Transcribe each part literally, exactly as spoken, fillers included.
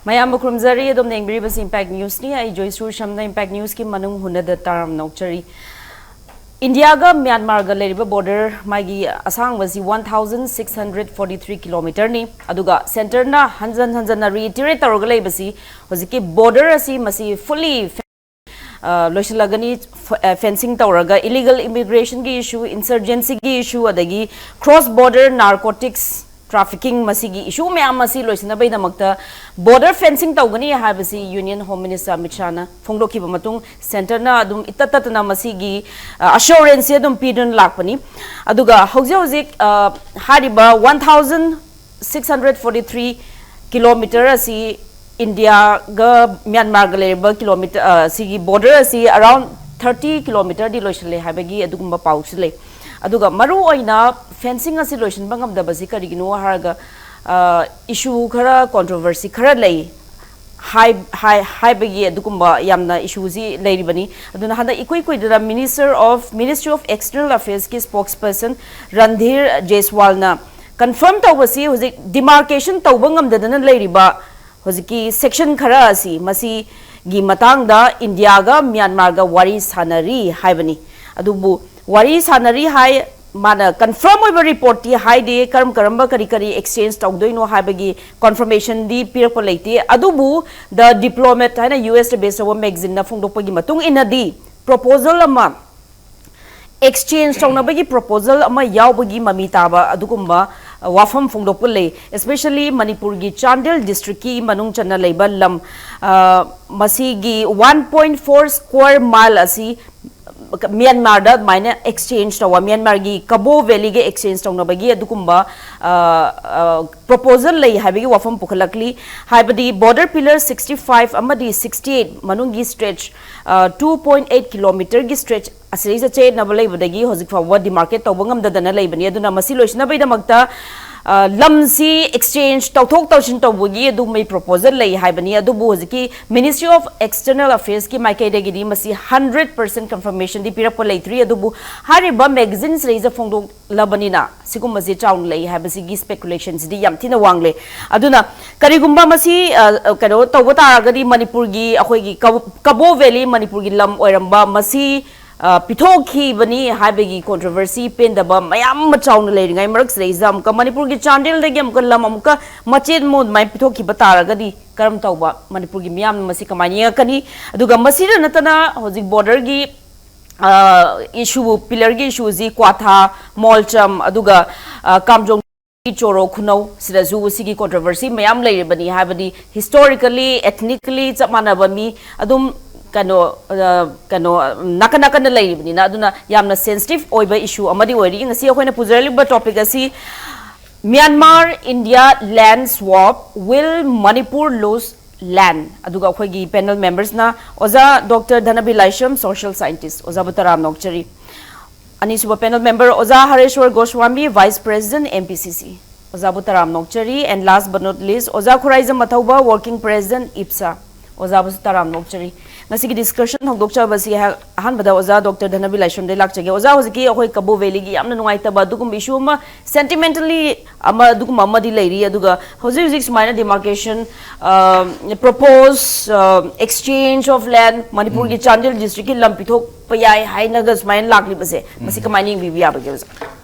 ꯃꯌꯥꯝꯕꯨ ꯈꯨꯔꯨꯝꯖꯔꯤ꯫ ꯑꯗꯣꯝꯅ ꯌꯦꯡꯕꯤꯔꯤꯕꯁꯤ Impact Newsꯅꯤ꯫ ꯑꯩ ꯖꯣꯏꯁꯨꯔ ꯁꯝꯅ Impact Newsꯀꯤ ꯃꯅꯨꯡ ꯍꯨꯟꯅꯗ ꯇꯥꯔꯝ ꯅꯣꯛꯆꯔꯤ꯫ ꯏꯟꯗꯤꯌꯥꯒ ꯃ꯭ꯌꯥꯟꯃꯥꯔꯒ ꯂꯩꯔꯤꯕ border ꯃꯥꯒꯤ ꯑꯁꯥꯡꯕꯁꯤ one thousand six hundred forty three kilometerꯅꯤ꯫ ꯑꯗꯨꯒ centreꯅ ꯍꯟꯖꯟ ꯍꯟꯖꯟꯅ reiterate ꯇꯧꯔꯒ ꯂꯩꯕꯁꯤ ꯍꯧꯖꯤꯛꯀꯤ border ꯑꯁꯤ ꯃꯁꯤ fully ꯑ, ꯂꯣꯏꯁꯤꯜꯂꯒꯅꯤ꯫ ꯐ-, ꯑ, fencing ꯇꯧꯔꯒ illegal immigrationꯒꯤ issue, insurgencyꯒꯤ issue, ꯑꯗꯒꯤ cross border narcotics trafficking, ꯃꯁꯤꯒꯤ issue ꯃꯌꯥꯝ ꯑꯁꯤ ꯂꯣꯏꯁꯤꯟꯅꯕꯒꯤꯗꯃꯛꯇ border fencing ꯇꯧꯒꯅꯤ ꯍꯥꯏꯕꯁꯤ Union Home Minister ꯑꯃꯤꯠ ꯁꯥꯍꯅ ꯐꯣꯡꯗꯣꯛꯈꯤꯕ ꯃꯇꯨꯡ centreꯅ ꯑꯗꯨꯝ ꯏꯇꯠ ꯇꯠꯇꯅ ꯃꯁꯤꯒꯤ, ꯑ, assurance ꯑꯗꯨꯝ ꯄꯤꯗꯨꯅ ꯂꯥꯛꯄꯅꯤ꯫ ꯑꯗꯨꯒ ꯍꯧꯖꯤꯛ ꯍꯧꯖꯤꯛ, ꯑ, ꯍꯥꯏꯔꯤꯕ one thousand six hundred forty three kilometer ꯑꯁꯤ ꯏꯟꯗꯤꯌꯥꯒ ꯃ꯭ꯌꯥꯟꯃꯥꯔꯒ ꯂꯩꯔꯤꯕ kilometer, ꯑ, ꯁꯤꯒꯤ border ꯑꯁꯤ around thirty kilometerꯗꯤ ꯂꯣꯏꯁꯤꯜꯂꯦ ꯍꯥꯏꯕꯒꯤ ꯑꯗꯨꯒꯨꯝꯕ ꯄꯥꯎꯁꯨ ꯂꯩ꯫ ꯑꯗꯨꯒ ꯃꯔꯨ ꯑꯣꯏꯅ fencing ꯑꯁꯤ ꯂꯣꯏꯁꯤꯟꯕ ꯉꯝꯗꯕꯁꯤ ꯀꯔꯤꯒꯤꯅꯣ ꯍꯥꯏꯔꯒ, ꯑ, issue ꯈꯔ, controversy ꯈꯔ ꯂꯩ ꯍꯥꯏ-, ꯍꯥꯏ-, ꯍꯥꯏꯕꯒꯤ ꯑꯗꯨꯒꯨꯝꯕ ꯌꯥꯝꯅ issueꯁꯤ ꯂꯩꯔꯤꯕꯅꯤ꯫ ꯑꯗꯨꯅ ꯍꯟꯗꯛ ꯏꯀꯨꯏ ꯀꯨꯏꯗꯅ Minister of, Ministry of External Affairsꯀꯤ spokesperson Randhir ꯖꯦꯁꯋꯥꯜꯅ confirm ꯇꯧꯕꯁꯤ ꯍꯧꯖꯤꯛ demarcation ꯇꯧꯕ ꯉꯝꯗꯗꯅ ꯂꯩꯔꯤꯕ ꯍꯧꯖꯤꯛꯀꯤ section ꯈꯔ ꯑꯁꯤ, ꯃꯁꯤꯒꯤ ꯃꯇꯥꯡꯗ ꯏꯟꯗꯤꯌꯥꯒ ꯃ꯭ꯌꯥꯟꯃꯥꯔꯒ ꯋꯥꯔꯤ ꯁꯥꯟꯅꯔꯤ ꯍꯥꯏꯕꯅꯤ꯫ ꯑꯗꯨꯕꯨ ꯋꯥꯔꯤ ꯁꯥꯟꯅꯔꯤ ꯍꯥꯏ, ꯃꯥꯅ confirm ꯑꯣꯏꯕ reportꯇꯤ ꯍꯥꯏꯗꯦ, ꯀꯔꯝ ꯀꯔꯝꯕ ꯀꯔꯤ ꯀꯔꯤ exchange ꯇꯧꯗꯣꯏꯅꯣ ꯍꯥꯏꯕꯒꯤ confirmationꯗꯤ ꯄꯤꯔꯛꯄ ꯂꯩꯇꯦ꯫ ꯑꯗꯨꯕꯨ The Diplomat ꯍꯥꯏꯅ U S ꯗ base ꯇꯧꯕ magazineꯅ ꯐꯣꯡꯗꯣꯛꯄꯒꯤ ꯃꯇꯨꯡ ꯏꯟꯅꯗꯤ proposal ꯑꯃ exchange ꯇꯧꯅꯕꯒꯤ proposal ꯑꯃ ꯌꯥꯎꯕꯒꯤ ꯃꯃꯤ ꯇꯥꯕ ꯑꯗꯨꯒꯨꯝꯕ, ꯑ, ꯋꯥꯐꯝ ꯐꯣꯡꯗꯣꯛꯄ ꯂꯩ꯫ Especially ꯃꯅꯤꯄꯨꯔꯒꯤ ꯆꯥꯟꯗꯦꯜ districtꯀꯤ ꯃꯅꯨꯡ ꯆꯟꯅ ꯂꯩꯕ ꯂꯝ, ꯑ, ꯃꯁꯤꯒꯤ one point four square mile ꯑꯁꯤ ꯃ꯭ꯌꯥꯟꯃꯥꯔꯗ ꯑꯗꯨꯃꯥꯏꯅ exchange ꯇꯧꯕ, ꯃ꯭ꯌꯥꯟꯃꯥꯔꯒꯤ ꯀꯕꯣ valleyꯒ exchange ꯇꯧꯅꯕꯒꯤ ꯑꯗꯨꯒꯨꯝꯕ, ꯑ, ꯑ, proposal ꯂꯩ ꯍꯥꯏꯕꯒꯤ ꯋꯥꯐꯝ ꯄꯨꯈꯠꯂꯛꯂꯤ꯫ ꯍꯥꯏꯕꯗꯤ border pillar sixty five ꯑꯃꯗꯤ sixty eight ꯃꯅꯨꯡꯒꯤ stretch, ꯑ, two point eight kilometerꯒꯤ stretch ꯑꯁꯤꯗꯩꯗ ꯆꯌꯦꯠꯅꯕ ꯂꯩꯕꯗꯒꯤ ꯍꯧꯖꯤꯛ ꯐꯥꯎꯕ demarcate ꯇꯧꯕ ꯉꯝꯗꯗꯅ ꯂꯩꯕꯅꯤ꯫ ꯑꯗꯨꯅ ꯃꯁꯤ ꯂꯣꯏꯁꯤꯟꯅꯕꯒꯤꯗꯃꯛꯇ ꯑ, ꯂꯝꯁꯤ exchange ꯇꯧꯊꯣꯛ ꯇꯧꯁꯤꯟ ꯇꯧꯕꯒꯤ ꯑꯗꯨꯒꯨꯝꯕꯒꯤ proposal ꯂꯩ ꯍꯥꯏꯕꯅꯤ꯫ ꯑꯗꯨꯕꯨ ꯍꯧꯖꯤꯛꯀꯤ Ministry of External Affairs ꯀꯤ ꯃꯥꯏꯀꯩꯗꯒꯤꯗꯤ ꯃꯁꯤ hundred percent confirmation ꯗꯤ ꯄꯤꯔꯛꯄ ꯂꯩꯇ꯭ꯔꯤ꯫ ꯑꯗꯨꯕꯨ ꯍꯥꯏꯔꯤꯕ magazine ꯁꯤꯗꯩꯁꯤꯗ ꯐꯣꯡꯗꯣꯛꯂꯕꯅꯤꯅ ꯁꯤꯒꯨꯝꯕꯁꯤ ꯆꯥꯎꯅ ꯂꯩ ꯍꯥꯏꯕꯁꯤꯒꯤ speculation ꯁꯤꯗꯤ ꯌꯥꯝ ꯊꯤꯅ ꯋꯥꯡꯂꯦ꯫ ꯑꯗꯨꯅ ꯀꯔꯤꯒꯨꯝꯕ ꯃꯁꯤ, ꯑ, ꯀꯩꯅꯣ ꯇꯧꯕ ꯇꯥꯔꯒꯗꯤ ꯃꯅꯤꯄꯨꯔꯒꯤ, ꯑꯩꯈꯣꯏꯒꯤ ꯀꯕꯣ-, ꯀꯕꯣ ꯚꯦꯂꯤ ꯃꯅꯤꯄꯨꯔꯒꯤ ꯂꯝ ꯑꯣꯏꯔꯝꯕ ꯃꯁꯤ ꯑ, ꯄꯤꯊꯣꯛꯈꯤꯕꯅꯤ ꯍꯥꯏꯕꯒꯤ controversy, ꯄꯦꯟꯗꯕ ꯃꯌꯥꯝ ꯑꯃ ꯆꯥꯎꯅ ꯂꯩꯔꯤꯉꯩ ꯃꯔꯛꯁꯤꯗꯩꯁꯤꯗ ꯑꯃꯨꯛꯀ ꯃꯅꯤꯄꯨꯔꯒꯤ ꯆꯥꯟꯗꯦꯜꯗꯒꯤ ꯑꯃꯨꯛꯀ ꯂꯝ ꯑꯃꯨꯛꯀ ꯃꯆꯦꯠ ꯑꯃ ꯑꯗꯨꯃꯥꯏꯅ ꯄꯤꯊꯣꯛꯈꯤꯕ ꯇꯥꯔꯒꯗꯤ ꯀꯔꯝ ꯇꯧꯕ, ꯃꯅꯤꯄꯨꯔꯒꯤ ꯃꯤꯌꯥꯝꯅ ꯃꯁꯤ ꯀꯃꯥꯏꯅ ꯌꯦꯡꯉꯛꯀꯅꯤ? ꯑꯗꯨꯒ ꯃꯁꯤꯗ ꯅꯠꯇꯅ ꯍꯧꯖꯤꯛ border ꯒꯤ, ꯑ, issue, pillar ꯒꯤ issue ꯁꯤ ꯀ꯭ꯋꯥꯊꯥ, ꯃꯣꯜꯆꯝ, ꯑꯗꯨꯒ, ꯑ, ꯀꯥꯝꯖꯣꯡ ꯆꯣꯔꯣ ꯈꯨꯅꯧ ꯁꯤꯗꯁꯨ ꯁꯤꯒꯤ controversy ꯃꯌꯥꯝ ꯂꯩꯔꯤꯕꯅꯤ꯫ ꯍꯥꯏꯕꯗꯤ historically, ethnically ꯆꯞ ꯃꯥꯟꯅꯕ ꯃꯤ ꯑꯗꯨꯝ ꯀꯩꯅꯣ, ꯑ, ꯀꯩꯅꯣ, ꯅꯥꯀꯟ ꯅꯥꯀꯟꯗ ꯂꯩꯔꯤꯕꯅꯤꯅ, ꯑꯗꯨꯅ ꯌꯥꯝꯅ sensitive ꯑꯣꯏꯕ issue ꯑꯃꯗꯤ ꯑꯣꯏꯔꯤ꯫ ꯉꯁꯤ ꯑꯩꯈꯣꯏꯅ ꯄꯨꯖꯔꯛꯂꯤꯕ topic ꯑꯁꯤ Myanmar India land swap, will Manipur lose land? ꯑꯗꯨꯒ ꯑꯩꯈꯣꯏꯒꯤ panel members ꯅ ꯑꯣꯖꯥ ꯗꯣꯛꯇꯔ ꯙꯅꯕꯤ ꯂꯥꯏꯁ꯭ꯔꯝ, social scientist, ꯑꯣꯖꯥꯕꯨ ꯇꯔꯥꯝꯅ ꯑꯣꯛꯆꯔꯤ꯫ ꯑꯅꯤꯁꯨꯕ panel member ꯑꯣꯖꯥ ꯍꯔꯦꯁ꯭ꯋꯔ Goswami, vice president, M P C C, ꯑꯣꯖꯥꯕꯨ ꯇꯔꯥꯝꯅ ꯑꯣꯛꯆꯔꯤ꯫ And last but not least, ꯑꯣꯖꯥ ꯈꯨꯔꯥꯏꯖꯝ ꯑꯊꯧꯕ, working president, ꯏꯞꯁꯥ, ꯑꯣꯖꯥꯕꯨꯁꯨ ꯇꯔꯥꯝꯅ ꯑꯣꯛꯆꯔꯤ꯫ ꯉꯁꯤꯒꯤ discussion ꯍꯧꯗꯣꯛꯆꯕꯁꯤ ꯑꯩꯍꯥꯛ ꯑꯍꯥꯟꯕꯗ ꯑꯣꯖꯥ ꯗꯣꯛꯇꯔ ꯙꯅꯕꯤ ꯂꯥꯏꯁ꯭ꯔꯝꯗꯒꯤ ꯂꯥꯛꯆꯒꯦ꯫ ꯑꯣꯖꯥ, ꯍꯧꯖꯤꯛꯀꯤ ꯑꯩꯈꯣꯏ ꯀꯕꯣ ꯚꯦꯂꯤꯒꯤ ꯌꯥꯝꯅ ꯅꯨꯡꯉꯥꯏꯇꯕ ꯑꯗꯨꯒꯨꯝꯕ issue ꯑꯃ, sentimentally ꯑꯃ, ꯑꯗꯨꯒꯨꯝꯕ ꯑꯃꯗꯤ ꯂꯩꯔꯤ, ꯑꯗꯨꯒ ꯍꯧꯖꯤꯛ ꯍꯧꯖꯤꯛ ꯁꯨꯃꯥꯏꯅ demarcation, ꯑ, propose, ꯑ, exchange of land, ꯃꯅꯤꯄꯨꯔꯒꯤ ꯆꯥꯟꯗꯦꯜ district ꯀꯤ ꯂꯝ ꯄꯤꯊꯣꯛꯄ ꯌꯥꯏ ꯍꯥꯏꯅꯒ ꯁꯨꯃꯥꯏꯅ ꯂꯥꯛꯂꯤꯕꯁꯦ, ꯃꯁꯤ ꯀꯃꯥꯏꯅ ꯌꯦꯡꯕꯤꯕ ꯌꯥꯕꯒꯦ, ꯑꯣꯖꯥ?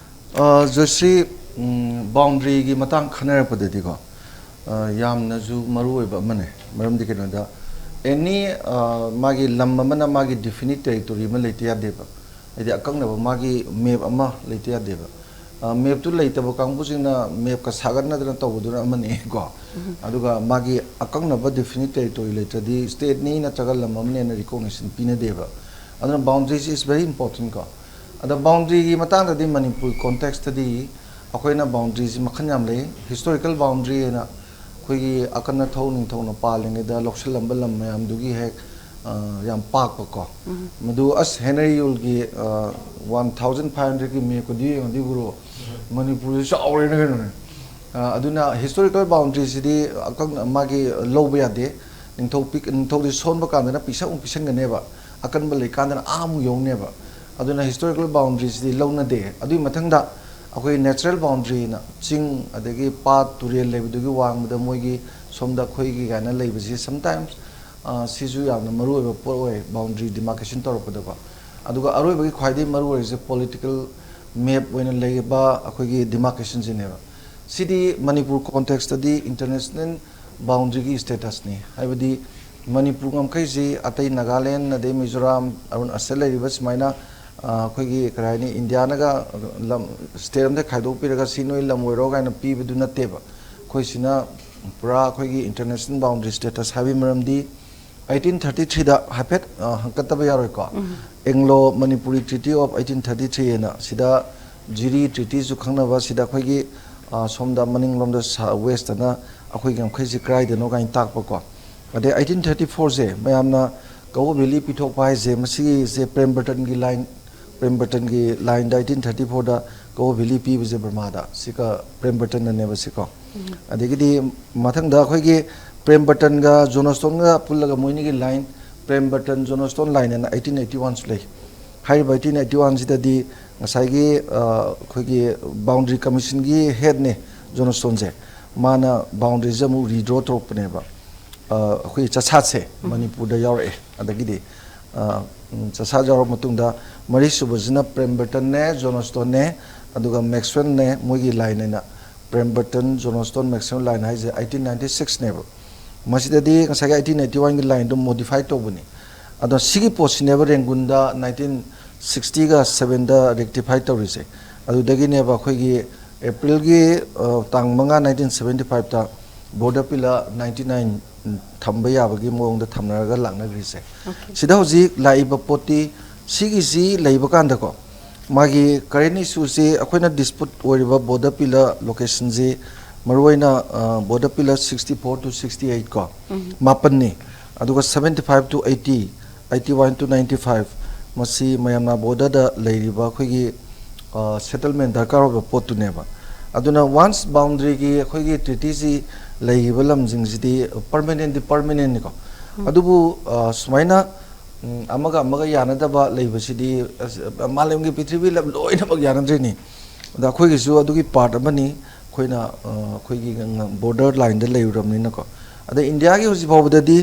ꯑ, ꯖꯣꯏꯁ꯭ꯔꯤ, ꯎꯝ, boundary ꯒꯤ ꯃꯇꯥꯡ ꯈꯟꯅꯔꯛꯄꯗꯗꯤꯀꯣ, ꯑ, ꯌꯥꯝꯅꯁꯨ ꯃꯔꯨ ꯑꯣꯏꯕ ꯑꯃꯅꯦ꯫ ꯃꯔꯝꯗꯤ ꯀꯩꯅꯣꯗ, any, ꯑ, ꯃꯥꯒꯤ ꯂꯝ ꯑꯃꯅ ꯃꯥꯒꯤ definite territory ꯑꯃ ꯂꯩꯇ ꯌꯥꯗꯦꯕ꯫ ꯍꯥꯏꯗꯤ ꯑꯀꯛꯅꯕ ꯃꯥꯒꯤ map ꯑꯃ ꯂꯩꯇ ꯌꯥꯗꯦꯕ꯫ ꯑ, map ꯇꯨ ꯂꯩꯇꯕ ꯀꯥꯡꯕꯨꯁꯤꯡꯅ map ꯀ ꯁꯥꯒꯠꯅꯗꯅ ꯇꯧꯕꯗꯨꯅ ꯑꯃꯅꯤꯀꯣ꯫ ꯑꯗꯨꯒ ꯃꯥꯒꯤ ꯑꯀꯛꯅꯕ definite territory ꯂꯩꯇ꯭ꯔꯗꯤ state ꯅꯤ ꯅꯠꯇ꯭ꯔꯒ ꯂꯝ ꯑꯃꯅꯦꯅ recognition ꯄꯤꯅꯗꯦꯕ꯫ ꯑꯗꯨꯅ boundary ꯁꯤ is very important ꯀꯣ꯫ ꯑꯗ boundary ꯒꯤ ꯃꯇꯥꯡꯗꯗꯤ ꯃꯅꯤꯄꯨꯔ context ꯇꯗꯤ ꯑꯩꯈꯣꯏꯅ boundary ꯁꯤ ꯃꯈꯜ ꯌꯥꯝ ꯂꯩ꯫ Historical boundary ꯍꯥꯏꯅ ꯑꯩꯈꯣꯏꯒꯤ ꯑꯀꯟ ꯑꯊꯧ ꯅꯤꯡꯊꯧꯅ ꯄꯥꯜꯂꯤꯉꯩꯗ ꯂꯧꯁꯤꯜꯂꯝꯕ ꯂꯝ ꯃꯌꯥꯝꯗꯨꯒꯤ ꯍꯦꯛ, ꯑ, ꯌꯥꯝ ꯄꯥꯛꯄꯀꯣ꯫ ꯃꯗꯨ ꯑꯁ ꯍꯦꯅꯔꯤ ꯌꯨꯜꯒꯤ, ꯑ, one thousand five hundred ꯀꯤ map ꯀꯗꯨ ꯌꯦꯡꯉꯗꯤ ꯎꯔꯣ, ꯃꯅꯤꯄꯨꯔꯁꯦ ꯆꯥꯎꯔꯦꯅ ꯀꯩꯅꯣꯅꯦ꯫ ꯑ, ꯑꯗꯨꯅ ꯍꯤꯁꯇꯣꯔꯤꯀꯦꯜ ꯕꯥꯎꯟꯗ꯭ꯔꯤꯁꯤꯗꯤ ꯑꯀꯛꯅ ꯃꯥꯒꯤ ꯂꯧꯕ ꯌꯥꯗꯦ꯫ ꯅꯤꯡꯊꯧ ꯄꯤꯛ-, ꯅꯤꯡꯊꯧꯗꯤ ꯁꯣꯟꯕ ꯀꯥꯟꯗꯅ ꯄꯤꯁꯛ ꯑꯃꯨꯛ ꯄꯤꯁꯟꯒꯅꯦꯕ, ꯑꯀꯟꯕ ꯂꯩꯀꯥꯟꯗꯅ ꯑꯥ ꯑꯃꯨꯛ ꯌꯧꯅꯦꯕ꯫ ꯑꯗꯨꯅ ꯍꯤꯁꯇꯣꯔꯤꯀꯦꯜ ꯕꯥꯎꯟꯗ꯭ꯔꯤꯁꯤꯗꯤ ꯂꯧꯅꯗꯦ꯫ ꯑꯗꯨꯒꯤ ꯃꯊꯪꯗ ꯑꯩꯈꯣꯏ ꯅꯦꯆꯔꯦꯜ ꯕꯥꯎꯟꯗ꯭ꯔꯤꯅ ꯆꯤꯡ ꯑꯗꯒꯤ ꯄꯥꯠ ꯇꯨꯔꯦꯜ ꯂꯩꯕꯗꯨꯒꯤ ꯋꯥꯡꯃꯗ ꯃꯣꯏꯒꯤ ꯁꯣꯝꯗ ꯑꯩꯈꯣꯏꯒꯤ ꯀꯥꯏꯅ ꯂꯩꯕꯁꯤ sometimes, ꯑ, ꯁꯤꯁꯨ ꯌꯥꯝꯅ ꯃꯔꯨ ꯑꯣꯏꯕ ꯄꯣꯠ ꯑꯣꯏ ꯕꯥꯎꯟꯗ꯭ꯔꯤ ꯗꯤꯃꯥꯔꯀꯦꯁꯟ ꯇꯧꯔꯛꯄꯗꯀꯣ꯫ ꯑꯗꯨꯒ ꯑꯔꯣꯏꯕꯒꯤ ꯈ꯭ꯋꯥꯏꯗꯒꯤ ꯃꯔꯨ ꯑꯣꯏꯔꯤꯁꯦ ꯄꯣꯂꯤꯇꯤꯀꯦꯜ ꯃꯦꯞ ꯑꯣꯏꯅ ꯂꯩꯔꯤꯕ ꯑꯩꯈꯣꯏꯒꯤ ꯗꯤꯃꯥꯔꯀꯦꯁꯟꯁꯤꯅꯦꯕ꯫ ꯁꯤꯗꯤ ꯃꯅꯤꯄꯨꯔ ꯀꯣꯟꯇꯦꯛꯁꯇꯗꯤ ꯏꯟꯇꯔꯅꯦꯁꯅꯦꯜ ꯕꯥꯎꯟꯗ꯭ꯔꯤꯒꯤ ꯁ꯭ꯇꯦꯇꯁꯅꯤ꯫ ꯍꯥꯏꯕꯗꯤ ꯃꯅꯤꯄꯨꯔ ꯉꯝꯈꯩꯁꯤ ꯑꯇꯩ ꯅꯥꯒꯥꯂꯦꯟ, ꯑꯗꯩ ꯃꯤꯖꯣꯔꯥꯝ, ꯑꯔꯨꯟ ꯑꯁꯤꯗ ꯂꯩꯔꯤꯕ ꯁꯨꯃꯥꯏꯅ, ꯑ, ꯑꯩꯈꯣꯏꯒꯤ ꯀꯔꯤ ꯍꯥꯏꯅꯤ, ꯏꯟꯗꯤꯌꯥꯅꯒ ꯂꯝ ꯁ꯭ꯇꯦꯠ ꯑꯝꯗ ꯈꯥꯏꯗꯣꯛꯄꯤꯔꯒ ꯁꯤ ꯅꯣꯏ ꯂꯝ ꯑꯣꯏꯔꯣ ꯀꯥꯏꯅ ꯄꯤꯕꯗꯨ ꯅꯠꯇꯦꯕ꯫ ꯑꯩꯈꯣꯏ ꯁꯤꯅ ꯄꯨꯔꯥ ꯑꯩꯈꯣꯏꯒꯤ ꯏꯟꯇꯔꯅꯦꯁꯅꯦꯜ ꯕꯥꯎꯟꯗ꯭ꯔꯤ ꯁ꯭ꯇꯦꯇꯁ ꯍꯥꯏꯕꯒꯤ ꯃꯔꯝꯗꯤ eighteen thirty threeꯗ ꯍꯥꯏꯐꯦꯠ, ꯑ, ꯍꯪꯀꯠꯇꯕ ꯌꯥꯔꯣꯏꯀꯣ꯫ Anglo Manipuri Treaty of eighteen thirty three ꯍꯥꯏꯅ ꯁꯤꯗ ꯖꯤꯔꯤ ꯇ꯭ꯔꯤꯇꯤꯁꯨ ꯈꯪꯅꯕ, ꯁꯤꯗ ꯑꯩꯈꯣꯏꯒꯤ, ꯑ, ꯁꯣꯝꯗ ꯃꯅꯤꯡꯂꯣꯝꯗ ꯁ-, ꯋꯦꯁꯇꯅ ꯑꯩꯈꯣꯏꯒꯤ ꯉꯝꯈꯩꯁꯤ ꯀꯗꯥꯏꯗꯅꯣ ꯀꯥꯏꯅ ꯇꯥꯛꯄꯀꯣ꯫ ꯑꯗꯩ eighteen thirty fourꯁꯦ ꯃꯌꯥꯝꯅ ꯀꯧꯕ ꯚꯦꯂꯤ ꯄꯤꯊꯣꯛꯄ ꯍꯥꯏꯁꯦ, ꯃꯁꯤꯒꯤꯁꯦ ꯄ꯭ꯔꯦꯝꯕꯔꯇꯟꯒꯤ ꯂꯥꯏꯟ, ꯄ꯭ꯔꯦꯝꯕꯔꯇꯟꯒꯤ ꯂꯥꯏꯟꯗ eighteen thirty fourꯗ ꯀꯧꯕ ꯚꯦꯂꯤ ꯄꯤꯕꯁꯦ ꯕꯔꯃꯥꯗ, ꯁꯤꯒ ꯄ꯭ꯔꯦꯝꯕꯔꯇꯟꯅꯅꯦꯕ ꯁꯤꯀꯣ꯫ ꯑꯗꯒꯤꯗꯤ ꯃꯊꯪꯗ ꯑꯩꯈꯣꯏꯒꯤ ꯄ꯭ꯔꯦꯝꯕꯔꯇꯟꯒ ꯖꯣꯅꯣꯁꯇꯣꯟꯒ ꯄꯨꯜꯂꯒ ꯃꯣꯏꯅꯤꯒꯤ ꯂꯥꯏꯟ, ꯄ꯭ꯔꯦꯝꯕꯔꯇꯟ ꯖꯣꯅꯣꯁꯇꯣꯟ ꯂꯥꯏꯟ ꯍꯥꯏꯅ eighteen eighty one ꯁꯨ ꯂꯩ꯫ ꯍꯥꯏꯔꯤꯕ eighteen eighty one ꯁꯤꯗꯗꯤ ꯉꯁꯥꯏꯒꯤ, ꯑ, ꯑꯩꯈꯣꯏꯒꯤ ꯕꯥꯎꯟꯗ꯭ꯔꯤ ꯀꯃꯤꯁꯟꯒꯤ ꯍꯦꯠꯅꯦ ꯖꯣꯅꯣꯁꯇꯣꯟꯁꯦ, ꯃꯥꯅ ꯕꯥꯎꯟꯗ꯭ꯔꯤꯁꯦ ꯑꯃꯨꯛ ꯔꯤꯗ꯭ꯔꯣ ꯇꯧꯔꯛꯄꯅꯦꯕ꯫ ꯑ, ꯑꯩꯈꯣꯏꯒꯤ ꯆꯁꯥꯠꯁꯦ ꯃꯅꯤꯄꯨꯔꯗ ꯌꯥꯎꯔꯛꯑꯦ꯫ ꯑꯗꯒꯤꯗꯤ, ꯑ, ꯎꯝ, ꯆꯁꯥꯠ ꯌꯥꯎꯔꯕ ꯃꯇꯨꯡꯗ ꯃꯔꯤꯁꯨꯕꯁꯤꯅ ꯄ꯭ꯔꯦꯝꯕꯔꯇꯟꯅꯦ, ꯖꯣꯅꯣꯁꯇꯣꯟꯅꯦ, ꯑꯗꯨꯒ ꯃꯦꯛꯁꯋꯦꯜꯅꯦ, ꯃꯣꯏꯒꯤ ꯂꯥꯏꯟ ꯍꯥꯏꯅ ꯄ꯭ꯔꯦꯝꯕꯔꯇꯟ, ꯖꯣꯅꯣꯁꯇꯣꯟ, ꯃꯦꯛꯁꯋꯦꯜ ꯂꯥꯏꯟ ꯍꯥꯏꯁꯦ eighteen ninety six ꯅꯦꯕ꯫ ꯃꯁꯤꯗꯗꯤ ꯉꯁꯥꯏꯒꯤ eighteen eighty one ꯒꯤ ꯂꯥꯏꯟꯗꯣ ꯃꯣꯗꯤꯐꯥꯏ ꯇꯧꯕꯅꯤ꯫ ꯑꯗꯣ ꯁꯤꯒꯤ ꯄꯣꯠꯁꯤꯅꯦꯕ ꯔꯦꯡꯒꯨꯟꯗ nineteen sixty ꯒ sevenꯗ ꯔꯦꯛꯇꯤꯐꯥꯏ ꯇꯧꯔꯤꯁꯦ꯫ ꯑꯗꯨꯗꯒꯤꯅꯦꯕ ꯑꯩꯈꯣꯏꯒꯤ ꯑꯦꯄ꯭ꯔꯤꯜꯒꯤ, ꯑ, ꯇꯥꯡ ꯃꯉꯥ nineteen seventy fiveꯇ ꯕꯣꯔꯗꯔ ꯄꯤꯂꯔ ninety nine ꯊꯝꯕ ꯌꯥꯕꯒꯤ ꯃꯑꯣꯡꯗ ꯊꯝꯅꯔꯒ ꯂꯥꯛꯅꯈ꯭ꯔꯤꯁꯦ꯫ ꯁꯤꯗ ꯍꯧꯖꯤꯛ ꯂꯥꯛꯏꯕ ꯄꯣꯠꯇꯤ ꯁꯤꯒꯤꯁꯤ ꯂꯩꯕ ꯀꯥꯟꯗꯀꯣ, ꯃꯥꯒꯤ ꯀꯔꯦꯟ ꯏꯁꯨꯁꯤ ꯑꯩꯈꯣꯏꯅ ꯗꯤꯁꯄ꯭ꯌꯨꯠ ꯑꯣꯏꯔꯤꯕ ꯕꯣꯔꯗꯔ ꯄꯤꯂꯔ ꯂꯣꯀꯦꯁꯟꯁꯤ ꯃꯔꯨꯑꯣꯏꯅ, ꯑ, border pillar sixty four to sixty eight ꯀꯣ, ꯃꯥꯄꯟꯅꯤ꯫ ꯑꯗꯨꯒ seventy five to eighty, eighty one to ninety five, ꯃꯁꯤ ꯃꯌꯥꯝꯅ ꯕꯣꯔꯗꯔꯗ ꯂꯩꯔꯤꯕ ꯑꯩꯈꯣꯏꯒꯤ, ꯑ, ꯁꯦꯇꯜꯃꯦꯟ ꯗꯔꯀꯥꯔ ꯑꯣꯏꯕ ꯄꯣꯠꯇꯨꯅꯦꯕ꯫ ꯑꯗꯨꯅ once boundaryꯒꯤ ꯑꯩꯈꯣꯏꯒꯤ treatyꯁꯤ ꯂꯩꯈꯤꯕ ꯂꯝꯁꯤꯡꯁꯤꯗꯤ permanentꯗꯤ permanentꯅꯤꯀꯣ꯫ ꯑꯗꯨꯕꯨ ꯑ, ꯁꯨꯃꯥꯏꯅ ꯎꯝ, ꯑꯃꯒ ꯑꯃꯒ ꯌꯥꯅꯗꯕ ꯂꯩꯕꯁꯤꯗꯤ ꯑꯁ, ꯃꯥꯂꯦꯝꯒꯤ ꯄ꯭ꯔꯤꯊꯤꯕꯤ ꯂꯝ ꯂꯣꯏꯅꯃꯛ ꯌꯥꯅꯗ꯭ꯔꯤꯅꯤ꯫ ꯑꯗ ꯑꯩꯈꯣꯏꯒꯤꯁꯨ ꯑꯗꯨꯒꯤ part ꯑꯃꯅꯤ꯫ ꯑꯩꯈꯣꯏꯅ ꯑ, ꯑꯩꯈꯣꯏꯒꯤ ꯉ- border lineꯗ ꯂꯩꯔꯨꯔꯕꯅꯤꯅꯀꯣ꯫ ꯑꯗ ꯏꯟꯗꯤꯌꯥꯒꯤ ꯍꯧꯖꯤꯛ ꯐꯥꯎꯕꯗꯗꯤ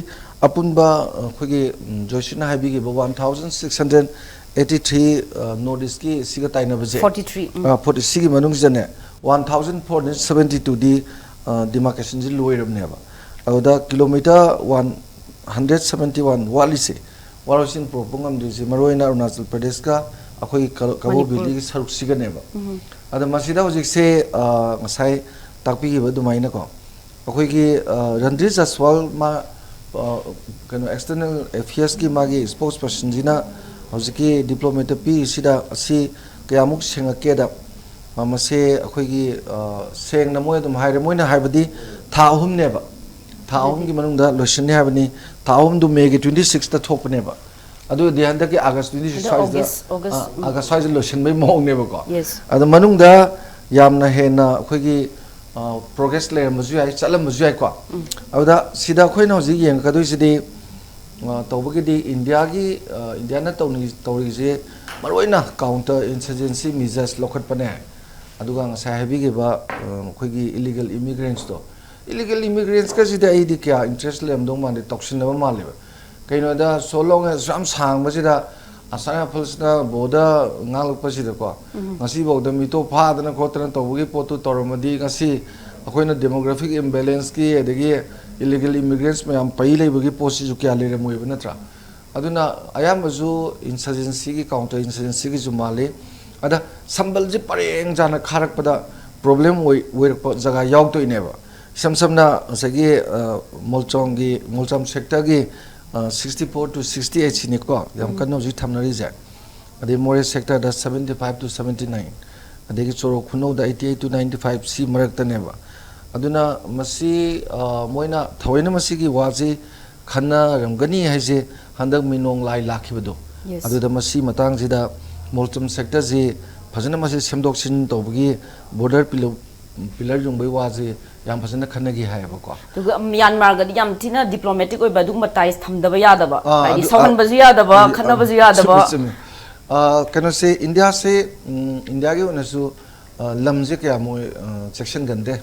ꯑꯄꯨꯟꯕ ꯑ, ꯑꯩꯈꯣꯏꯒꯤ ꯎꯝ, ꯖꯣꯏꯁꯤꯅ ꯍꯥꯏꯕꯤꯈꯤꯕ one thousand six hundred eighty three North Eastꯀꯤ ꯁꯤꯒ ꯇꯥꯏꯅꯕꯁꯦ, forty three ꯎꯝ꯫ ꯑ, forty ꯁꯤꯒꯤ ꯃꯅꯨꯡꯁꯤꯗꯅꯦ one thousand four hundred seventy twoꯗꯤ demarcationꯁꯤ ꯂꯣꯏꯔꯕꯅꯦꯕ꯫ ꯑꯗꯨꯗ kilometre one hundred seventy one ꯋꯥꯠꯂꯤꯁꯦ, ꯋꯥꯔꯣꯏꯁꯤꯟ ꯄꯨꯔꯛꯄ ꯉꯝꯗ꯭ꯔꯤꯁꯦ, ꯃꯔꯨ ꯑꯣꯏꯅ ꯑꯔꯨꯅꯥꯆꯜ ꯄ꯭ꯔꯗꯦꯁꯀ ꯑꯩꯈꯣꯏꯒꯤ ꯀ- ꯀꯕꯣ ꯃꯅꯤꯄꯨꯔ꯫ ꯚꯦꯂꯤꯒꯤ ꯁꯔꯨꯛꯁꯤꯒꯅꯦꯕ꯫ ꯑꯗ ꯃꯁꯤꯗ ꯍꯧꯖꯤꯛꯁꯦ ꯑ, ꯉꯁꯥꯏ ꯇꯥꯛꯄꯤꯈꯤꯕ ꯑꯗꯨꯃꯥꯏꯅꯀꯣ, ꯑꯩꯈꯣꯏꯒꯤ ꯑ, ꯔꯟꯙꯤꯔ ꯖꯁꯋꯥꯜ ꯃꯥ ꯑ, ꯀꯩꯅꯣ external affairsꯀꯤ ꯃꯥꯒꯤ spokespersonꯁꯤꯅ ꯍꯧꯖꯤꯛꯀꯤ diplomatꯇ ꯄꯤꯔꯤꯁꯤꯗ ꯑꯁꯤ ꯀꯌꯥꯃꯨꯛ ꯁꯦꯡꯉꯛꯀꯦꯗ, ꯃ- ꯃꯁꯦ ꯑꯩꯈꯣꯏꯒꯤ ꯑ, ꯁꯦꯡꯅ ꯃꯣꯏ ꯑꯗꯨꯝ ꯍꯥꯏꯔꯦ꯫ ꯃꯣꯏꯅ ꯍꯥꯏꯕꯗꯤ ꯊꯥ ꯑꯍꯨꯝꯅꯦꯕ, ꯊꯥ ꯑꯍꯨꯝꯒꯤ ꯃꯅꯨꯡꯗ ꯂꯣꯏꯁꯤꯟꯅꯤ ꯍꯥꯏꯕꯅꯤ꯫ ꯊꯥ ꯑꯍꯨꯝꯗꯨ ꯃꯦꯒꯤ twenty sixꯇ ꯊꯣꯛꯄꯅꯦꯕ꯫ ꯑꯗꯨꯗꯤ ꯍꯟꯗꯛꯀꯤ ꯑꯥꯒꯁ twenty six ꯑꯗꯣ ꯁ꯭ꯋꯥꯏꯁꯤꯗ August, August, ꯑ, ꯎꯝ꯫ ꯑꯥꯒꯁ ꯁ꯭ꯋꯥꯏꯁꯤꯗ ꯂꯣꯏꯁꯤꯟꯕꯒꯤ ꯃꯑꯣꯡꯅꯦꯕꯀꯣ꯫ Yes. ꯑꯗꯣ ꯃꯅꯨꯡꯗ ꯌꯥꯝꯅ ꯍꯦꯟꯅ ꯑꯩꯈꯣꯏꯒꯤ progress ꯂꯩꯔꯝꯕꯁꯨ ꯌꯥꯏ, ꯆꯠꯂꯝꯕꯁꯨ ꯌꯥꯏꯀꯣ꯫ ꯑꯗꯨꯗ ꯁꯤꯗ ꯑꯩꯈꯣꯏꯅ ꯍꯧꯖꯤꯛ ꯌꯦꯡꯉꯛꯀꯗꯣꯏꯁꯤꯗꯤ ꯑ, ꯇꯧꯕꯒꯤꯗꯤ ꯏꯟꯗꯤꯌꯥꯒꯤ ꯑ, ꯏꯟꯗꯤꯌꯥꯅ ꯇꯧꯅꯤ ꯇꯧꯔꯤꯁꯦ ꯃꯔꯨꯑꯣꯏꯅ counter insurgency measures ꯂꯧꯈꯠꯄꯅꯦ꯫ ꯑꯗꯨꯒ ꯉꯁꯥꯏ ꯍꯥꯏꯕꯤꯈꯤꯕ ꯑ, ꯑꯩꯈꯣꯏꯒꯤ illegal immigrants ꯇꯣ, illegal immigrants ꯀꯁꯤꯗꯤ ꯑꯩꯗꯤ ꯀꯌꯥ interest ꯂꯩꯔꯝꯗꯧ ꯃꯥꯟꯗꯦ, ꯇꯧꯁꯤꯟꯅꯕ ꯃꯥꯜꯂꯦꯕ꯫ ꯀꯩꯅꯣꯗ so long as ꯌꯥꯝ ꯁꯥꯡꯕꯁꯤꯗ ꯑꯁꯥꯝ ꯔꯥꯏꯐꯜꯁꯅ ꯕꯣꯗ ꯉꯥꯡꯂꯛꯄꯁꯤꯗꯀꯣ, ꯉꯁꯤꯐꯥꯎꯗ ꯃꯤꯇꯣꯞ ꯐꯥꯗꯅ ꯈꯣꯠꯇꯅ ꯇꯧꯕꯒꯤ ꯄꯣꯠꯇꯨ ꯇꯧꯔꯝꯃꯗꯤ ꯉꯁꯤ ꯑꯩꯈꯣꯏꯅ demographic imbalanceꯀꯤ ꯑꯗꯒꯤ illegal immigrants ꯃꯌꯥꯝ ꯄꯩ ꯂꯩꯕꯒꯤ ꯄꯣꯠꯁꯤꯁꯨ ꯀꯌꯥ ꯂꯩꯔꯝꯃꯣꯏꯕ ꯅꯠꯇ꯭ꯔꯥ? ꯑꯗꯨꯅ ꯑꯌꯥꯝꯕꯁꯨ insurgencyꯒꯤ, counter insurgencyꯒꯤꯁꯨ ꯃꯥꯜꯂꯤ꯫ ꯑꯗ ꯁꯝꯕꯜꯁꯤ ꯄꯔꯦꯡ ꯆꯥꯅ ꯈꯥꯔꯛꯄꯗ problem ꯑꯣꯏ ꯑꯣꯏꯔꯛꯄ ꯖꯒꯥ ꯌꯥꯎꯗꯣꯏꯅꯦꯕ꯫ ꯏꯁꯝ ꯁꯝꯅ ꯉꯁꯥꯏꯒꯤ ꯑ, ꯃꯣꯜꯆꯣꯡꯒꯤ, ꯃꯣꯜꯆꯣꯝ sectorꯒꯤ sixty four to sixty eight ꯁꯤꯅꯤꯀꯣ ꯌꯥꯝ ꯀꯟꯅ ꯍꯧꯖꯤꯛ ꯊꯝꯅꯔꯤꯁꯦ꯫ ꯑꯗꯩ ꯃꯣꯔꯦ sectorꯗ seventy five to seventy nine, ꯑꯗꯒꯤ ꯆꯣꯔꯣꯛ ꯈꯨꯅꯧꯗ eighty eight to ninety five ꯁꯤ ꯃꯔꯛꯇꯅꯦꯕ꯫ ꯑꯗꯨꯅ ꯃꯁꯤ ꯑ, ꯃꯣꯏꯅ ꯊꯑꯣꯏꯅ ꯃꯁꯤꯒꯤ ꯋꯥꯁꯤ ꯈꯟꯅꯔꯝꯒꯅꯤ ꯍꯥꯏꯁꯦ ꯍꯟꯗꯛ ꯃꯤꯅꯣꯡ ꯂꯥꯏ ꯂꯥꯛꯈꯤꯕꯗꯣ꯫ Yes. ꯑꯗꯨꯗ ꯃꯁꯤ ꯃꯇꯥꯡꯁꯤꯗ ꯃꯣꯜꯆꯝ sectorꯁꯤ ꯐꯖꯅ ꯃꯁꯤ ꯁꯦꯝꯗꯣꯛ ꯁꯦꯝꯖꯤꯟ ꯇꯧꯕꯒꯤ ꯕꯣꯔꯗꯔ ꯄꯤꯂꯔ ꯌꯨꯡꯕꯒꯤ ꯋꯥꯁꯦ ꯌꯥꯝ ꯐꯖꯅ ꯈꯟꯅꯈꯤ ꯍꯥꯏꯌꯦꯕꯀꯣ꯫ ꯑꯗꯨꯒ ꯃ꯭ꯌꯥꯟꯃꯥꯔꯒꯗꯤ ꯌꯥꯝ ꯊꯤꯅ ꯗꯤꯄ꯭ꯂꯣꯃꯦꯇꯤꯛ ꯑꯣꯏꯕ ꯑꯗꯨꯒꯨꯝꯕ ꯇꯥꯏꯁ ꯊꯝꯗꯕ ꯌꯥꯗꯕ, ꯑꯥ, ꯍꯥꯏꯗꯤ ꯑꯗꯨ- ꯁꯥꯎꯍꯟꯕꯁꯨ ꯌꯥꯗꯕ, ꯑꯥ, ꯈꯠꯅꯕꯁꯨ ꯑꯥ, ꯌꯥꯗꯕ꯫ ꯆꯨꯝꯃꯤ, ꯆꯨꯝꯃꯤ꯫ ꯑꯥ, ꯀꯩꯅꯣꯁꯦ, ꯏꯟꯗꯤꯌꯥꯁꯦ, ꯎꯝ, ꯏꯟꯗꯤꯌꯥꯒꯤ ꯑꯣꯏꯅꯁꯨ, ꯑꯥ, ꯂꯝꯁꯦ ꯀꯌꯥ ꯃꯣꯏ, ꯑꯥ, ꯆꯦꯛꯁꯤꯟꯒꯟꯗꯦ꯫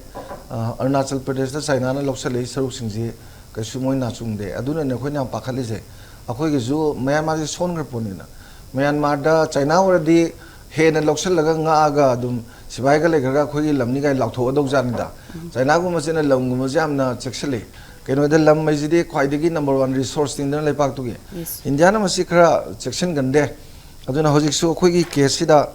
ꯑꯥ, ꯑꯔꯨꯅꯥꯆꯜ ꯄ꯭ꯔꯗꯦꯁꯇ ꯆꯥꯏꯅꯥꯅ ꯂꯧꯁꯜꯂꯛꯏ ꯁꯔꯨꯛꯁꯤꯡꯁꯤ ꯀꯩꯁꯨ ꯃꯣꯏ ꯅꯥꯆꯨꯡꯗꯦ꯫ ꯑꯗꯨꯅꯅꯦ ꯑꯩꯈꯣꯏꯅ ꯌꯥꯝ ꯄꯥꯈꯠꯂꯤꯁꯦ꯫ ꯑꯩꯈꯣꯏꯒꯤꯁꯨ ꯃꯌꯥꯟꯃꯥꯔꯁꯦ ꯁꯣꯟꯈ꯭ꯔ ꯄꯣꯠꯅꯤꯅ꯫ ꯃꯌꯥꯟꯃꯥꯔꯗ ꯆꯥꯏꯅꯥ ꯑꯣꯏꯔꯗꯤ ꯍꯦꯟꯅ ꯂꯧꯁꯜꯂꯒ ꯉꯥꯛꯑꯒ ꯑꯗꯨꯝ ꯁꯤꯐꯥꯏꯒ ꯂꯩꯈ꯭ꯔꯒ ꯑꯩꯈꯣꯏꯒꯤ ꯂꯝꯅꯤ ꯀꯥꯏꯅ ꯂꯥꯎꯊꯣꯛꯑꯗꯧꯖꯥꯠꯅꯤꯗ꯫ ꯆꯥꯏꯅꯥꯒꯨꯝꯕꯁꯤꯅ ꯂꯝꯒꯨꯝꯕꯁꯦ ꯌꯥꯝꯅ ꯆꯦꯛꯁꯤꯜꯂꯤ꯫ ꯀꯩꯅꯣꯗ ꯂꯝ ꯍꯥꯏꯁꯤꯗꯤ ꯈ꯭ꯋꯥꯏꯗꯒꯤ ꯅꯝꯕꯔ ꯋꯥꯟ ꯔꯤꯁꯣꯔꯁꯅꯤꯗꯅ ꯂꯩꯄꯥꯛꯇꯨꯒꯤ꯫ Yes. ꯏꯟꯗꯤꯌꯥꯅ ꯃꯁꯤ ꯈꯔ ꯆꯦꯛꯁꯤꯟꯒꯟꯗꯦ꯫ ꯑꯗꯨꯅ ꯍꯧꯖꯤꯛꯁꯨ ꯑꯩꯈꯣꯏꯒꯤ ꯀꯦꯁꯁꯤꯗ,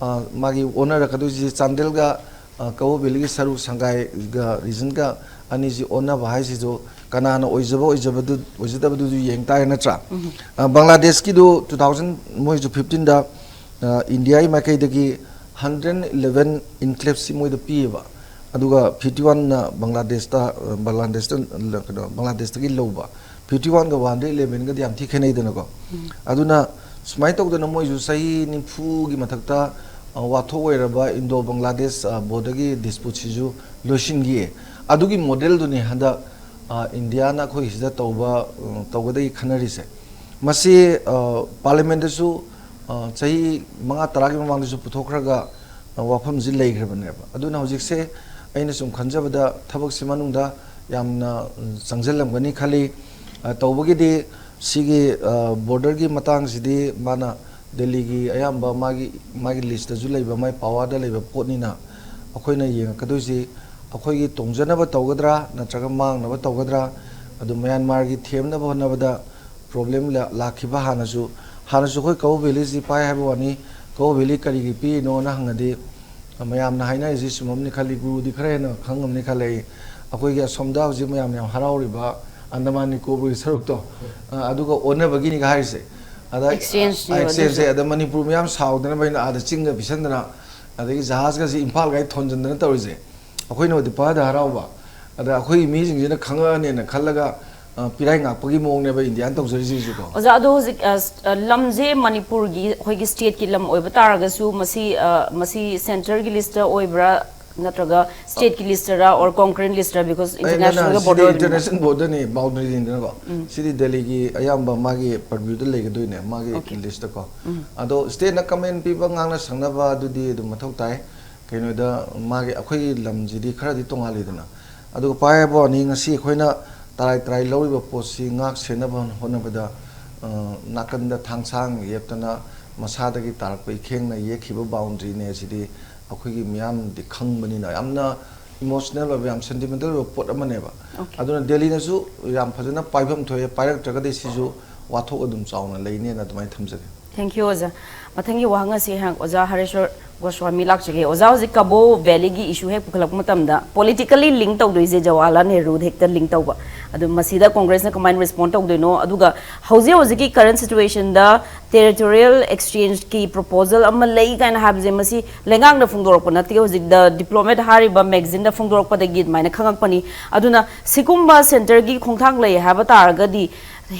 ꯑ, ꯃꯥꯒꯤ ꯑꯣꯟꯅꯔꯛꯀꯗꯣꯏꯁꯤ ꯆꯥꯟꯗꯦꯜꯒ, ꯑ, ꯀꯕꯣ ꯚꯦꯂꯤꯒꯤ ꯁꯔꯨꯛ ꯁꯪꯒꯥꯏꯒ ꯔꯤꯖꯟꯒ ꯑꯅꯤꯁꯤ ꯑꯣꯟꯅꯕ ꯍꯥꯏꯁꯤꯁꯨ ꯀꯅꯥꯅ ꯑꯣꯏꯖꯕ ꯑꯣꯏꯖꯕꯗꯨ, ꯑꯣꯏꯖꯗꯕꯗꯨꯁꯨ ꯌꯦꯡ ꯇꯥꯔꯦ ꯅꯠꯇ꯭ꯔꯥ? ꯑ, ꯕꯪꯒ꯭ꯂꯥꯗꯦꯁꯀꯤꯗꯨ ꯇꯨ ꯊꯥꯎꯖꯟ ꯃꯣꯏꯁꯨ ꯐꯤꯐꯇꯤꯟꯗ, ꯑ, ꯏꯟꯗꯤꯌꯥꯒꯤ ꯃꯥꯏꯀꯩꯗꯒꯤ ꯍꯟꯗ꯭ꯔꯦꯠ ꯏꯂꯦꯚꯦꯟ ꯏꯟꯀ꯭ꯂꯦꯞꯁꯤ ꯃꯣꯏꯗ ꯄꯤꯌꯦꯕ꯫ ꯑꯗꯨꯒ ꯐꯤꯐꯇꯤ ꯋꯥꯟꯅ ꯕꯪꯒ꯭ꯂꯥꯗꯦꯁꯇ, ꯑ, ꯕꯪꯒ꯭ꯂꯥꯗꯦꯁꯇ, ꯀꯩꯅꯣ, ꯕꯪꯒ꯭ꯂꯥꯗꯦꯁꯇꯒꯤ ꯂꯧꯕ꯫ ꯐꯤꯐꯇꯤ ꯋꯥꯟꯒ ꯋꯥꯟ ꯍꯟꯗ꯭ꯔꯦꯠ ꯏꯂꯦꯚꯦꯟꯒꯗꯤ ꯌꯥꯝ ꯊꯤ ꯈꯦꯠꯅꯩꯗꯅꯀꯣ꯫ ꯑꯗꯨꯅ ꯁꯨꯃꯥꯏꯅ ꯇꯧꯗꯅ ꯃꯣꯏꯁꯨ ꯆꯍꯤ ꯅꯤꯐꯨꯒꯤ ꯃꯊꯛꯇ, ꯑ, ꯋꯥꯊꯣꯛ ꯑꯣꯏꯔꯕ ꯏꯟꯗꯣ ꯕꯪꯒ꯭ꯂꯥꯗꯦꯁ, ꯑ, ꯕꯣꯔꯗꯔꯒꯤ ꯗꯤꯁꯄ꯭ꯌꯨꯠꯁꯤꯁꯨ ꯂꯣꯏꯁꯤꯟꯈꯤꯌꯦ꯫ ꯑꯗꯨꯒꯤ ꯃꯣꯗꯦꯜꯗꯨꯅꯤ ꯍꯟꯗꯛ, ꯑ, ꯏꯟꯗꯤꯌꯥꯅ ꯑꯩꯈꯣꯏ ꯁꯤꯗ ꯇꯧꯕ, ꯑ, ꯇꯧꯒꯗꯒꯤ ꯈꯟꯅꯔꯤꯁꯦ꯫ ꯃꯁꯤ, ꯑ, ꯄꯥꯔꯂꯤꯌꯥꯃꯦꯟꯗꯁꯨ, ꯑ, ꯆꯍꯤ ꯃꯉꯥ ꯇꯔꯥꯒꯤ ꯃꯃꯥꯡꯗꯁꯨ ꯄꯨꯊꯣꯛꯈ꯭ꯔꯒ, ꯑ, ꯋꯥꯐꯝꯁꯤ ꯂꯩꯈ꯭ꯔꯕꯅꯦꯕ꯫ ꯑꯗꯨꯅ ꯍꯧꯖꯤꯛꯁꯦ ꯑꯩꯅ ꯁꯨꯝ ꯈꯟꯖꯕꯗ ꯊꯕꯛꯁꯤ ꯃꯅꯨꯡꯗ ꯌꯥꯝꯅ, ꯎꯝ, ꯆꯪꯁꯤꯜꯂꯝꯒꯅꯤ ꯈꯜꯂꯤ꯫ ꯑ, ꯇꯧꯕꯒꯤꯗꯤ ꯁꯤꯒꯤ, ꯑ, ꯕꯣꯔꯗꯔꯒꯤ ꯃꯇꯥꯡꯁꯤꯗꯤ ꯃꯥꯅ ꯗꯦꯜꯂꯤꯒꯤ ꯑꯌꯥꯝꯕ ꯃꯥꯒꯤ, ꯃꯥꯒꯤ ꯂꯤꯁꯇꯁꯨ ꯂꯩꯕ, ꯃꯥꯒꯤ ꯄꯋꯥꯔꯗ ꯂꯩꯕ ꯄꯣꯠꯅꯤꯅ ꯑꯩꯈꯣꯏꯅ ꯌꯦꯡꯉꯛꯀꯗꯣꯏꯁꯤ ꯑꯩꯈꯣꯏꯒꯤ ꯇꯣꯡꯖꯅꯕ ꯇꯧꯒꯗ꯭ꯔꯥ ꯅꯠꯇ꯭ꯔꯒ ꯃꯥꯡꯅꯕ ꯇꯧꯒꯗ꯭ꯔꯥ, ꯑꯗꯨ ꯃꯌꯥꯟꯃꯥꯔꯒꯤ ꯊꯦꯝꯅꯕ ꯍꯣꯠꯅꯕꯗ ꯄ꯭ꯔꯣꯕ꯭ꯂꯦꯝ ꯂꯥ-, ꯂꯥꯛꯈꯤꯕ ꯍꯥꯟꯅꯁꯨ, ꯍꯥꯟꯅꯁꯨ ꯑꯩꯈꯣꯏ ꯀꯕꯣ ꯚꯦꯂꯤꯁꯤ ꯄꯥꯏ ꯍꯥꯏꯕ ꯋꯥꯅꯤ, ꯀꯕꯣ ꯚꯦꯂꯤ ꯀꯔꯤꯒꯤ ꯄꯤꯔꯤꯅꯣꯅ ꯍꯪꯉꯗꯤ, ꯃꯌꯥꯝꯅ ꯍꯥꯏꯅꯔꯤꯁꯤ ꯆꯨꯝꯃꯝꯅꯤ ꯈꯜꯂꯤ, ꯒꯨꯔꯨꯗꯤ ꯈꯔ ꯍꯦꯟꯅ ꯈꯪꯉꯝꯅꯤ ꯈꯜꯂꯤ꯫ ꯑꯩꯈꯣꯏꯒꯤ ꯑꯁꯣꯝꯗ ꯍꯧꯖꯤꯛ ꯃꯌꯥꯝꯅ ꯌꯥꯝ ꯍꯔꯥꯎꯔꯤꯕ ꯑꯟꯗꯃꯥꯟ ꯅꯤꯀꯣꯕꯔꯒꯤ ꯁꯔꯨꯛꯇꯣ, ꯑ, ꯑꯗꯨꯒ ꯑꯣꯟꯅꯕꯒꯤꯅꯤꯒ ꯍꯥꯏꯔꯤꯁꯦ꯫ ꯑꯗ Exchange ꯅꯦꯕ exchange ꯁꯦ ꯑꯗꯨꯁꯨ꯫ ꯑꯗ ꯃꯅꯤꯄꯨꯔ ꯃꯌꯥꯝ ꯁꯥꯎꯗꯅꯕ ꯑꯩꯅ ꯑꯥꯗ ꯆꯤꯡꯒ ꯄꯤꯁꯟꯗꯅ, ꯑꯗꯒꯤ ꯖꯍꯥꯖꯀꯁꯤ ꯏꯝꯐꯥꯜꯒꯥꯏ ꯊꯣꯟꯖꯟꯗꯅ ꯇꯧꯔꯤꯁꯦ꯫ ꯑꯩꯈꯣꯏꯅꯕꯨꯗꯤ ꯄꯥꯗ ꯍꯔꯥꯎꯕ, ꯑꯗ ꯑꯩꯈꯣꯏꯒꯤ ꯃꯤꯁꯤꯡꯁꯤꯅ ꯈꯪꯉꯛꯑꯅꯦꯅ ꯈꯜꯂꯒ ꯑ, ꯄꯤꯔꯥꯏ ꯉꯥꯛꯄꯒꯤ ꯃꯑꯣꯡꯅꯦꯕ ꯏꯟꯗꯤꯌꯥꯅ ꯇꯧꯖꯔꯤꯁꯤꯁꯨꯀꯣ꯫ ꯑꯣꯖꯥ, ꯑꯗꯣ ꯍꯧꯖꯤꯛ ꯑ, ꯁ- ꯑ, ꯂꯝꯁꯦ ꯃꯅꯤꯄꯨꯔꯒꯤ ꯑꯩꯈꯣꯏꯒꯤ ꯁ꯭ꯇꯦꯠꯀꯤ ꯂꯝ ꯑꯣꯏꯕ ꯇꯥꯔꯒꯁꯨ, ꯃꯁꯤ ꯑ, ꯃꯁꯤ ꯁꯦꯟꯇꯔꯒꯤ ꯂꯤꯁꯇ ꯑꯣꯏꯕ꯭ꯔꯥ ꯅꯠꯇ꯭ꯔꯒ ꯁ꯭ꯇꯦꯠꯀꯤ ꯂꯤꯁꯇꯔꯥ or concurrent ꯂꯤꯁꯇꯔꯥ? Because ꯑꯩ ꯅꯪꯅ ꯏꯟꯇꯔꯅꯦꯁꯅꯦꯜꯒ ꯁꯤꯗꯤ ꯕꯣꯔꯗꯔ ꯑꯣꯏꯕꯅꯤꯅ꯫ ꯏꯟꯇꯔꯅꯦꯁꯅꯦꯜ ꯕꯣꯔꯗꯔꯅꯤ, ꯕꯥꯎꯟꯗꯔꯤꯅꯤꯗꯅꯀꯣ꯫ ꯁꯤꯗꯤ ꯗꯦꯜꯂꯤꯒꯤ ꯑꯌꯥꯝꯕ ꯃꯥꯒꯤ ꯄꯔꯚ꯭ꯌꯨꯗ ꯂꯩꯒꯗꯣꯏꯅꯦ, ꯃꯥꯒꯤ Okay. ꯂꯤꯁꯇꯀꯣ꯫ ꯑꯗꯣ ꯁ꯭ꯇꯦꯠꯅ ꯀꯃꯦꯟ ꯄꯤꯕ, ꯉꯥꯡꯅ ꯁꯛꯅꯕ, ꯑꯗꯨꯗꯤ ꯑꯗꯨꯝ ꯃꯊꯧ ꯇꯥꯏ꯫ ꯀꯩꯅꯣꯗ ꯃꯥꯒꯤ, ꯑꯩꯈꯣꯏꯒꯤ ꯂꯝꯁꯤꯗꯤ ꯈꯔꯗꯤ ꯇꯣꯉꯥꯜꯂꯤꯗꯅ꯫ ꯑꯗꯨꯒ ꯄꯥꯏꯕ ꯋꯥꯅꯤ, ꯉꯁꯤ ꯑꯩꯈꯣꯏꯅ ꯇꯔꯥꯏ ꯇꯔꯥꯏ ꯂꯧꯔꯤꯕ ꯄꯣꯠꯁꯤ ꯉꯥꯛ ꯁꯦꯟꯅꯕ ꯍꯣꯠꯅꯕꯗ, ꯑ, ꯅꯥꯀꯟꯗ ꯊꯥꯡꯁꯥꯡ ꯌꯦꯞꯇꯅ ꯃꯁꯥꯗꯒꯤ ꯇꯥꯔꯛꯄ ꯏꯈꯦꯡꯅ ꯌꯦꯛꯈꯤꯕ ꯕꯥꯎꯟꯗ꯭ꯔꯤꯅꯦ꯫ ꯑꯁꯤꯗꯤ ꯑꯩꯈꯣꯏꯒꯤ ꯃꯤꯌꯥꯝꯗꯤ ꯈꯪꯕꯅꯤꯅ ꯌꯥꯝꯅ ꯏꯃꯣꯁꯅꯦꯜ ꯑꯣꯏꯕ, ꯌꯥꯝ ꯁꯦꯟꯇꯤꯃꯦꯟꯇꯦꯜ ꯑꯣꯏꯕ ꯄꯣꯠ ꯑꯃꯅꯦꯕ꯫ Okay. ꯑꯗꯨꯅ ꯗꯦꯜꯂꯤꯅꯁꯨ ꯌꯥꯝ ꯐꯖꯅ ꯄꯥꯏꯐꯝ ꯊꯣꯛꯑꯦ, ꯄꯥꯏꯔꯛꯇ꯭ꯔꯒꯗꯤ ꯁꯤꯁꯨ ꯋꯥꯊꯣꯛ ꯑꯗꯨꯝ ꯆꯥꯎꯅ ꯂꯩꯅꯦꯅ ꯑꯗꯨꯃꯥꯏꯅ ꯊꯝꯖꯒꯦ꯫ Thank you, ꯑꯣꯖꯥ꯫ ꯃꯊꯪꯒꯤ ꯋꯥꯍꯪ ꯑꯁꯤ ꯑꯩꯍꯥꯛ ꯑꯣꯖꯥ ꯍꯔꯦꯁ꯭ꯋꯔ ꯒꯣꯁ꯭ꯋꯥꯃꯤ ꯂꯥꯛꯆꯒꯦ꯫ ꯑꯣꯖꯥ, ꯍꯧꯖꯤꯛ ꯀꯕꯣ ꯚꯦꯂꯤꯒꯤ ꯏꯁꯨ ꯍꯦꯛ ꯄꯨꯈꯠꯂꯛꯄ ꯃꯇꯝꯗ, politically link ꯇꯧꯗꯣꯏꯁꯦ ꯖꯋꯥꯍꯔꯂꯥꯜ ꯅꯦꯍꯔꯨꯗ ꯍꯦꯛꯇ link ꯇꯧꯕ꯫ ꯑꯗꯨ ꯃꯁꯤꯗ ꯀꯣꯡꯒ꯭ꯔꯦꯁꯅ ꯀꯃꯥꯏꯅ ꯔꯦꯁꯄꯣꯟ ꯇꯧꯗꯣꯏꯅꯣ? ꯑꯗꯨꯒ ꯍꯧꯖꯤꯛ ꯍꯧꯖꯤꯛꯀꯤ ꯀꯔꯦꯟ ꯁꯤꯆꯨꯋꯦꯁꯟꯗ territorial exchangeꯀꯤ proposal ꯑꯃ ꯂꯩ ꯀꯥꯏꯅ ꯍꯥꯏꯕꯁꯦ, ꯃꯁꯤ ꯂꯩꯉꯥꯛꯅ ꯐꯣꯡꯗꯣꯔꯛꯄ ꯅꯠꯇꯦ꯫ ꯍꯧꯖꯤꯛ ꯗ ꯗꯤꯄ꯭ꯂꯣꯃꯦꯠ ꯍꯥꯏꯔꯤꯕ ꯃꯦꯒꯥꯖꯤꯟꯗ ꯐꯣꯡꯗꯣꯔꯛꯄꯗꯒꯤ ꯑꯗꯨꯃꯥꯏꯅ ꯈꯪꯉꯛꯄꯅꯤ꯫ ꯑꯗꯨꯅ ꯁꯤꯒꯨꯝꯕ ꯁꯦꯟꯇꯔꯒꯤ ꯈꯣꯡꯊꯥꯡ ꯂꯩ ꯍꯥꯏꯕ ꯇꯥꯔꯒꯗꯤ,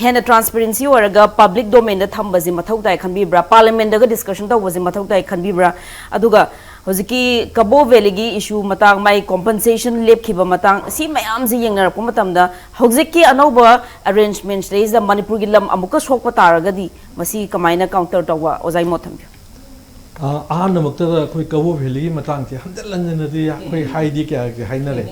ꯍꯦꯟꯅ transparency ꯑꯣꯏꯔꯒ ꯄꯕ꯭ꯂꯤꯛ ꯗꯣꯃꯦꯟꯗ ꯊꯝꯕꯁꯤ ꯃꯊꯧ ꯇꯥꯏ ꯈꯟꯕꯤꯕ꯭ꯔꯥ? ꯄꯥꯔꯂꯤꯌꯥꯃꯦꯟꯗꯒ ꯗꯤꯁꯀꯁꯟ ꯇꯧꯕꯁꯤ ꯃꯊꯧ ꯇꯥꯏ ꯈꯟꯕꯤꯕ꯭ꯔꯥ? ꯑꯗꯨꯒ ꯍꯧꯖꯤꯛꯀꯤ ꯀꯕꯣ ꯚꯦꯂꯤꯒꯤ ꯏꯁꯨ ꯃꯇꯥꯡ, ꯃꯥꯏ ꯀꯣꯝꯄꯟꯁꯦꯁꯟ ꯂꯦꯞꯈꯤꯕ ꯃꯇꯥꯡ, ꯁꯤ ꯃꯌꯥꯝꯁꯤ ꯌꯦꯡꯅꯔꯛꯄ ꯃꯇꯝꯗ, ꯍꯧꯖꯤꯛꯀꯤ ꯑꯅꯧꯕ ꯑꯦꯔꯦꯟꯖꯃꯦꯟꯁ ꯂꯩꯁꯤꯗ ꯃꯅꯤꯄꯨꯔꯒꯤ ꯂꯝ ꯑꯃꯨꯛꯀ ꯁꯣꯛꯄ ꯇꯥꯔꯒꯗꯤ, ꯃꯁꯤ ꯀꯃꯥꯏꯅ ꯀꯥꯎꯟꯇꯔ ꯇꯧꯕ? ꯑꯣꯖꯥꯒꯤ ꯃꯣꯠ ꯊꯝꯕꯤꯌꯨ꯫ ꯑ, ꯑꯍꯥꯟꯕꯃꯛꯇꯗ ꯑꯩꯈꯣꯏ ꯀꯕꯣ ꯚꯦꯂꯤꯒꯤ ꯃꯇꯥꯡꯁꯦ ꯍꯟꯖꯤꯟ ꯍꯟꯖꯤꯟꯅꯗꯤ ꯑꯩꯈꯣꯏ ꯍꯥꯏꯗꯤ ꯀꯌꯥꯒꯤ ꯍꯥꯏꯅꯔꯦ꯫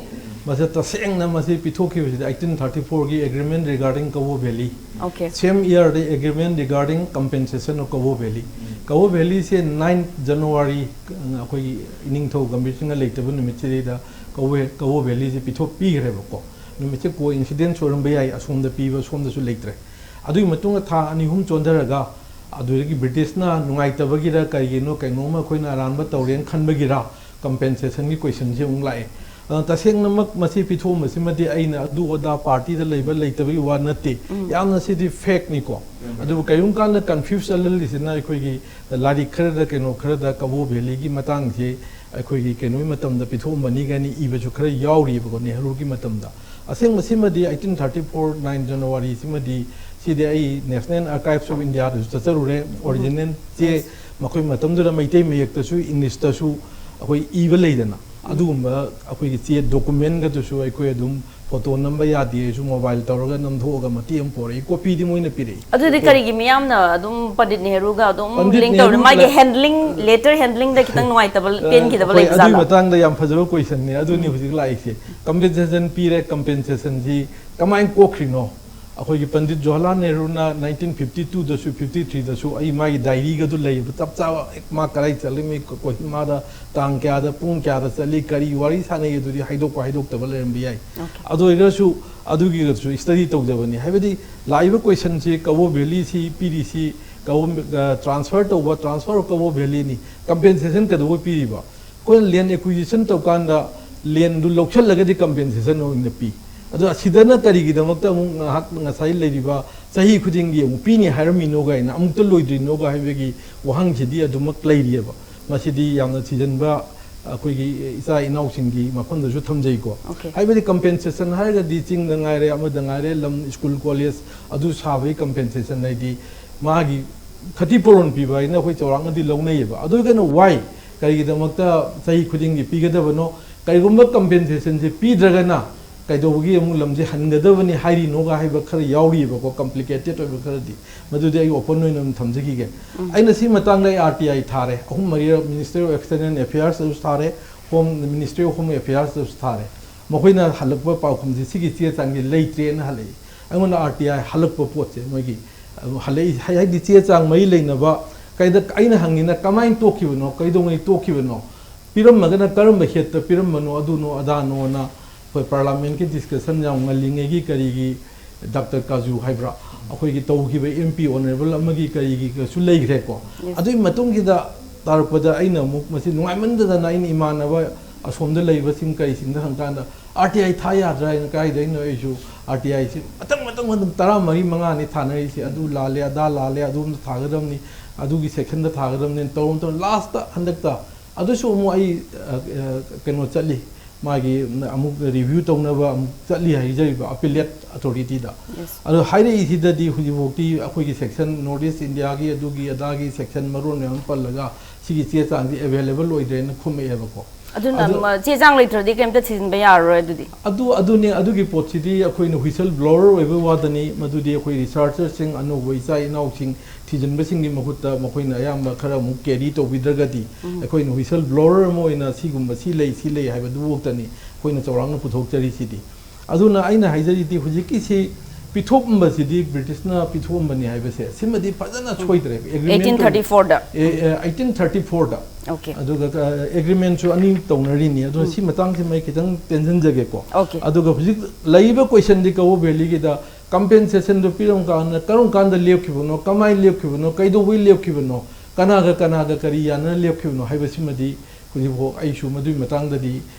ꯃꯁꯤ ꯇꯁꯦꯡꯅ ꯃꯁꯤ ꯄꯤꯊꯣꯛꯈꯤꯕꯁꯤꯗꯤ eighteen thirty fourꯒꯤ agreement regarding Kabo Valley, Okay. same yearꯗ agreement regarding compensation of Kabo Valley꯫ Kabo Valleyꯁꯦ ninth January, ꯑꯩꯈꯣꯏꯒꯤ ꯏꯅꯤꯡꯊꯧ ꯒꯝꯚꯤꯔ ꯁꯤꯡꯍ ꯂꯩꯇꯕ ꯅꯨꯃꯤꯠꯁꯤꯗꯩꯗ ꯀꯕꯣ, ꯀꯕꯣ ꯚꯦꯂꯤꯁꯦ ꯄꯤꯊꯣꯛꯄꯤꯈ꯭ꯔꯦꯕꯀꯣ꯫ ꯅꯨꯃꯤꯠꯁꯦ coincidence ꯑꯣꯏꯔꯝꯕ ꯌꯥꯏ, ꯑꯁꯣꯝꯗ ꯄꯤꯕ, ꯁꯣꯝꯗꯁꯨ ꯂꯩꯇ꯭ꯔꯦ꯫ ꯑꯗꯨꯒꯤ ꯃꯇꯨꯡꯗ ꯊꯥ ꯑꯅꯤ ꯑꯍꯨꯝ ꯆꯣꯟꯊꯔꯒ, ꯑꯗꯨꯗꯒꯤ ꯕ꯭ꯔꯤꯇꯤꯁꯅ ꯅꯨꯡꯉꯥꯏꯇꯕꯒꯤꯔ ꯀꯔꯤꯒꯤꯅꯣ, ꯀꯩꯅꯣꯝꯃ ꯑꯩꯈꯣꯏꯅ ꯑꯔꯥꯟꯕ ꯇꯧꯔꯦꯅ ꯈꯟꯕꯒꯤꯔ, ꯀꯝꯄꯦꯟꯁꯦꯁꯟꯒꯤ ꯀꯣꯏꯁꯟꯁꯦ ꯑꯃꯨꯛ ꯂꯥꯛꯑꯦ꯫ ꯑꯗꯨꯅ ꯇꯁꯦꯡꯅꯃꯛ ꯃꯁꯤ ꯄꯤꯊꯣꯛꯑꯝꯕꯁꯤꯃꯗꯤ ꯑꯩꯅ ꯑꯗꯨ ꯑꯗꯥ ꯄꯥꯔꯇꯤꯗ ꯂꯩꯕ ꯂꯩꯇꯕꯒꯤ ꯋꯥ ꯅꯠꯇꯦ꯫ ꯌꯥꯝꯅ ꯁꯤꯗꯤ ꯐꯦꯛꯅꯤꯀꯣ꯫ ꯑꯗꯨꯕꯨ ꯀꯔꯤꯒꯨꯝꯕ ꯀꯥꯟꯗ ꯀꯟꯐ꯭ꯌꯨꯁ ꯆꯠꯍꯜꯂꯤꯁꯤꯅ ꯑꯩꯈꯣꯏꯒꯤ ꯂꯥꯏꯔꯤꯛ ꯈꯔꯗ, ꯀꯩꯅꯣ ꯈꯔꯗ ꯀꯕꯣ ꯚꯦꯂꯤꯒꯤ ꯃꯇꯥꯡꯁꯤ ꯑꯩꯈꯣꯏꯒꯤ ꯀꯩꯅꯣꯒꯤ ꯃꯇꯝꯗ ꯄꯤꯊꯣꯛꯑꯝꯕꯅꯤ ꯀꯥꯏꯅ ꯏꯕꯁꯨ ꯈꯔ ꯌꯥꯎꯔꯤꯕꯀꯣ, ꯅꯦꯍꯔꯨꯒꯤ ꯃꯇꯝꯗ꯫ ꯑꯁꯦꯡꯕꯁꯤꯃꯗꯤ eighteen thirty four nine January ꯁꯤꯃꯗꯤ, ꯁꯤꯗꯤ ꯑꯩ National Archives of India ꯗꯁꯨ ꯆꯠꯆꯔꯨꯔꯦ꯫ ꯑꯣꯔꯤꯖꯤꯅꯦꯜ ꯆꯦ, ꯃꯈꯣꯏ ꯃꯇꯝꯗꯨꯗ ꯃꯩꯇꯩ ꯃꯌꯦꯛꯇꯁꯨ ꯏꯪꯂꯤꯁꯇꯁꯨ ꯑꯩꯈꯣꯏ ꯏꯕ ꯂꯩꯗꯅ, ꯑꯗꯨꯒꯨꯝꯕ ꯑꯩꯈꯣꯏꯒꯤ ꯆꯦ ꯗꯣꯀꯨꯃꯦꯟꯒꯗꯨꯁꯨ ꯑꯩꯈꯣꯏ ꯑꯗꯨꯝ ꯐꯣꯇꯣ ꯅꯝꯕ ꯌꯥꯗꯦꯁꯨ ꯃꯣꯕꯥꯏꯜ ꯇꯧꯔꯒ ꯅꯝꯊꯣꯛꯑꯒ ꯃꯇꯦꯛ ꯑꯃ ꯄꯣꯔꯛꯏ꯫ ꯀꯣꯄꯤꯗꯤ ꯃꯣꯏꯅ ꯄꯤꯔꯛꯏ꯫ ꯑꯗꯨꯗꯤ ꯀꯔꯤꯒꯤ ꯃꯤꯌꯥꯝꯅ ꯑꯗꯨꯝ ꯄꯟꯗꯤꯠ ꯅꯦꯍꯔꯨꯒ ꯑꯗꯨꯝ ꯄꯟꯗꯤꯠ ꯂꯤꯡ ꯇꯧꯔꯤ? ꯅꯦꯍꯔꯨ ꯃꯥꯒꯤ ꯂ- ꯍꯦꯟꯗ꯭ꯂꯤꯡ, ꯂꯦꯇꯔ ꯍꯦꯟꯗ꯭ꯂꯤꯡꯗ ꯈꯤꯇꯪ ꯅꯨꯡꯉꯥꯏꯇꯕ, ꯑ, ꯄꯦꯟꯈꯤꯗꯕ ꯍꯣꯏ, ꯂꯩꯕ ꯑꯗꯨꯒꯤ ꯖꯥꯠꯂꯥ? ꯃꯇꯥꯡꯗ ꯌꯥꯝ ꯐꯖꯕ ꯀꯣꯏꯁꯟꯅꯤ꯫ ꯑꯗꯨꯅꯤ ꯍꯧꯖꯤꯛ ꯂꯥꯛꯏꯁꯦ꯫ ꯀꯝꯄꯦꯟꯁꯦꯁꯟ ꯄꯤꯔꯦ, ꯀꯝꯄꯦꯟꯁꯦꯁꯟꯁꯤ ꯀꯃꯥꯏꯅ ꯀꯣꯛꯈ꯭ꯔꯤꯅꯣ? ꯑꯩꯈꯣꯏꯒꯤ Pandit Jawaharlal ꯅꯦꯍꯔꯨꯅ nineteen fifty two ꯗꯁꯨ, fifty three ꯗꯁꯨ ꯑꯩ ꯃꯥꯒꯤ ꯗꯥꯏꯔꯤꯒꯗꯨ ꯂꯩꯌꯦꯕ, ꯆꯞ ꯆꯥꯕ ꯃꯥ ꯀꯗꯥꯏ ꯆꯠꯂꯤꯃꯤ, ꯀꯣꯍꯤꯃꯥꯗ ꯇꯥꯡ ꯀꯌꯥꯗ, ꯄꯨꯡ ꯀꯌꯥꯗ ꯆꯠꯂꯤ, ꯀꯔꯤ ꯋꯥꯔꯤ ꯁꯥꯟꯅꯩ, ꯑꯗꯨꯗꯤ ꯍꯥꯏꯗꯣꯛꯄ ꯍꯥꯏꯗꯣꯛꯇꯕ ꯂꯩꯔꯝꯕ ꯌꯥꯏ꯫ ꯑꯗꯨ ꯑꯣꯏꯔꯒꯁꯨ ꯑꯗꯨꯒꯤꯗꯁꯨ ꯁ꯭ꯇꯗꯤ ꯇꯧꯖꯕꯅꯤ꯫ ꯍꯥꯏꯕꯗꯤ ꯂꯥꯛꯏꯕ ꯀꯣꯏꯁꯟꯁꯤ ꯄꯤꯔꯤꯁꯤ ꯀꯕꯣ-, ꯑ, transfer ꯇꯧꯕ, transfer of Kabo Valley ꯅꯤ꯫ ꯀꯝꯄꯦꯟꯁꯦꯁꯟ ꯀꯩꯗꯧꯕꯩ ꯄꯤꯔꯤꯕ? ꯑꯩꯈꯣꯏꯅ ꯂꯦꯟ ꯑꯦꯀ꯭ꯋꯤꯖꯤꯁꯟ ꯇꯧꯀꯥꯟꯗ ꯂꯦꯟꯗꯨ ꯂꯧꯁꯤꯜꯂꯒꯗꯤ ꯀꯝꯄꯦꯟꯁꯦꯁꯟ ꯑꯣꯏꯅ ꯄꯤ꯫ ꯑꯗꯣ ꯑꯁꯤꯗꯅ ꯀꯔꯤꯒꯤꯗꯃꯛꯇ ꯑꯃꯨꯛ ꯉꯥꯏꯍꯥꯛ ꯉꯁꯥꯏ ꯂꯩꯔꯤꯕ ꯆꯍꯤ ꯈꯨꯗꯤꯡꯒꯤ ꯑꯃꯨꯛ ꯄꯤꯅꯤ ꯍꯥꯏꯔꯝꯃꯤꯅꯣ ꯀꯥꯏꯅ, ꯑꯃꯨꯛꯇ ꯂꯣꯏꯗ꯭ꯔꯤꯅꯣꯒ ꯍꯥꯏꯕꯒꯤ ꯋꯥꯍꯪꯁꯤꯗꯤ ꯑꯗꯨꯃꯛ ꯂꯩꯔꯤꯑꯕ꯫ ꯃꯁꯤꯗꯤ ꯌꯥꯝꯅ ꯊꯤꯖꯤꯟꯕ ꯑꯩꯈꯣꯏꯒꯤ ꯏꯆꯥ ꯏꯅꯥꯎꯁꯤꯡꯒꯤ ꯃꯐꯝꯗꯁꯨ ꯊꯝꯖꯩꯀꯣ꯫ Okay. ꯍꯥꯏꯕꯗꯤ ꯀꯝꯄꯦꯟꯁꯦꯁꯟ ꯍꯥꯏꯔꯒꯗꯤ ꯆꯤꯡꯗ ꯉꯥꯏꯔꯦ, ꯑꯃꯗ ꯉꯥꯏꯔꯦ, ꯂꯝ, ꯁ꯭ꯀꯨꯜ, ꯀꯣꯂꯦꯖ ꯑꯗꯨ ꯁꯥꯕꯒꯤ ꯀꯝꯄꯦꯟꯁꯦꯁꯟ ꯍꯥꯏꯗꯤ ꯃꯥꯒꯤ ꯈꯇꯤ ꯄꯨꯔꯣꯟ ꯄꯤꯕ ꯍꯥꯏꯅ ꯑꯩꯈꯣꯏ ꯆꯥꯎꯔꯥꯛꯅꯗꯤ ꯂꯧꯅꯩꯌꯦꯕ꯫ ꯑꯗꯨ ꯑꯣꯏꯒꯅ why? ꯀꯔꯤꯒꯤꯗꯃꯛꯇ ꯆꯍꯤ ꯈꯨꯗꯤꯡꯒꯤ ꯄꯤꯒꯗꯕꯅꯣ? ꯀꯔꯤꯒꯨꯝꯕ ꯀꯝꯄꯦꯟꯁꯦꯁꯟꯁꯦ ꯄꯤꯗ꯭ꯔꯒꯅ ꯀꯩꯗꯧꯕꯒꯤ ꯑꯃꯨꯛ ꯂꯝꯁꯦ ꯍꯟꯒꯗꯕꯅꯤ ꯍꯥꯏꯔꯤꯅꯣꯒ ꯍꯥꯏꯕ ꯈꯔ ꯌꯥꯎꯔꯤꯑꯕꯀꯣ, ꯀꯝꯄ꯭ꯂꯤꯀꯦꯇꯦꯠ ꯑꯣꯏꯕ ꯈꯔꯗꯤ꯫ ꯃꯗꯨꯗꯤ ꯑꯩ ꯑꯣꯄꯟ ꯑꯣꯏꯅ ꯑꯗꯨꯝ ꯊꯝꯖꯈꯤꯒꯦ꯫ ꯑꯩꯅ ꯁꯤ ꯃꯇꯥꯡꯗ ꯑꯩ R T I ꯊꯥꯔꯦ, ꯑꯍꯨꯝ ꯃꯔꯤꯔꯛ, Ministry of External Affairs ꯇꯁꯨ ꯊꯥꯔꯦ, Home, Ministry of Home Affairs ꯇꯁꯨ ꯊꯥꯔꯦ꯫ ꯃꯈꯣꯏꯅ ꯍꯜꯂꯛꯄ ꯄꯥꯎꯈꯨꯝꯁꯤ ꯁꯤꯒꯤ ꯆꯦ ꯆꯥꯡꯁꯤ ꯂꯩꯇ꯭ꯔꯦꯅ ꯍꯜꯂꯛꯏ꯫ ꯑꯩꯉꯣꯟꯗ R T I ꯍꯜꯂꯛꯄ ꯄꯣꯠꯁꯦ ꯃꯣꯏꯒꯤ, ꯑ, ꯍꯜꯂꯛꯏ ꯍꯥꯏ-, ꯍꯥꯏꯗꯤ ꯆꯦ ꯆꯥꯡ ꯃꯔꯤ ꯂꯩꯅꯕ ꯀꯩꯗ, ꯑꯩꯅ ꯍꯪꯉꯤꯅ ꯀꯃꯥꯏꯅ ꯇꯣꯛꯈꯤꯕꯅꯣ, ꯀꯩꯗꯧꯉꯩ ꯇꯣꯛꯈꯤꯕꯅꯣ, ꯄꯤꯔꯝꯃꯒꯅ ꯀꯔꯝꯕ ꯍꯦꯠꯇ ꯄꯤꯔꯝꯕꯅꯣ, ꯑꯗꯨꯅꯣ ꯑꯗꯥꯅꯣꯅ ꯑꯩꯈꯣꯏ ꯄꯥꯔꯂꯥꯃꯦꯟꯀꯤ ꯗꯤꯁꯀꯁꯟ ꯌꯥꯝ ꯉꯜꯂꯤꯉꯩꯒꯤ ꯀꯔꯤꯒꯤ ꯗꯥꯛꯇꯔ ꯀꯥꯖꯨ ꯍꯥꯏꯕ꯭ꯔꯥ, ꯑꯩꯈꯣꯏꯒꯤ ꯇꯧꯈꯤꯕ M P honourable ꯑꯃꯒꯤ ꯀꯔꯤꯒꯤ ꯀꯩꯁꯨ ꯂꯩꯈ꯭ꯔꯦꯀꯣ꯫ Yes. ꯑꯗꯨꯒꯤ ꯃꯇꯨꯡꯁꯤꯗ ꯇꯥꯔꯛꯄꯗ ꯑꯩꯅ ꯑꯃꯨꯛ ꯃꯁꯤ ꯅꯨꯡꯉꯥꯏꯃꯟꯗꯗꯅ ꯑꯩꯅ ꯏꯃꯥꯟꯅꯕ ꯑꯁꯣꯝꯗ ꯂꯩꯕꯁꯤꯡ ꯀꯩꯁꯤꯡꯗ ꯍꯪꯀꯥꯟꯗ, "R T I ꯊꯥ ꯌꯥꯗ꯭ꯔꯥ?" ꯍꯥꯏꯅ, ꯀꯥꯏꯗꯩꯅꯣ, ꯑꯩꯁꯨ R T I ꯁꯤ ꯃꯊꯪ ꯃꯊꯪ ꯃꯊꯪ ꯇꯔꯥ ꯃꯔꯤ ꯃꯉꯥꯅꯤ ꯊꯥꯅꯔꯤꯁꯦ, ꯑꯗꯨ ꯂꯥꯜꯂꯦ, ꯑꯗꯥ ꯂꯥꯜꯂꯦ, ꯑꯗꯣꯝꯗ ꯊꯥꯒꯗꯕꯅꯤ, ꯑꯗꯨꯒꯤ ꯁꯦꯛꯁꯟꯗ ꯊꯥꯒꯗꯕꯅꯤ ꯇꯧꯔ ꯃꯇꯨꯡꯗ ꯂꯥꯁꯇ ꯍꯟꯗꯛꯇ ꯑꯗꯨꯁꯨ ꯑꯃꯨꯛ ꯑꯩ, ꯑ, ꯑ, ꯀꯩꯅꯣ ꯆꯠꯂꯤ, ꯃꯥꯒꯤ ꯑꯃꯨꯛ ꯔꯤꯚ꯭ꯌꯨ ꯇꯧꯅꯕ ꯑꯃꯨꯛ ꯆꯠꯂꯤ ꯍꯥꯏꯖꯔꯤꯕ ꯑꯄꯤꯂꯦꯠ ꯑꯊꯣꯔꯤꯇꯤꯗ꯫ Yes. ꯑꯗꯣ ꯍꯥꯏꯔꯛꯏꯁꯤꯗꯗꯤ ꯍꯧꯖꯤꯛꯐꯥꯎꯗꯤ ꯑꯩꯈꯣꯏꯒꯤ ꯁꯦꯛꯁꯟ ꯅꯣꯔꯠ ꯏꯁ ꯏꯟꯗꯤꯌꯥꯒꯤ ꯑꯗꯨꯒꯤ ꯑꯗꯥꯒꯤ ꯁꯦꯛꯁꯟ ꯃꯔꯣꯟ ꯃꯌꯥꯝ ꯄꯜꯂꯒ ꯁꯤꯒꯤ ꯆꯦ ꯆꯥꯡꯁꯤ ꯑꯦꯚꯦꯂꯦꯕꯜ ꯑꯣꯏꯗ꯭ꯔꯦꯅ ꯈꯨꯝꯃꯛꯑꯦꯕꯀꯣ꯫ ꯑꯗꯨꯅ ꯑꯗꯨ- ꯃ- ꯆꯦ ꯆꯥꯡ ꯂꯩꯇ꯭ꯔꯗꯤ ꯀꯩꯝꯇ ꯊꯤꯖꯤꯟꯕ ꯌꯥꯔꯔꯣꯏ ꯑꯗꯨꯗꯤ꯫ ꯑꯗꯨ ꯑꯗꯨꯅꯦ, ꯑꯗꯨꯒꯤ ꯄꯣꯠꯁꯤꯗꯤ ꯑꯩꯈꯣꯏꯅ ꯋꯤꯁꯜ ꯕ꯭ꯂꯣꯋꯔ ꯑꯣꯏꯕ ꯋꯥꯗꯅꯤ, ꯃꯗꯨꯗꯤ ꯑꯩꯈꯣꯏ ꯔꯤꯁꯥꯔꯆꯔꯁꯤꯡ, ꯑꯅꯧꯕ ꯏꯆꯥ ꯏꯅꯥꯎꯁꯤꯡ ꯊꯤꯖꯤꯟꯕꯁꯤꯡꯒꯤ ꯃꯍꯨꯠꯇ ꯃꯈꯣꯏꯅ ꯑꯌꯥꯝꯕ ꯈꯔ ꯑꯃꯨꯛ ꯀꯦꯔꯤ ꯇꯧꯕꯤꯗ꯭ꯔꯒꯗꯤ, ꯑꯩꯈꯣꯏꯅ ꯋꯤꯁꯜ ꯕ꯭ꯂꯣꯋꯔ ꯑꯃ ꯑꯣꯏꯅ ꯁꯤꯒꯨꯝꯕ ꯁꯤ ꯂꯩ ꯁꯤ ꯂꯩ ꯍꯥꯏꯕꯗꯨꯐꯥꯎꯗꯅꯤ ꯑꯩꯈꯣꯏꯅ ꯆꯥꯎꯔꯥꯛꯅ ꯄꯨꯊꯣꯛꯆꯔꯤꯁꯤꯗꯤ꯫ ꯑꯗꯨꯅ ꯑꯩꯅ ꯍꯥꯏꯖꯔꯤꯗꯤ ꯍꯧꯖꯤꯛꯀꯤꯁꯤ ꯄꯤꯊꯣꯛꯑꯝꯕꯁꯤꯗꯤ ꯕ꯭ꯔꯤꯇꯤꯁꯅ ꯄꯤꯊꯣꯛꯑꯝꯕꯅꯤ ꯍꯥꯏꯕꯁꯦ ꯁꯤꯃꯗꯤ ꯐꯖꯅ ꯁꯣꯏꯗ꯭ꯔꯦ꯫ ꯑꯦꯒ꯭ꯔꯤꯃꯦꯟ ꯑꯩꯠꯇꯤꯟ ꯊꯥꯔꯇꯤ ꯐꯣꯔꯗ꯫ ꯑꯩꯠꯇꯤꯟ ꯊꯥꯔꯇꯤ ꯐꯣꯔꯗ꯫ Okay. ꯑꯗꯨꯒ ꯑꯦꯒ꯭ꯔꯤꯃꯦꯟꯁꯨ ꯑꯅꯤ ꯇꯧꯅꯔꯤꯅꯤ꯫ ꯑꯗꯨꯅ ꯁꯤ ꯃꯇꯥꯡꯁꯤꯃ ꯑꯩ ꯈꯤꯇꯪ ꯇꯦꯟꯁꯤꯟꯖꯒꯦꯀꯣ꯫ Okay. ꯑꯗꯨꯒ ꯍꯧꯖꯤꯛ ꯂꯩꯔꯤꯕ ꯀꯣꯏꯁꯟꯗꯤ ꯀꯕꯣ ꯚꯦꯂꯤꯒꯤꯗ ꯀꯝꯄꯦꯟꯁꯦꯁꯟꯗꯣ ꯄꯤꯔꯝ ꯀꯥꯟꯗ ꯀꯔꯝ ꯀꯥꯟꯗ ꯂꯦꯞꯈꯤꯕꯅꯣ, ꯀꯃꯥꯏꯅ ꯂꯦꯞꯈꯤꯕꯅꯣ, ꯀꯩꯗꯧꯕꯩ ꯂꯦꯞꯈꯤꯕꯅꯣ, ꯀꯅꯥꯒ ꯀꯅꯥꯒ ꯀꯔꯤ ꯌꯥꯅ ꯂꯦꯞꯈꯤꯕꯅꯣ ꯍꯥꯏꯕꯁꯤꯃꯗꯤ ꯍꯧꯖꯤꯛꯐꯥꯎ ꯑꯩꯁꯨ ꯃꯗꯨꯒꯤ ꯃꯇꯥꯡꯗꯗꯤ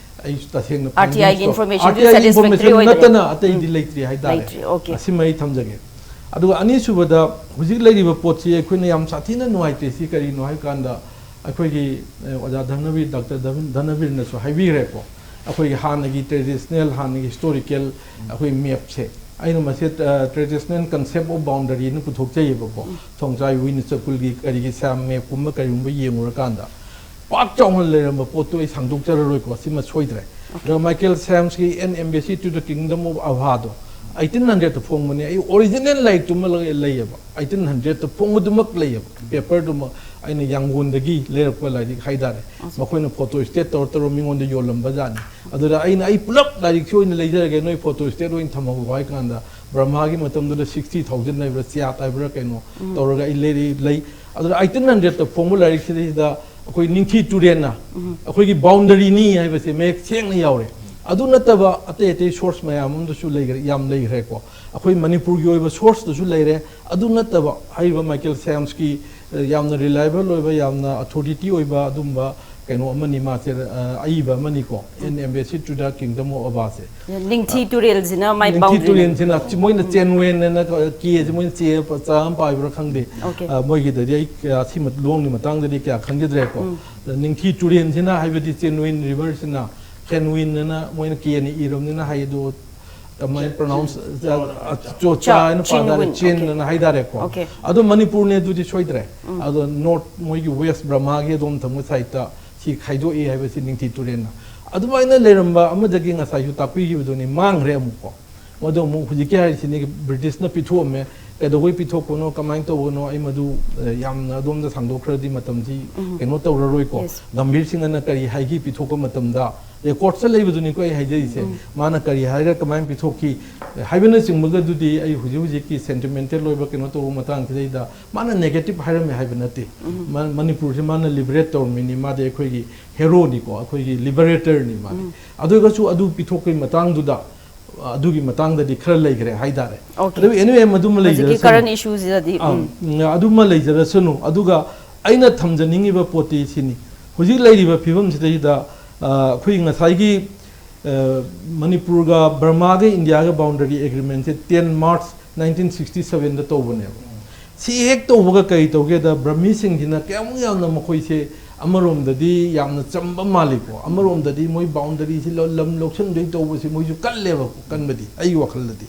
ꯑꯩꯁꯨ ꯇꯁꯦꯡꯅ RTI ꯒꯤ findings ꯇꯣ, information ꯗꯨ RTI ꯒꯤ satisfactory information ꯑꯣꯏꯗ꯭ꯔꯦ꯫ ꯅꯠꯇꯅ ꯑꯇꯩꯗꯤ ꯂꯩꯇ꯭ꯔꯤ ꯍꯥꯏꯇꯥꯔꯦ꯫ ꯂꯩꯇ꯭ꯔꯤ, okay. ꯑꯁꯤꯃ ꯑꯩ ꯊꯝꯖꯒꯦ꯫ ꯑꯗꯨꯒ ꯑꯅꯤꯁꯨꯕꯗ ꯍꯧꯖꯤꯛ ꯂꯩꯔꯤꯕ ꯄꯣꯠꯁꯤ ꯑꯩꯈꯣꯏꯅ ꯌꯥꯝ ꯁꯥꯊꯤꯅ ꯅꯨꯡꯉꯥꯏꯇ꯭ꯔꯤꯁꯤ ꯀꯔꯤꯅꯣ ꯍꯥꯏꯕ ꯀꯥꯟꯗ ꯑꯩꯈꯣꯏꯒꯤ ꯑꯦ, ꯑꯣꯖꯥ ꯙꯅꯕꯤꯔ, ꯗꯥꯛꯇꯔ ꯙꯅ- ꯙꯅꯕꯤꯔꯅꯁꯨ ꯍꯥꯏꯕꯤꯈ꯭ꯔꯦꯀꯣ꯫ ꯑꯩꯈꯣꯏꯒꯤ ꯍꯥꯟꯅꯒꯤ ꯇ꯭ꯔꯦꯗꯤꯁꯅꯦꯜ, ꯍꯥꯟꯅꯒꯤ ꯍꯤꯁꯇꯣꯔꯤꯀꯦꯜ ꯑꯩꯈꯣꯏ ꯃꯦꯞꯁꯦ ꯑꯩꯅ ꯃꯁꯤ traditional concept of boundary ꯅ ꯄꯨꯊꯣꯛꯆꯩꯌꯦꯕꯀꯣ꯫ ꯊꯣꯡꯖꯥꯏ ꯋꯤꯅ ꯆꯀꯨꯜꯒꯤ ꯀꯔꯤꯒꯤ ꯁꯥꯝ ꯃꯦꯞꯀꯨꯝꯕ ꯀꯔꯤꯒꯨꯝꯕ ꯌꯦꯡꯉꯨꯔꯀꯥꯟꯗ ꯄꯥꯛ ꯆꯥꯎꯅ ꯂꯩꯔꯝꯕ ꯄꯣꯠꯇꯣ ꯑꯩ ꯁꯥꯡꯗꯣꯛꯆꯔꯔꯣꯏꯀꯣ꯫ ꯁꯤꯃ ꯁꯣꯏꯗ꯭ꯔꯦ꯫ ꯑꯗꯨꯒ ꯃꯥꯏꯀꯦꯜ ꯁꯥꯝꯁꯀꯤ An Embassy to the Kingdom of Ava ꯗꯣ ꯑꯩꯠꯇꯤꯟ ꯍꯟꯗ꯭ꯔꯦꯠꯇ ꯐꯣꯡꯕꯅꯦ꯫ ꯑꯩ ꯑꯣꯔꯤꯖꯤꯅꯦꯜ ꯂꯥꯏꯔꯤꯛꯇꯨꯃ ꯂꯩ- ꯂꯩꯌꯦꯕ꯫ ꯑꯩꯠꯇꯤꯟ ꯍꯟꯗ꯭ꯔꯦꯠꯇ ꯐꯣꯡꯕꯗꯨꯃꯛ ꯂꯩꯌꯦꯕ꯫ ꯄꯦꯄꯔꯗꯨꯃꯛ ꯑꯩꯅ ꯌꯥꯡꯒꯣꯟꯗꯒꯤ ꯂꯩꯔꯛꯄ ꯂꯥꯏꯔꯤꯛ ꯍꯥꯏꯇꯥꯔꯦ꯫ ꯃꯈꯣꯏꯅ ꯐꯣꯇꯣ ꯁ꯭ꯇꯦꯠ ꯇꯧꯔ ꯇꯧꯔ ꯃꯤꯉꯣꯟꯗ ꯌꯣꯜꯂꯝꯕ ꯖꯥꯠꯅꯤ꯫ ꯑꯗꯨꯗ ꯑꯩꯅ, "ꯑꯩ ꯄꯨꯂꯞ ꯂꯥꯏꯔꯤꯛꯁꯤ ꯑꯣꯏꯅ ꯂꯩꯖꯔꯒꯦ, ꯅꯣꯏ ꯐꯣꯇꯣ ꯁ꯭ꯇꯦꯠ ꯑꯣꯏꯅ ꯊꯝꯍꯧꯔꯣ" ꯍꯥꯏ ꯀꯥꯟꯗ, ꯕ꯭ꯔꯍꯃꯥꯒꯤ ꯃꯇꯝꯗꯨꯗ ꯁꯤꯛꯁꯇꯤ ꯊꯥꯎꯖꯟ ꯍꯥꯏꯕ꯭ꯔꯥ, ꯆꯤꯌꯥꯠ ꯍꯥꯏꯕ꯭ꯔꯥ ꯀꯩꯅꯣ ꯇꯧꯔꯒ ꯑꯩ ꯂꯩꯔꯤ ꯂꯩ꯫ ꯑꯗꯨꯗ ꯑꯩꯠꯇꯤꯟ ꯍꯟꯗ꯭ꯔꯦꯠꯇ ꯐꯣꯡꯕ ꯂꯥꯏꯔꯤꯛꯁꯤꯗꯩꯗ ꯑꯩꯈꯣꯏ ꯅꯤꯡꯊꯤ ꯇꯨꯔꯦꯜꯅ ꯑꯩꯈꯣꯏꯒꯤ ꯕꯥꯎꯟꯗꯔꯤꯅꯤ ꯍꯥꯏꯕꯁꯦ ꯃꯌꯦꯛ ꯁꯦꯡꯅ ꯌꯥꯎꯔꯦ꯫ ꯑꯗꯨ ꯅꯠꯇꯕ ꯑꯇꯩ ꯑꯇꯩ ꯁꯣꯔꯁ ꯃꯌꯥꯝ ꯑꯃꯗꯁꯨ ꯂꯩꯈ꯭ꯔꯦ, ꯌꯥꯝ ꯂꯩꯈ꯭ꯔꯦꯀꯣ꯫ ꯑꯩꯈꯣꯏ ꯃꯅꯤꯄꯨꯔꯒꯤ ꯑꯣꯏꯕ ꯁꯣꯔꯁꯇꯁꯨ ꯂꯩꯔꯦ꯫ ꯑꯗꯨ ꯅꯠꯇꯕ ꯍꯥꯏꯔꯤꯕ ꯃꯥꯏꯀꯦꯜ ꯁꯥꯝꯁꯀꯤ, ꯑ, ꯌꯥꯝꯅ ꯔꯤꯂꯥꯏꯕꯜ ꯑꯣꯏꯕ, ꯌꯥꯝꯅ ꯑꯣꯊꯣꯔꯤꯇꯤ ꯑꯣꯏꯕ ꯑꯗꯨꯝꯕ ꯀꯩꯅꯣ ꯑꯃꯅꯤ ꯃꯥꯁꯦ, ꯑ, ꯑꯏꯕ ꯑꯃꯅꯤꯀꯣ꯫ An Embassy to the Kingdom of Ava ꯁꯦ꯫ ꯅꯤꯡꯊꯤ ꯇꯨꯔꯦꯜꯁꯤꯅ ꯃꯥꯏ ꯅꯤꯡꯊꯤ ꯕꯥꯎꯟꯗꯔꯤ꯫ ꯇꯨꯔꯦꯜꯁꯤꯅ ꯃꯣꯏꯅ ꯆꯦꯟꯋꯦꯟ ꯍꯥꯏꯅ ꯀꯦꯁꯦ ꯃꯣꯏꯅ ꯆꯦ ꯆꯥ ꯑꯃ ꯄꯥꯏꯕ꯭ꯔꯥ ꯈꯪꯗꯦ꯫ Okay. ꯑ, ꯃꯣꯏꯒꯤꯗꯗꯤ ꯑꯩ ꯀꯌꯥ ꯁꯤ ꯂꯣꯟꯒꯤ ꯃꯇꯥꯡꯗꯗꯤ ꯀꯌꯥ ꯈꯪꯖꯗ꯭ꯔꯦꯀꯣ꯫ ꯑꯗ ꯅꯤꯡꯊꯤ ꯇꯨꯔꯦꯜꯁꯤꯅ ꯍꯥꯏꯕꯗꯤ ꯆꯦꯟꯋꯦꯟ ꯔꯤꯚꯔꯁꯤꯅ ꯍꯦꯟꯋꯤꯟ ꯑꯅ ꯃꯣꯏꯅ ꯀꯦꯅ ꯏꯔꯕꯅꯤꯅ ꯍꯥꯏ ꯑꯗꯣ ꯀꯃꯥꯏꯅ ꯄ꯭ꯔꯣꯅꯥꯎꯟꯁ? ꯆꯣꯆꯥ ꯍꯥꯏꯅ ꯄꯥꯗꯥꯔꯦ, ꯆꯤꯟ ꯑꯅ ꯍꯥꯏꯇꯥꯔꯦꯀꯣ꯫ ꯑꯗꯣ ꯃꯅꯤꯄꯨꯔꯅꯦ ꯑꯗꯨꯗꯤ ꯁꯣꯏꯗ꯭ꯔꯦ꯫ ꯑꯗꯣ ꯅꯣꯔꯠ ꯃꯣꯏꯒꯤ ꯋꯦꯁ ꯕ꯭ꯔꯍꯃꯥꯒꯤ ꯑꯗꯣꯝ ꯊꯪꯕ ꯁꯥꯏꯠꯇ ꯁꯤ ꯈꯥꯏꯗꯣꯛꯏ ꯍꯥꯏꯕꯁꯤ ꯅꯤꯡꯊꯤ ꯇꯨꯔꯦꯟꯅ꯫ ꯑꯗꯨꯃꯥꯏꯅ ꯂꯩꯔꯝꯕ ꯑꯃꯗꯒꯤ ꯉꯁꯥꯏꯁꯨ ꯇꯥꯛꯄꯤꯈꯤꯕꯗꯨꯅꯤ, ꯃꯥꯡꯈ꯭ꯔꯦ ꯑꯃꯨꯛꯀꯣ꯫ ꯃꯗꯨ ꯑꯃꯨꯛ ꯍꯧꯖꯤꯛꯀꯤ ꯍꯥꯏꯔꯤꯁꯤꯅꯤ, ꯕ꯭ꯔꯤꯇꯤꯁꯅ ꯄꯤꯊꯣꯛꯑꯝꯃꯦ꯫ ꯀꯩꯗꯧꯕꯩ ꯄꯤꯊꯣꯛꯄꯅꯣ, ꯀꯃꯥꯏꯅ ꯇꯧꯕꯅꯣ, ꯑꯩ ꯃꯗꯨ, ꯑ, ꯌꯥꯝꯅ ꯑꯗꯣꯝꯗ ꯁꯥꯡꯗꯣꯛꯈ꯭ꯔꯗꯤ ꯃꯇꯝꯁꯤ ꯎꯝ꯫ ꯀꯩꯅꯣ ꯇꯧꯔꯔꯣꯏꯀꯣ꯫ Yes. ꯒꯝꯚꯤꯔ ꯁꯤꯡꯍꯅ ꯀꯔꯤ ꯍꯥꯏꯈꯤ ꯄꯤꯊꯣꯛꯄ ꯃꯇꯝꯗ, ꯔꯦꯀꯣꯔꯠꯁꯇ ꯂꯩꯕꯗꯨꯅꯤꯀꯣ ꯑꯩ ꯍꯥꯏꯖꯔꯤꯁꯦ꯫ ꯎꯝ꯫ ꯃꯥꯅ ꯀꯔꯤ ꯍꯥꯏꯔꯒ ꯀꯃꯥꯏꯅ ꯄꯤꯊꯣꯛꯈꯤ ꯍꯥꯏꯕꯅꯆꯤꯡꯕꯒꯗꯨꯗꯤ ꯑꯩ ꯍꯧꯖꯤꯛ ꯍꯧꯖꯤꯛꯀꯤ ꯁꯦꯟꯇꯤꯃꯦꯟꯇꯦꯜ ꯑꯣꯏꯕ ꯀꯩꯅꯣ ꯇꯧꯕ ꯃꯇꯥꯡꯁꯤꯗꯩꯗ ꯃꯥꯅ ꯅꯦꯒꯦꯇꯤꯚ ꯍꯥꯏꯔꯝꯃꯦ ꯍꯥꯏꯕ ꯅꯠꯇꯦ꯫ ꯎꯝ꯫ ꯃ-, ꯃꯅꯤꯄꯨꯔꯁꯦ ꯃꯥꯅ ꯂꯤꯕꯔꯦꯠ ꯇꯧꯔꯝꯃꯤꯅꯤ, ꯃꯥꯗꯤ ꯑꯩꯈꯣꯏꯒꯤ ꯍꯦꯔꯣꯅꯤꯀꯣ, ꯑꯩꯈꯣꯏꯒꯤ ꯂꯤꯕꯔꯦꯇꯔꯅꯤ ꯃꯥꯗꯤ꯫ ꯎꯝ꯫ ꯑꯗꯨ ꯑꯣꯏꯔꯒꯁꯨ ꯑꯗꯨ ꯄꯤꯊꯣꯛꯄꯒꯤ ꯃꯇꯥꯡꯗꯨꯗ, ꯑꯗꯨꯒꯤ ꯃꯇꯥꯡꯗꯗꯤ ꯈꯔ ꯂꯩꯈ꯭ꯔꯦ ꯍꯥꯏꯇꯥꯔꯦ꯫ Okay. ꯑꯗꯨꯕꯨ anyway, ꯃꯗꯨꯃ ꯍꯧꯖꯤꯛꯀꯤ ꯂꯩꯖꯔꯁꯅꯨ꯫ Current issueꯁꯤꯗꯗꯤ, ꯑꯥ, ꯎꯝ꯫ ꯎꯝ, ꯑꯗꯨꯃ ꯂꯩꯖꯔꯁꯅꯨ꯫ ꯑꯗꯨꯒ ꯑꯩꯅ ꯊꯝꯖꯅꯤꯡꯉꯤꯕ ꯄꯣꯠꯇꯤ ꯁꯤꯅꯤ, ꯍꯧꯖꯤꯛ ꯂꯩꯔꯤꯕ ꯐꯤꯕꯝꯁꯤꯗꯩꯗ, ꯑ, ꯑꯩꯈꯣꯏ ꯉꯁꯥꯏꯒꯤ, ꯑ, ꯃꯅꯤꯄꯨꯔꯒ ꯕꯔꯃꯥꯒ ꯏꯟꯗꯤꯌꯥꯒ boundary agreementꯁꯦ ten March nineteen sixty sevenꯗ ꯇꯧꯕꯅꯦꯕ꯫ ꯁꯤ ꯍꯦꯛ ꯇꯧꯕꯒ ꯀꯔꯤ ꯇꯧꯒꯦꯗ, ꯕ꯭ꯔꯍꯃꯤꯁꯤꯡꯁꯤꯅ ꯀꯌꯥꯃꯨꯛ ꯌꯥꯝꯅ ꯃꯈꯣꯏꯁꯦ ꯑꯃꯔꯣꯝꯗꯗꯤ ꯌꯥꯝꯅ ꯆꯝꯕ ꯃꯥꯜꯂꯤꯀꯣ, ꯑꯃꯔꯣꯝꯗꯗꯤ ꯃꯣꯏ boundaryꯁꯤ ꯂ-, ꯂꯝ ꯂꯧꯁꯤꯟꯗꯣꯏ ꯇꯧꯕꯁꯤ ꯃꯣꯏꯁꯨ ꯀꯜꯂꯦꯕ, ꯀꯟꯕꯗꯤ ꯑꯩꯒꯤ ꯋꯥꯈꯜꯗꯗꯤ꯫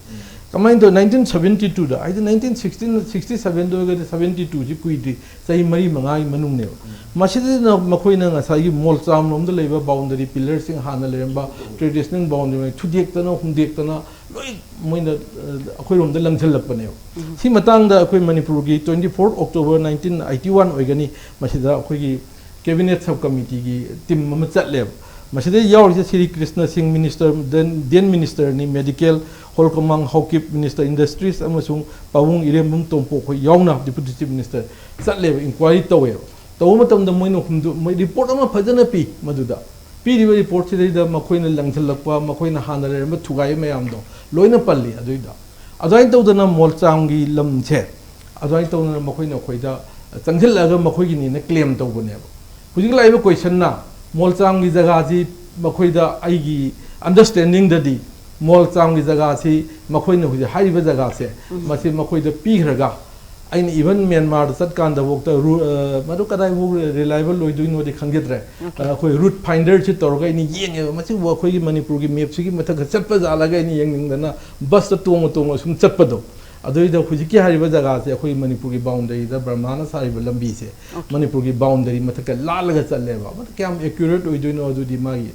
ꯀꯃꯥꯏꯅ ꯇꯧ, nineteen seventy twoꯗ, ꯍꯥꯏꯗꯤ nineteen sixty sevenꯗ ꯑꯣꯏꯔꯒꯗꯤ seventy twoꯁꯤ ꯀꯨꯏꯗ꯭ꯔꯤ, ꯆꯍꯤ ꯃꯔꯤ ꯃꯉꯥꯒꯤ ꯃꯅꯨꯡꯅꯦꯕ꯫ ꯃꯁꯤꯗꯅ ꯃꯈꯣꯏꯅ ꯉꯁꯥꯏꯒꯤ ꯃꯣꯜꯆꯥꯝꯂꯣꯝꯗ ꯂꯩꯕ boundary pillarꯁꯤꯡ, ꯍꯥꯟꯅ ꯂꯩꯔꯝꯕ traditional boundary ꯊꯨꯗꯦꯛꯇꯅ ꯍꯨꯝꯗꯦꯛꯇꯅ ꯂꯣꯏ ꯃꯣꯏꯅ, ꯑ, ꯑꯩꯈꯣꯏꯔꯣꯝꯗ ꯂꯪꯁꯤꯜꯂꯛꯄꯅꯦꯕ꯫ ꯎꯝ꯫ ꯁꯤ ꯃꯇꯥꯡꯗ ꯑꯩꯈꯣꯏ ꯃꯅꯤꯄꯨꯔꯒꯤ twenty fourth October nineteen eighty one ꯑꯣꯏꯒꯅꯤ, ꯃꯁꯤꯗ ꯑꯩꯈꯣꯏꯒꯤ cabinet sub committeeꯒꯤ team ꯑꯃ ꯆꯠꯂꯦꯕ꯫ ꯃꯁꯤꯗ ꯌꯥꯎꯔꯤꯁꯦ ꯁ꯭ꯔꯤ ꯀ꯭ꯔꯤꯁꯅ ꯁꯤꯡ, minister, then, then ministerꯅꯤ, medical, ꯍꯣꯜꯀꯃꯥꯡ Haokip, minister industries, ꯑꯃꯁꯨꯡ ꯄꯥꯕꯨꯡ ꯏꯔꯦꯝꯕꯝ ꯇꯣꯝꯄꯣꯛ ꯈꯣꯏ ꯌꯥꯎꯅ deputy chief minister ꯆꯠꯂꯦꯕ, inquiry ꯇꯧꯋꯦꯕ꯫ ꯇꯧꯕ ꯃꯇꯝꯗ ꯃꯣꯏꯅ ꯍꯨꯝꯗꯣ-, ꯃꯣꯏ report ꯑꯃ ꯐꯖꯅ ꯄꯤ ꯃꯗꯨꯗ꯫ ꯄꯤꯔꯤꯕ reportꯁꯤꯗꯩꯗ ꯃꯈꯣꯏꯅ ꯂꯪꯁꯤꯜꯂꯛꯄ, ꯃꯈꯣꯏꯅ ꯍꯥꯟꯅ ꯂꯩꯔꯝꯕ ꯊꯨꯒꯥꯏ ꯃꯌꯥꯝꯗꯣ ꯂꯣꯏꯅ ꯄꯜꯂꯤ ꯑꯗꯨꯏꯗ꯫ ꯑꯗꯨꯃꯥꯏꯅ ꯇꯧꯗꯅ ꯃꯣꯜꯆꯥꯡꯒꯤ ꯂꯝꯁꯦ, ꯑꯗꯨꯃꯥꯏꯅ ꯇꯧꯗꯅ ꯃꯈꯣꯏꯅ ꯑꯩꯈꯣꯏꯗ ꯆꯪꯁꯤꯜꯂꯛꯑꯒ ꯃꯈꯣꯏꯒꯤꯅꯤꯅ claim ꯇꯧꯕꯅꯦꯕ꯫ ꯍꯧꯖꯤꯛ ꯂꯥꯛꯏꯕ questionꯅ ꯃꯣꯜꯆꯥꯡꯒꯤ ꯖꯒꯥꯁꯤ ꯃꯈꯣꯏꯗ, ꯑꯩꯒꯤ understandingꯗꯗꯤ ꯃꯣꯜꯆꯥꯡꯒꯤ ꯖꯒꯥꯁꯤ ꯃꯈꯣꯏꯅ ꯍꯧꯖꯤꯛ ꯍꯥꯏꯔꯤꯕ ꯖꯒꯥꯁꯦ, ꯎꯝ꯫ ꯃꯁꯤ ꯃꯈꯣꯏꯗ ꯄꯤꯈ꯭ꯔꯒ ꯑꯩꯅ even ꯃ꯭ꯌꯥꯟꯃꯥꯔꯗ ꯆꯠꯀꯥꯟꯗꯐꯥꯎꯗ ꯔꯨ-, ꯑ, ꯃꯗꯨ ꯀꯗꯥꯏꯐꯥꯎ reliable ꯑꯣꯏꯗꯣꯏꯅꯣꯗꯤ ꯈꯪꯖꯗ꯭ꯔꯦ꯫ ꯑ, ꯑꯩꯈꯣꯏ ꯔꯨꯠ ꯐꯥꯏꯟꯗꯔꯁꯤ ꯇꯧꯔꯒ ꯑꯩꯅ ꯌꯦꯡꯉꯦꯕ, ꯃꯁꯤꯕꯨ ꯑꯩꯈꯣꯏꯒꯤ ꯃꯅꯤꯄꯨꯔꯒꯤ ꯃꯦꯞꯁꯤꯒꯤ ꯃꯊꯛꯇ ꯆꯠꯄ ꯖꯥꯠꯂꯒ ꯑꯩꯅ ꯌꯦꯡꯅꯤꯡꯗꯅ ꯕꯁꯇ ꯇꯣꯡꯉ ꯇꯣꯡꯉ ꯁꯨꯝ ꯆꯠꯄꯗꯣ꯫ ꯑꯗꯨꯏꯗ ꯍꯧꯖꯤꯛꯀꯤ ꯍꯥꯏꯔꯤꯕ ꯖꯒꯥꯁꯦ ꯑꯩꯈꯣꯏꯒꯤ ꯃꯅꯤꯄꯨꯔꯒꯤ ꯕꯥꯎꯟꯗꯔꯤꯗ ꯕꯔꯃꯥꯅ ꯁꯥꯔꯤꯕ ꯂꯝꯕꯤꯁꯦ, ꯃꯅꯤꯄꯨꯔꯒꯤ ꯕꯥꯎꯟꯗꯔꯤ ꯃꯊꯛꯇ ꯂꯥꯜꯂꯒ ꯆꯠꯂꯦꯕ꯫ ꯃꯗꯨ ꯀꯌꯥꯝ accurate ꯑꯣꯏꯗꯣꯏꯅꯣ ꯑꯗꯨꯗꯤ ꯃꯥꯒꯤ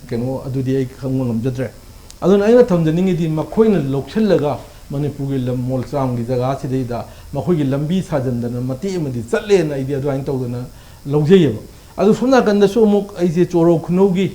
ꯀꯩꯅꯣ, ꯑꯗꯨꯗꯤ ꯑꯩ ꯈꯪꯕ ꯉꯝꯖꯗ꯭ꯔꯦ꯫ ꯑꯗꯨꯅ ꯑꯩꯅ ꯊꯝꯖꯅꯤꯡꯉꯤꯗꯤ, ꯃꯈꯣꯏꯅ ꯂꯧꯁꯤꯜꯂꯒ ꯃꯅꯤꯄꯨꯔꯒꯤ ꯂꯝ ꯃꯣꯜꯆꯥꯡꯒꯤ ꯖꯒꯥꯁꯤꯗꯩꯗ ꯃꯈꯣꯏꯒꯤ ꯂꯝꯕꯤ ꯁꯥꯖꯟꯗꯅ ꯃꯇꯦꯛ ꯑꯃꯗꯤ ꯆꯠꯂꯦꯅ ꯑꯩꯗꯤ ꯑꯗꯨꯃꯥꯏꯅ ꯇꯧꯗꯅ ꯂꯧꯖꯩꯌꯦꯕ꯫ ꯑꯗꯨ ꯁꯣꯝ ꯅꯥꯀꯟꯗꯁꯨ ꯑꯃꯨꯛ ꯑꯩꯁꯦ ꯆꯣꯔꯣ ꯈꯨꯅꯧꯒꯤ,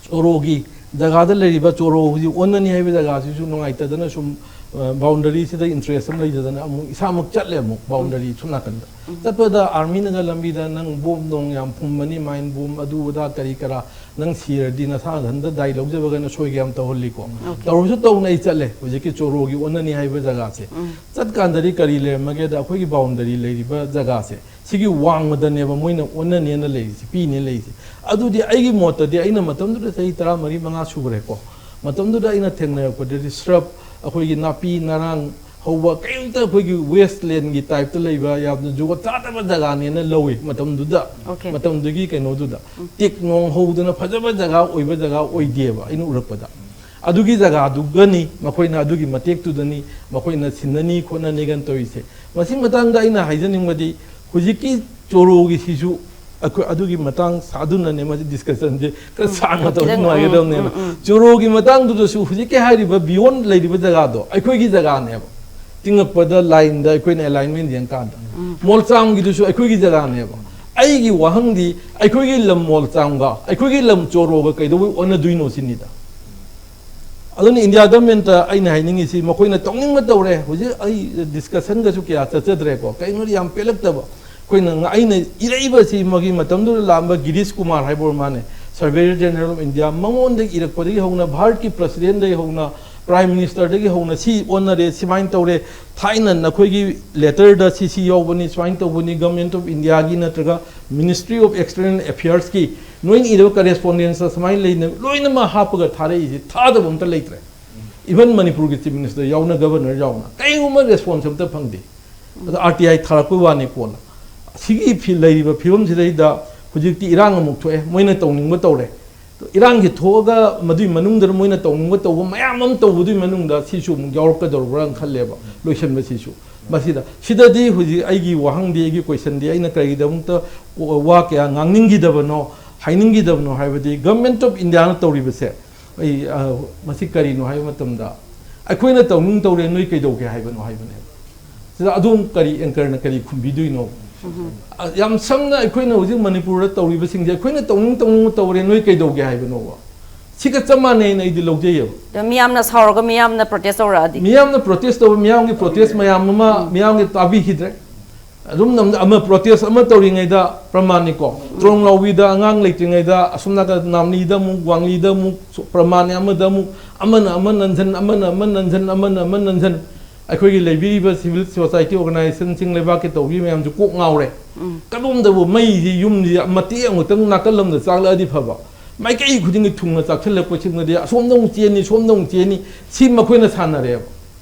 ꯆꯣꯔꯣꯒꯤ ꯖꯒꯥꯗ ꯂꯩꯔꯤꯕ ꯆꯣꯔꯣ ꯍꯧꯖꯤꯛ ꯑꯣꯟꯅꯅꯤ ꯍꯥꯏꯕ ꯖꯒꯥꯁꯤꯁꯨ ꯅꯨꯡꯉꯥꯏꯇꯗꯅ ꯁꯨꯝ, ꯑ, ꯕꯥꯎꯟꯗꯔꯤꯁꯤꯗ interest ꯑꯃ ꯂꯩꯖꯗꯅ ꯑꯃꯨꯛ ꯏꯁꯥꯃꯛ ꯆꯠꯂꯦ ꯑꯃꯨꯛ ꯕꯥꯎꯟꯗꯔꯤ ꯁꯣꯝ ꯅꯥꯀꯟꯗ꯫ ꯆꯠꯄꯗ ꯑꯥꯔꯃꯤꯅꯒ ꯂꯝꯕꯤꯗ "ꯅꯪ ꯕꯣꯝ ꯅꯣꯡ ꯌꯥꯝ ꯐꯨꯝꯕꯅꯤ, ꯃꯥꯏꯟ ꯕꯣꯝ ꯑꯗꯨ ꯑꯗꯥ ꯀꯔꯤ ꯀꯔꯥ, ꯅꯪ ꯁꯤꯔꯗꯤ ꯅꯁꯥ ꯅꯊꯟꯗ ꯗꯥꯏ ꯂꯧꯖꯕꯒꯅ ꯁꯣꯏꯒ" ꯌꯥꯝ ꯇꯧꯍꯜꯂꯤꯀꯣ꯫ ꯇꯧꯔꯁꯨ ꯇꯧꯅ ꯑꯩ ꯆꯠꯂꯦ ꯍꯧꯖꯤꯛꯀꯤ ꯆꯣꯔꯣꯒꯤ ꯑꯣꯟꯅꯅꯤ ꯍꯥꯏꯕ ꯖꯒꯥꯁꯦ꯫ ꯆꯠꯀꯥꯟꯗꯗꯤ ꯀꯔꯤ ꯂꯩꯔꯝꯃꯒꯦꯗ, ꯑꯩꯈꯣꯏꯒꯤ ꯕꯥꯎꯟꯗꯔꯤ ꯂꯩꯔꯤꯕ ꯖꯒꯥꯁꯦ, ꯁꯤꯒꯤ ꯋꯥꯡꯃꯗꯅꯦꯕ ꯃꯣꯏꯅ ꯑꯣꯟꯅꯅꯦꯅ ꯂꯩꯔꯤꯁꯦ, ꯄꯤꯅꯦ ꯂꯩꯔꯤꯁꯦ꯫ ꯑꯗꯨꯗꯤ ꯑꯩꯒꯤ ꯃꯣꯠꯇꯗꯤ, ꯑꯩꯅ ꯃꯇꯝꯗꯨꯗ ꯆꯍꯤ ꯇꯔꯥꯃꯔꯤ ꯃꯉꯥ ꯁꯨꯈ꯭ꯔꯦꯀꯣ, ꯃꯇꯝꯗꯨꯗ ꯑꯩꯅ ꯊꯦꯡꯅꯔꯛꯄꯗꯗꯤ ꯁ꯭ꯔꯕ, ꯑꯩꯈꯣꯏꯒꯤ ꯅꯥꯄꯤ ꯅꯔꯥꯡ ꯍꯧꯕ, ꯀꯔꯤꯝꯇ ꯑꯩꯈꯣꯏꯒꯤ ꯋꯦꯁꯂꯦꯟꯒꯤ ꯇꯥꯏꯞꯇ ꯂꯩꯕ, ꯌꯥꯝꯅ ꯖꯨꯒꯣꯠ ꯆꯥꯗꯕ ꯖꯒꯥꯅꯦꯅ ꯂꯧꯏ ꯃꯇꯝꯗꯨꯗ꯫ ꯃꯇꯝꯗꯨꯒꯤ ꯀꯩꯅꯣꯗꯨꯗ ꯇꯤꯛ ꯅꯣꯡ ꯍꯧꯗꯅ ꯐꯖꯕ ꯖꯒꯥ ꯑꯣꯏꯕ ꯖꯒꯥ ꯑꯣꯏꯗꯦꯕ ꯑꯩꯅ ꯎꯔꯛꯄꯗ꯫ ꯑꯗꯨꯒꯤ ꯖꯒꯥꯗꯨꯒꯅꯤ ꯃꯈꯣꯏꯅ, ꯑꯗꯨꯒꯤ ꯃꯇꯦꯛꯇꯨꯗꯅꯤ ꯃꯈꯣꯏꯅ ꯁꯤꯟꯅꯅꯤ ꯈꯣꯠꯅꯅꯤꯒꯅ ꯇꯧꯔꯤꯁꯦ꯫ ꯃꯁꯤ ꯃꯇꯥꯡꯗ ꯑꯩꯅ ꯍꯥꯏꯖꯅꯤꯡꯕꯗꯤ, ꯍꯧꯖꯤꯛꯀꯤ ꯆꯣꯔꯣꯒꯤꯁꯤꯁꯨ ꯑꯩꯈꯣꯏ ꯑꯗꯨꯒꯤ ꯃꯇꯥꯡ ꯁꯥꯗꯨꯅꯅꯦ ꯃꯁꯤ ꯗꯤꯁꯀꯁꯟꯁꯦ ꯈꯔ ꯁꯥꯡꯅ ꯇꯧꯔꯗꯤ ꯈꯤꯇꯪ, ꯎꯝ, ꯅꯨꯡꯉꯥꯏꯒꯗꯕꯅꯦꯅ꯫ ꯎꯝ, ꯎꯝ꯫ ꯆꯣꯔꯣꯒꯤ ꯃꯇꯥꯡꯗꯨꯗꯁꯨ ꯍꯧꯖꯤꯛꯀꯤ ꯍꯥꯏꯔꯤꯕ ꯕꯤꯌꯣꯟ ꯂꯩꯔꯤꯕ ꯖꯒꯥꯗꯣ ꯑꯩꯈꯣꯏꯒꯤ ꯖꯒꯥꯅꯦꯕ꯫ ꯇꯤꯡꯉꯛꯄꯗ ꯂꯥꯏꯟꯗ ꯑꯩꯈꯣꯏꯅ ꯑꯦꯂꯥꯏꯟꯃꯦꯟ ꯌꯦꯡꯀꯥꯟꯗ ꯃꯣꯜꯆꯥꯡꯒꯤꯗꯨꯁꯨ ꯑꯩꯈꯣꯏꯒꯤ ꯖꯒꯥꯅꯦꯕ꯫ ꯑꯩꯒꯤ ꯋꯥꯍꯪꯗꯤ, ꯑꯩꯈꯣꯏꯒꯤ ꯂꯝ ꯃꯣꯜꯆꯥꯡꯒ ꯑꯩꯈꯣꯏꯒꯤ ꯂꯝ ꯆꯣꯔꯣꯒ ꯀꯩꯗꯧꯕꯩ ꯑꯣꯟꯅꯗꯣꯏꯅꯣ ꯁꯤꯅꯤꯗ꯫ ꯑꯗꯨꯅ ꯏꯟꯗꯤꯌꯥ ꯒꯚꯔꯟꯃꯦꯟꯠꯇ ꯑꯩꯅ ꯍꯥꯏꯅꯤꯡꯉꯤꯁꯤ, ꯃꯈꯣꯏꯅ ꯇꯧꯅꯤꯡꯕ ꯇꯧꯔꯦ꯫ ꯍꯧꯖꯤꯛ ꯑꯩ ꯗꯤꯁꯀꯁꯟꯗꯁꯨ ꯀꯌꯥ ꯆꯠꯆꯗ꯭ꯔꯦꯀꯣ, ꯀꯩꯅꯣꯗꯤ ꯌꯥꯝ ꯄꯦꯜꯂꯛꯇꯕ꯫ ꯑꯩꯈꯣꯏꯅ ꯉ-, ꯑꯩꯅ ꯏꯔꯛꯏꯕꯁꯤ, ꯃꯥꯒꯤ ꯃꯇꯝꯗꯨꯗ ꯂꯥꯛꯑꯝꯕ ꯒꯤꯔꯤꯁ ꯀꯨꯃꯥꯔ ꯍꯥꯏꯕ ꯑꯣꯏꯔ ꯃꯥꯅꯦ, Surveyor General of India, ꯃꯉꯣꯟꯗꯒꯤ ꯏꯔꯛꯄꯗꯒꯤ ꯍꯧꯅ, ꯚꯥꯔꯠꯀꯤ ꯄ꯭ꯔꯁꯤꯗꯦꯟꯗꯒꯤ ꯍꯧꯅ, ꯄ꯭ꯔꯥꯏꯝ ꯃꯤꯅꯤꯁꯇꯔꯗꯒꯤ ꯍꯧꯅ ꯁꯤ ꯑꯣꯟꯅꯔꯦ, ꯁꯨꯃꯥꯏꯅ ꯇꯧꯔꯦ, ꯊꯥꯏꯅ ꯅꯈꯣꯏꯒꯤ ꯂꯦꯇꯔꯗ ꯁꯤ ꯁꯤ ꯌꯥꯎꯕꯅꯤ, ꯁꯨꯃꯥꯏꯅ ꯇꯧꯕꯅꯤ, ꯒꯚꯔꯟꯃꯦꯟꯠ ꯑꯣꯐ ꯏꯟꯗꯤꯌꯥꯒꯤ ꯅꯠꯇ꯭ꯔꯒ Ministry of External Affairsꯀꯤ ꯅꯣꯏꯅ ꯏꯔꯕ ꯀꯔꯦꯁꯄꯣꯟꯗꯦꯟꯁꯇ ꯁꯨꯃꯥꯏꯅ ꯂꯩꯅ ꯂꯣꯏꯅꯃꯛ ꯍꯥꯞꯄꯒ ꯊꯥꯔꯛꯏꯁꯦ, ꯊꯥꯗꯕ ꯑꯝꯇ ꯂꯩꯇ꯭ꯔꯦ꯫ Even ꯃꯅꯤꯄꯨꯔꯒꯤ ꯆꯤꯐ ꯃꯤꯅꯤꯁꯇꯔ ꯌꯥꯎꯅ, ꯒꯚꯔꯅꯔ ꯌꯥꯎꯅ, ꯀꯔꯤꯒꯨꯝꯕ ꯔꯦꯁꯄꯣꯟꯁ ꯑꯝꯇ ꯐꯪꯗꯦ꯫ ꯑꯗ ꯑꯥꯔ ꯇꯤ ꯑꯥꯏ ꯊꯥꯔꯛꯄꯩ ꯋꯥꯅꯤ꯫ ꯀꯣꯟꯅ ꯁꯤꯒꯤ ꯐꯤ-, ꯂꯩꯔꯤꯕ ꯐꯤꯕꯝꯁꯤꯗꯩꯗ ꯍꯧꯖꯤꯛꯇꯤ ꯏꯔꯥꯡ ꯑꯃꯨꯛ ꯊꯣꯛꯑꯦ, ꯃꯣꯏꯅ ꯇꯧꯅꯤꯡꯕ ꯇꯧꯔꯦ꯫ ꯏꯔꯥꯡꯁꯤ ꯊꯣꯛꯑꯒ ꯃꯗꯨꯏ ꯃꯅꯨꯡꯗ ꯃꯣꯏꯅ ꯇꯧꯅꯤꯡꯕ ꯇꯧꯕ ꯃꯌꯥꯝ ꯑꯃ ꯇꯧꯕꯗꯨꯒꯤ ꯃꯅꯨꯡꯗ ꯁꯤꯁꯨ ꯑꯃꯨꯛ ꯌꯥꯎꯔꯛꯀꯗꯧꯔꯕ꯭ꯔꯥꯅ ꯈꯜꯂꯦꯕ, ꯂꯣꯏꯁꯤꯟꯕꯁꯤꯁꯨ꯫ ꯃꯁꯤꯗ, ꯁꯤꯗꯗꯤ ꯍꯧꯖꯤꯛ ꯑꯩꯒꯤ ꯋꯥꯍꯪꯗꯤ, ꯑꯩꯒꯤ questionꯗꯤ, ꯑꯩꯅ ꯀꯔꯤꯒꯤꯗꯃꯛꯇ ꯋꯥ ꯀꯌꯥ ꯉꯥꯡꯅꯤꯡꯈꯤꯗꯕꯅꯣ, ꯍꯥꯏꯅꯤꯡꯈꯤꯗꯕꯅꯣ ꯍꯥꯏꯕꯗꯤ, Government of Indiaꯅ ꯇꯧꯔꯤꯕꯁꯦ, ꯑꯩ, ꯑ, ꯃꯁꯤ ꯀꯔꯤꯅꯣ ꯍꯥꯏꯕ ꯃꯇꯝꯗ, ꯑꯩꯈꯣꯏꯅ ꯇꯧꯅꯤꯡ ꯇꯧꯔꯦ, ꯅꯣꯏ ꯀꯩꯗꯧꯒꯦ ꯍꯥꯏꯕꯅꯣ ꯍꯥꯏꯕꯅꯦꯕ꯫ ꯁꯤꯗ ꯑꯗꯣꯝ ꯀꯔꯤ, anchorꯅ ꯀꯔꯤ ꯈꯨꯝꯕꯤꯗꯣꯏꯅꯣ? ꯑ, ꯌꯥꯝ ꯁꯝꯅ ꯑꯩꯈꯣꯏꯅ ꯍꯧꯖꯤꯛ ꯃꯅꯤꯄꯨꯔꯗ ꯇꯧꯔꯤꯕꯁꯤꯡꯁꯦ, ꯑꯩꯈꯣꯏꯅ ꯇꯧꯅꯤꯡ ꯇꯧꯅꯤꯡꯕ ꯇꯧꯔꯦ, ꯅꯣꯏ ꯀꯩꯗꯧꯒꯦ ꯍꯥꯏꯕꯅꯣꯕ? ꯁꯤꯒ ꯆꯞ ꯃꯥꯟꯅꯩꯅ ꯑꯩꯗꯤ ꯂꯧꯖꯩꯌꯦꯕ꯫ ꯑꯗꯣ ꯃꯤꯌꯥꯝꯅ ꯁꯥꯎꯔꯒ ꯃꯤꯌꯥꯝꯅ protest ꯇꯧꯔꯛꯑꯗꯤ? ꯃꯤꯌꯥꯝꯅ protest ꯇꯧꯕ, ꯃꯤꯌꯥꯝꯒꯤ protest ꯃꯌꯥꯝ ꯑꯃ ꯃꯤꯌꯥꯝꯒꯤ ꯇꯥꯕꯤꯈꯤꯗ꯭ꯔꯦ꯫ ꯑꯗꯨꯝ ꯅꯝ-, ꯑꯃ protest ꯑꯃ ꯇꯧꯔꯤꯉꯩꯗ, ꯄ꯭ꯔꯃꯥꯟꯅꯤꯀꯣ, ꯇ꯭ꯔꯣꯡ ꯂꯥꯎꯕꯤꯗ ꯑꯉꯥꯡ ꯂꯩꯇ꯭ꯔꯤꯉꯩꯗ ꯑꯁꯣꯝ ꯅꯥꯀꯟ ꯅꯥꯝꯅꯤꯗ ꯑꯃꯨꯛ, ꯋꯥꯡꯂꯤꯗ ꯑꯃꯨꯛ, ꯁꯣ-, ꯄ꯭ꯔꯃꯥꯟꯅꯤ ꯑꯃꯗ ꯑꯃꯨꯛ, ꯑꯃꯅ ꯑꯃ ꯅꯟꯖꯟ, ꯑꯃꯅ ꯑꯃ ꯅꯟꯖꯟ, ꯑꯃꯅ ꯑꯃ ꯅꯟꯖꯟ꯫ ꯑꯩꯈꯣꯏꯒꯤ ꯂꯩꯕꯤꯔꯤꯕ civil society organizationꯁꯤꯡ, ꯂꯩꯕꯥꯛꯀꯤ ꯇꯧꯕꯤ ꯃꯌꯥꯝꯁꯨ ꯀꯣꯛ ꯉꯥꯎꯔꯦ꯫ ꯀꯗꯣꯝꯗꯕꯨ ꯃꯩꯁꯤ ꯌꯨꯝꯁꯤ ꯃꯇꯦꯛ ꯑꯃꯨꯛꯇꯪ ꯅꯥꯀꯜ ꯑꯃꯗ ꯆꯥꯛꯂꯛꯑꯗꯤ ꯐꯕ, ꯃꯥꯏꯀꯩ ꯈꯨꯗꯤꯡꯒꯤ ꯊꯨꯡꯅ ꯆꯥꯛꯁꯤꯜꯂꯛꯄꯁꯤꯡꯗꯗꯤ ꯑꯁꯣꯝꯗ ꯑꯃꯨꯛ ꯆꯦꯟꯅꯤ, ꯁꯣꯝꯗ ꯑꯃꯨꯛ ꯆꯦꯟꯅꯤ, ꯁꯤ ꯃꯈꯣꯏꯅ ꯁꯥꯟꯅꯔꯦꯕ꯫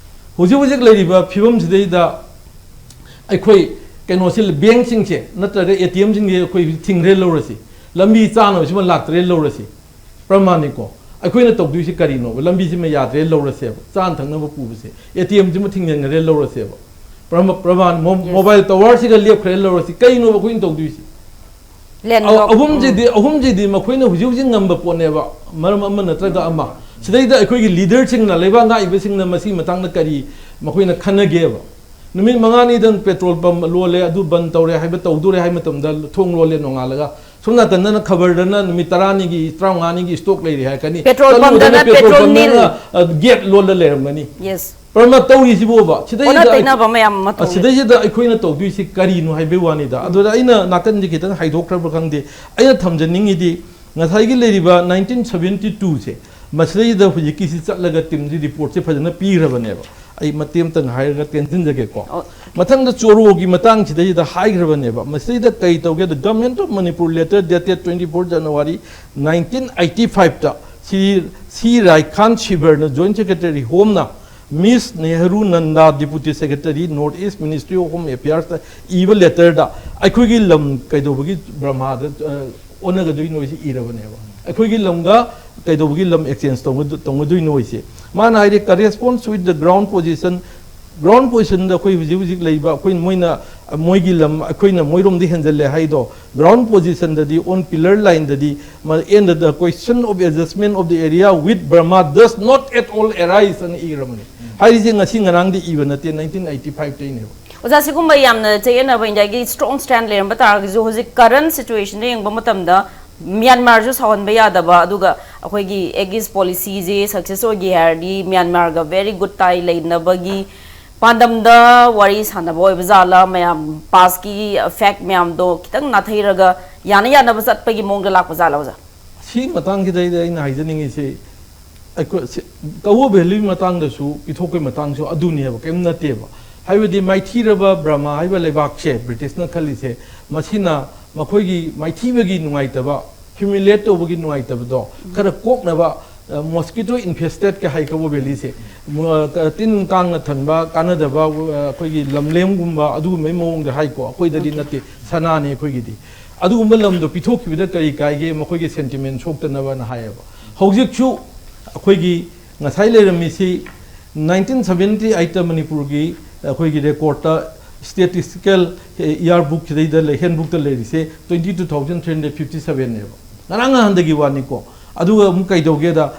ꯍꯧꯖꯤꯛ ꯍꯧꯖꯤꯛ ꯂꯩꯔꯤꯕ ꯐꯤꯕꯝꯁꯤꯗꯩꯗ ꯑꯩꯈꯣꯏ ꯀꯩꯅꯣꯁꯤ, bankꯁꯤꯡꯁꯦ ꯅꯠꯇ꯭ꯔꯒ ATMꯁꯤꯡꯁꯦ ꯑꯩꯈꯣꯏ ꯊꯤꯡꯈ꯭ꯔꯦ ꯂꯧꯔꯁꯤ, ꯂꯝꯕꯤ ꯆꯥꯅꯕꯁꯤꯃ ꯂꯥꯛꯇ꯭ꯔꯦ ꯂꯧꯔꯁꯤ, ꯄ꯭ꯔꯃꯥꯟꯅꯤꯀꯣ꯫ ꯑꯩꯈꯣꯏꯅ ꯇꯧꯗꯣꯏꯁꯤ ꯀꯔꯤꯅꯣꯕ? ꯂꯝꯕꯤꯁꯤꯃ ꯌꯥꯗ꯭ꯔꯦ ꯂꯧꯔꯁꯦꯕ, ꯆꯥꯅ ꯊꯛꯅꯕ ꯄꯨꯕꯁꯦ, ATMꯁꯤꯃ ꯊꯤꯡꯖꯤꯟꯈ꯭ꯔꯦ ꯂꯧꯔꯁꯦꯕ, ꯄ꯭ꯔꯃ-, ꯄ꯭ꯔꯃꯥꯟ, mo-, Yes. Mobile towerꯁꯤꯒ ꯂꯦꯞꯈ꯭ꯔꯦ ꯂꯧꯔꯁꯤ, ꯀꯩꯅꯣꯕ ꯑꯩꯈꯣꯏꯅ ꯇꯧꯗꯣꯏꯁꯤ? Landlock. ꯑꯍꯨꯝꯁꯤꯗꯤ, ꯑꯍꯨꯝꯁꯤꯗꯤ ꯃꯈꯣꯏꯅ ꯍꯧꯖꯤꯛ ꯍꯧꯖꯤꯛ ꯉꯝꯕ ꯄꯣꯠꯅꯦꯕ, ꯃꯔꯝ ꯑꯃ ꯅꯠꯇ꯭ꯔꯒ ꯑꯃ꯫ ꯁꯤꯗꯩꯗ ꯑꯩꯈꯣꯏꯒꯤ leaderꯁꯤꯡꯅ, ꯂꯩꯕꯥꯛ ꯉꯥꯛꯏꯕꯁꯤꯡꯅ ꯃꯁꯤꯒꯤ ꯃꯇꯥꯡꯗ ꯀꯔꯤ ꯃꯈꯣꯏꯅ ꯈꯟꯅꯒꯦꯕ? ꯅꯨꯃꯤꯠ ꯃꯉꯥꯅꯤꯗꯪ petrol pump ꯂꯣꯜꯂꯦ, ꯑꯗꯨ ꯕꯟ ꯇꯧꯔꯦ ꯍꯥꯏꯕ, ꯇꯧꯗꯣꯔꯦ ꯍꯥꯏꯕ ꯃꯇꯝꯗ ꯊꯣꯡ ꯂꯣꯜꯂꯦ ꯅꯣꯡꯉꯥꯜꯂꯒ꯫ ꯁꯣꯝ ꯅꯥꯀꯟꯗꯅ ꯈꯕꯔꯗꯅ ꯅꯨꯃꯤꯠ ꯇꯔꯥꯅꯤꯒꯤ, ꯇꯔꯥꯃꯉꯥꯅꯤꯒꯤ stock ꯂꯩꯔꯦ ꯍꯥꯏꯔꯛꯀꯅꯤ꯫ Petrol pumpꯗꯅ ꯇꯜꯂꯨꯗꯅ petrol petrol pumpꯗꯅ, nil꯫ ꯑ, gate ꯂꯣꯜꯂ ꯂꯩꯔꯝꯒꯅꯤ꯫ Yes꯫ ꯄ꯭ꯔꯃꯥ ꯇꯧꯔꯤꯁꯤꯕꯣꯕ? ꯁꯤꯗꯩꯁꯤꯗ ꯑꯣꯟꯅ ꯑꯩ-, ꯇꯩꯅꯕ ꯃꯌꯥꯝ ꯑꯃ ꯑ, ꯊꯣꯛꯑꯦ꯫ ꯁꯤꯗꯩꯁꯤꯗ ꯑꯩꯈꯣꯏꯅ ꯇꯧꯗꯣꯏꯁꯤ ꯀꯔꯤꯅꯣ ꯍꯥꯏꯕꯩ ꯋꯥꯅꯤꯗ꯫ ꯑꯗꯨꯗ ꯑꯩꯅ ꯅꯥꯀꯟꯁꯦ ꯈꯤꯇꯪ ꯍꯥꯏꯗꯣꯛꯈ꯭ꯔꯕ ꯈꯪꯗꯦ꯫ ꯑꯩꯅ ꯊꯝꯖꯅꯤꯡꯉꯤꯗꯤ, ꯉꯁꯥꯏꯒꯤ ꯂꯩꯔꯤꯕ nineteen seventy twoꯁꯦ, ꯃꯁꯤꯗꯩꯁꯤꯗ ꯍꯧꯖꯤꯛꯀꯤꯁꯤ ꯆꯠꯂꯒ teamꯁꯤ reportꯁꯦ ꯐꯖꯅ ꯄꯤꯈ꯭ꯔꯕꯅꯦꯕ꯫ ꯑꯩ ꯃꯇꯦꯛ ꯑꯃꯇꯪ ꯍꯥꯏꯔꯒ ꯇꯦꯟꯁꯤꯟꯖꯒꯦꯀꯣ꯫ ꯑꯣ꯫ ꯃꯊꯪꯗ ꯆꯣꯔꯣꯒꯤ ꯃꯇꯥꯡꯁꯤꯗꯩꯁꯤꯗ ꯍꯥꯏꯈ꯭ꯔꯕꯅꯦꯕ꯫ ꯃꯁꯤꯗꯩꯗ ꯀꯩ ꯇꯧꯒꯦꯗ, Government of Manipur letter dated twenty four January nineteen eighty fiveꯇ ꯁꯤ, ꯁꯤ ꯔꯥꯏꯈꯥꯟ ꯁꯤꯕꯔꯅ, Joint Secretary Homeꯅ, Miss Nehru Nanda, Deputy Secretary, North East Ministry of Home Affairs ꯇ ꯏꯕ ꯂꯦꯇꯔꯗ ꯑꯩꯈꯣꯏꯒꯤ ꯂꯝ ꯀꯩꯗꯧꯕꯒꯤ ꯕꯔꯃꯥꯗ ꯑ, ꯑꯣꯟꯅꯒꯗꯣꯏꯅꯣ ꯍꯥꯏꯁꯤ ꯏꯔꯕꯅꯦꯕ꯫ ꯑꯩꯈꯣꯏꯒꯤ ꯂꯝꯒ ꯀꯩꯗꯧꯕꯒꯤ ꯂꯝ ꯑꯦꯛꯁꯆꯦꯟꯖ ꯇꯧꯅꯗꯣꯏꯅꯣ ꯍꯥꯏꯁꯦ꯫ ꯃꯥꯅ ꯍꯥꯏꯔꯦ, corresponds with the ground position, ground position ꯗ ꯑꯩꯈꯣꯏ ꯍꯧꯖꯤꯛ ꯍꯧꯖꯤꯛ ꯂꯩꯕ ꯑꯩꯈꯣꯏ ꯃꯣꯏꯅ ꯃꯣꯏꯒꯤ ꯂꯝ ꯑꯩꯈꯣꯏꯅ ꯃꯣꯏꯔꯣꯝꯗ ꯍꯦꯟꯖꯜꯂꯦ ꯍꯥꯏꯗꯣ, ground position ꯗꯗꯤ, on pillar line ꯗꯗꯤ, and the question of adjustment of the area with Burma does not at all arise ꯑꯅ ꯏꯔꯕꯅꯤ꯫ ꯍꯥꯏꯔꯤꯁꯦ ꯉꯁꯤ ꯉꯔꯥꯡꯗꯤ ꯏꯕ ꯅꯠꯇꯦ, ꯅꯥꯏꯟꯇꯤꯟ ꯑꯩꯠꯇꯤ ꯐꯥꯏꯚ ꯇꯩꯅꯦꯕ꯫ ꯑꯣꯖꯥ, ꯁꯤꯒꯨꯝꯕ ꯌꯥꯝꯅ ꯆꯌꯦꯠꯅꯕ ꯏꯟꯗꯤꯌꯥꯒꯤ ꯁ꯭ꯇ꯭ꯔꯣꯡ ꯁ꯭ꯇꯦꯟ ꯂꯩꯔꯝꯕ ꯇꯥꯔꯒꯁꯨ, ꯍꯧꯖꯤꯛ ꯀꯔꯦꯟ ꯁꯤꯆꯨꯋꯦꯁꯟꯗ ꯌꯦꯡꯕ ꯃꯇꯝꯗ ꯃ꯭ꯌꯥꯟꯃꯥꯔꯁꯨ ꯁꯥꯎꯍꯟꯕ ꯌꯥꯗꯕ, ꯑꯗꯨꯒ ꯑꯩꯈꯣꯏꯒꯤ ꯑꯦꯒꯤꯁ ꯄꯣꯂꯤꯁꯤꯁꯦ ꯁꯛꯁꯦꯁ ꯑꯣꯏꯒꯦ ꯍꯥꯏꯔꯗꯤ ꯃ꯭ꯌꯥꯟꯃꯥꯔꯒ ꯚꯦꯔꯤ ꯒꯨꯗ ꯇꯥꯏ ꯂꯩꯅꯕꯒꯤ ꯄꯥꯟꯗꯝꯗ ꯋꯥꯔꯤ ꯁꯥꯟꯅꯕ ꯑꯣꯏꯕ ꯖꯥꯠꯂꯥ, ꯃꯌꯥꯝ ꯄꯥꯁꯀꯤ ꯐꯦꯛ ꯃꯌꯥꯝꯗꯣ ꯈꯤꯇꯪ ꯅꯥꯊꯩꯔꯒ ꯌꯥꯅ ꯌꯥꯅꯕ ꯆꯠꯄꯒꯤ ꯃꯑꯣꯡꯗ ꯂꯥꯛꯄ ꯖꯥꯠꯂꯥ, ꯑꯣꯖꯥ? ꯁꯤ ꯃꯇꯥꯡꯁꯤꯗꯩꯗ ꯑꯩꯅ ꯍꯥꯏꯖꯅꯤꯡꯉꯤꯁꯤ, ꯑꯩꯈꯣꯏ ꯁꯤ- ꯀꯋꯣ ꯚꯦꯂꯤ ꯃꯇꯥꯡꯗꯁꯨ, ꯄꯤꯊꯣꯛꯄꯒꯤ ꯃꯇꯥꯡꯁꯨ ꯑꯗꯨꯅꯦꯕ, ꯀꯔꯤꯝ ꯅꯠꯇꯦꯕ꯫ ꯍꯥꯏꯕꯗꯤ ꯃꯥꯏꯊꯤꯔꯕ ꯕꯔꯃꯥ ꯍꯥꯏꯕ ꯂꯩꯕꯥꯛꯁꯦ, ꯕ꯭ꯔꯤꯇꯤꯁꯅ ꯈꯜꯂꯤꯁꯦ, ꯃꯁꯤꯅ ꯃꯈꯣꯏꯒꯤ ꯃꯥꯏꯊꯤꯕꯒꯤ ꯅꯨꯡꯉꯥꯏꯇꯕ, ꯍ꯭ꯌꯨꯃꯤꯂꯤꯌꯦꯠ ꯇꯧꯕꯒꯤ ꯅꯨꯡꯉꯥꯏꯇꯕꯗꯣ ꯈꯔ ꯀꯣꯛꯅꯕ, ꯃꯣꯁꯀꯤꯇꯣ ꯏꯟꯐꯦꯁꯇꯦꯠꯀ ꯍꯥꯏ ꯀꯕꯣ ꯚꯦꯂꯤꯁꯦ꯫ ꯃ- ꯀ- ꯇꯤꯟ ꯀꯥꯡꯅ ꯊꯟꯕ, ꯀꯥꯟꯅꯗꯕ, ꯑ, ꯑꯩꯈꯣꯏꯒꯤ ꯂꯝꯂꯦꯝꯒꯨꯝꯕ ꯑꯗꯨꯒꯨꯝꯕꯒꯤ ꯃꯑꯣꯡꯗ ꯍꯥꯏꯀꯣ, ꯑꯩꯈꯣꯏꯗꯗꯤ ꯅꯠꯇꯦ, ꯁꯅꯥꯅꯤ ꯑꯩꯈꯣꯏꯒꯤꯗꯤ꯫ ꯑꯗꯨꯒꯨꯝꯕ ꯂꯝꯗꯣ ꯄꯤꯊꯣꯛꯈꯤꯕꯗ ꯀꯔꯤ ꯀꯥꯏꯒꯦ, ꯃꯈꯣꯏꯒꯤ ꯁꯦꯟꯇꯤꯃꯦꯟ ꯁꯣꯛꯇꯅꯕꯅ ꯍꯥꯏꯌꯦꯕ꯫ ꯍꯧꯖꯤꯛꯁꯨ ꯑꯩꯈꯣꯏꯒꯤ ꯉꯁꯥꯏ ꯂꯩꯔꯝꯃꯤꯁꯤ ꯅꯥꯏꯟꯇꯤꯟ ꯁꯕꯦꯟꯇꯤ ꯑꯩꯠꯇ ꯃꯅꯤꯄꯨꯔꯒꯤ ꯑꯩꯈꯣꯏꯒꯤ ꯔꯦꯀꯣꯔꯠꯇ ꯁ꯭ꯇꯦꯇꯤꯁꯇꯤꯀꯦꯜ ꯏꯌꯥꯔ ꯕꯨꯛꯁꯤꯗꯩꯗ ꯂꯩ, ꯍꯦꯟꯕꯨꯛꯇ ꯂꯩꯔꯤꯁꯦ twenty two thousand three hundred fifty ꯁꯕꯦꯟꯅꯦꯕ꯫ ꯉꯔꯥꯡ ꯅꯍꯥꯟꯗꯒꯤ ꯋꯥꯅꯤꯀꯣ꯫ ꯑꯗꯨꯒ ꯑꯃꯨꯛ ꯀꯩꯗꯧꯒꯦꯗ,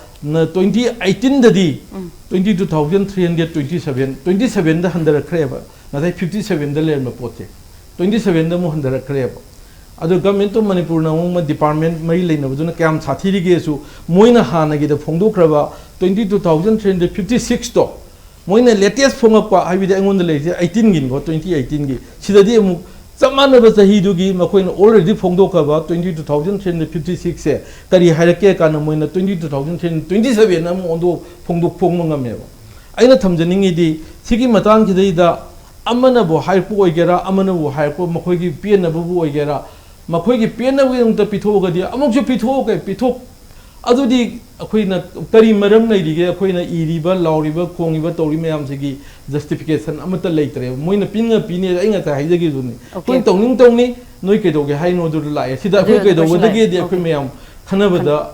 ꯇ꯭ꯋꯦꯟꯇꯤ ꯑꯩꯠꯇꯤꯟꯗꯗꯤ twenty two thousand three hundred twenty seven, twenty ꯁꯕꯦꯟꯗ ꯍꯟꯊꯔꯛꯈ꯭ꯔꯦꯕ꯫ ꯉꯁꯥꯏ ꯐꯤꯐꯇꯤ ꯁꯕꯦꯟꯗ ꯂꯩꯔꯝꯕ ꯄꯣꯠꯁꯦ ꯇ꯭ꯋꯦꯟꯇꯤ ꯁꯕꯦꯟꯗ ꯑꯃꯨꯛ ꯍꯟꯊꯔꯛꯈ꯭ꯔꯦꯕ꯫ ꯑꯗꯣ ꯒꯃꯦꯟ ꯑꯣꯐ ꯃꯅꯤꯄꯨꯔꯅ ꯑꯃꯨꯛ ꯗꯤꯄꯥꯔꯠꯃꯦꯟ ꯃꯔꯤ ꯂꯩꯅꯕꯗꯨꯅ ꯀꯌꯥꯝ ꯁꯥꯊꯤꯔꯤꯒꯦꯁꯨ, ꯃꯣꯏꯅ ꯍꯥꯟꯅꯒꯤꯗ ꯐꯣꯡꯗꯣꯛꯈ꯭ꯔꯕ twenty two thousand three hundred fifty ꯁꯤꯛꯁꯇꯣ, ꯃꯣꯏꯅ ꯂꯦꯇꯦꯁ ꯐꯣꯡꯉꯛꯄ, ꯍꯥꯏꯕꯗꯤ ꯑꯩꯉꯣꯟꯗ ꯂꯩꯔꯤꯁꯦ ꯑꯩꯠꯇꯤꯟꯒꯤꯅꯤꯀꯣ, ꯇ꯭ꯋꯦꯟꯇꯤ ꯑꯩꯠꯇꯤꯟꯒꯤ, ꯁꯤꯗꯗꯤ ꯑꯃꯨꯛ ꯆꯞ ꯃꯥꯟꯅꯕ ꯆꯍꯤꯗꯨꯒꯤ ꯃꯈꯣꯏꯅ ꯑꯣꯜꯔꯦꯗꯤ ꯐꯣꯡꯗꯣꯛꯈ꯭ꯔꯕ twenty two thousand three hundred fifty ꯁꯤꯛꯁꯁꯦ ꯀꯔꯤ ꯍꯥꯏꯔꯛꯀꯦ ꯀꯥꯟꯗ, ꯃꯣꯏꯅ twenty two thousand three hundred twenty seven ꯑꯃ ꯑꯣꯟꯗꯣꯛ ꯐꯣꯡꯗꯣꯛ ꯐꯣꯡꯕ ꯉꯝꯃꯦꯕ꯫ ꯑꯩꯅ ꯊꯝꯖꯅꯤꯡꯉꯤꯗꯤ, ꯁꯤꯒꯤ ꯃꯇꯥꯡꯁꯤꯗꯩꯗ ꯑꯃꯅꯕꯨ ꯍꯥꯏꯔꯛꯄ ꯑꯣꯏꯒꯦꯔꯥ, ꯑꯃꯅꯕꯨ ꯍꯥꯏꯔꯛꯄ, ꯃꯈꯣꯏꯒꯤ ꯄꯦꯟꯅꯕꯕꯨ ꯑꯣꯏꯒꯦꯔꯥ, ꯃꯈꯣꯏꯒꯤ ꯄꯦꯟꯅꯕꯒꯤꯗꯃꯛꯇ ꯄꯤꯊꯣꯛꯑꯒꯗꯤ ꯑꯃꯨꯛꯁꯨ ꯄꯤꯊꯣꯛꯑꯒ ꯄꯤꯊꯣꯛ ꯑꯗꯨꯗꯤ ꯑꯩꯈꯣꯏꯅ ꯀꯔꯤ ꯃꯔꯝ ꯂꯩꯔꯤꯒꯦ? ꯑꯩꯈꯣꯏꯅ ꯏꯔꯤꯕ, ꯂꯥꯎꯔꯤꯕ, ꯈꯣꯡꯉꯤꯕ, ꯇꯧꯔꯤ ꯃꯌꯥꯝꯁꯤꯒꯤ ꯖꯁꯇꯤꯐꯤꯀꯦꯁꯟ ꯑꯃꯠꯇ ꯂꯩꯇ꯭ꯔꯦꯕ꯫ ꯃꯣꯏꯅ ꯄꯤꯅꯤꯡꯉ ꯄꯤꯅꯤ, ꯑꯩ ꯉꯁꯥꯏ ꯍꯥꯏꯖꯈꯤꯕꯗꯨꯅꯤ꯫ ꯑꯩꯈꯣꯏꯅ ꯇꯧꯅꯤꯡ ꯇꯧꯅꯤ, ꯅꯣꯏ ꯀꯩꯗꯧꯒꯦ ꯍꯥꯏꯅꯣ ꯑꯗꯨꯗ ꯂꯥꯛꯑꯦ꯫ ꯁꯤꯗ ꯑꯩꯈꯣꯏ ꯑꯗꯨ ꯀꯩꯗꯧꯕꯗꯒꯤꯗꯤ ꯑꯩꯈꯣꯏ ꯃꯌꯥꯝ ꯈꯟꯅꯕꯗ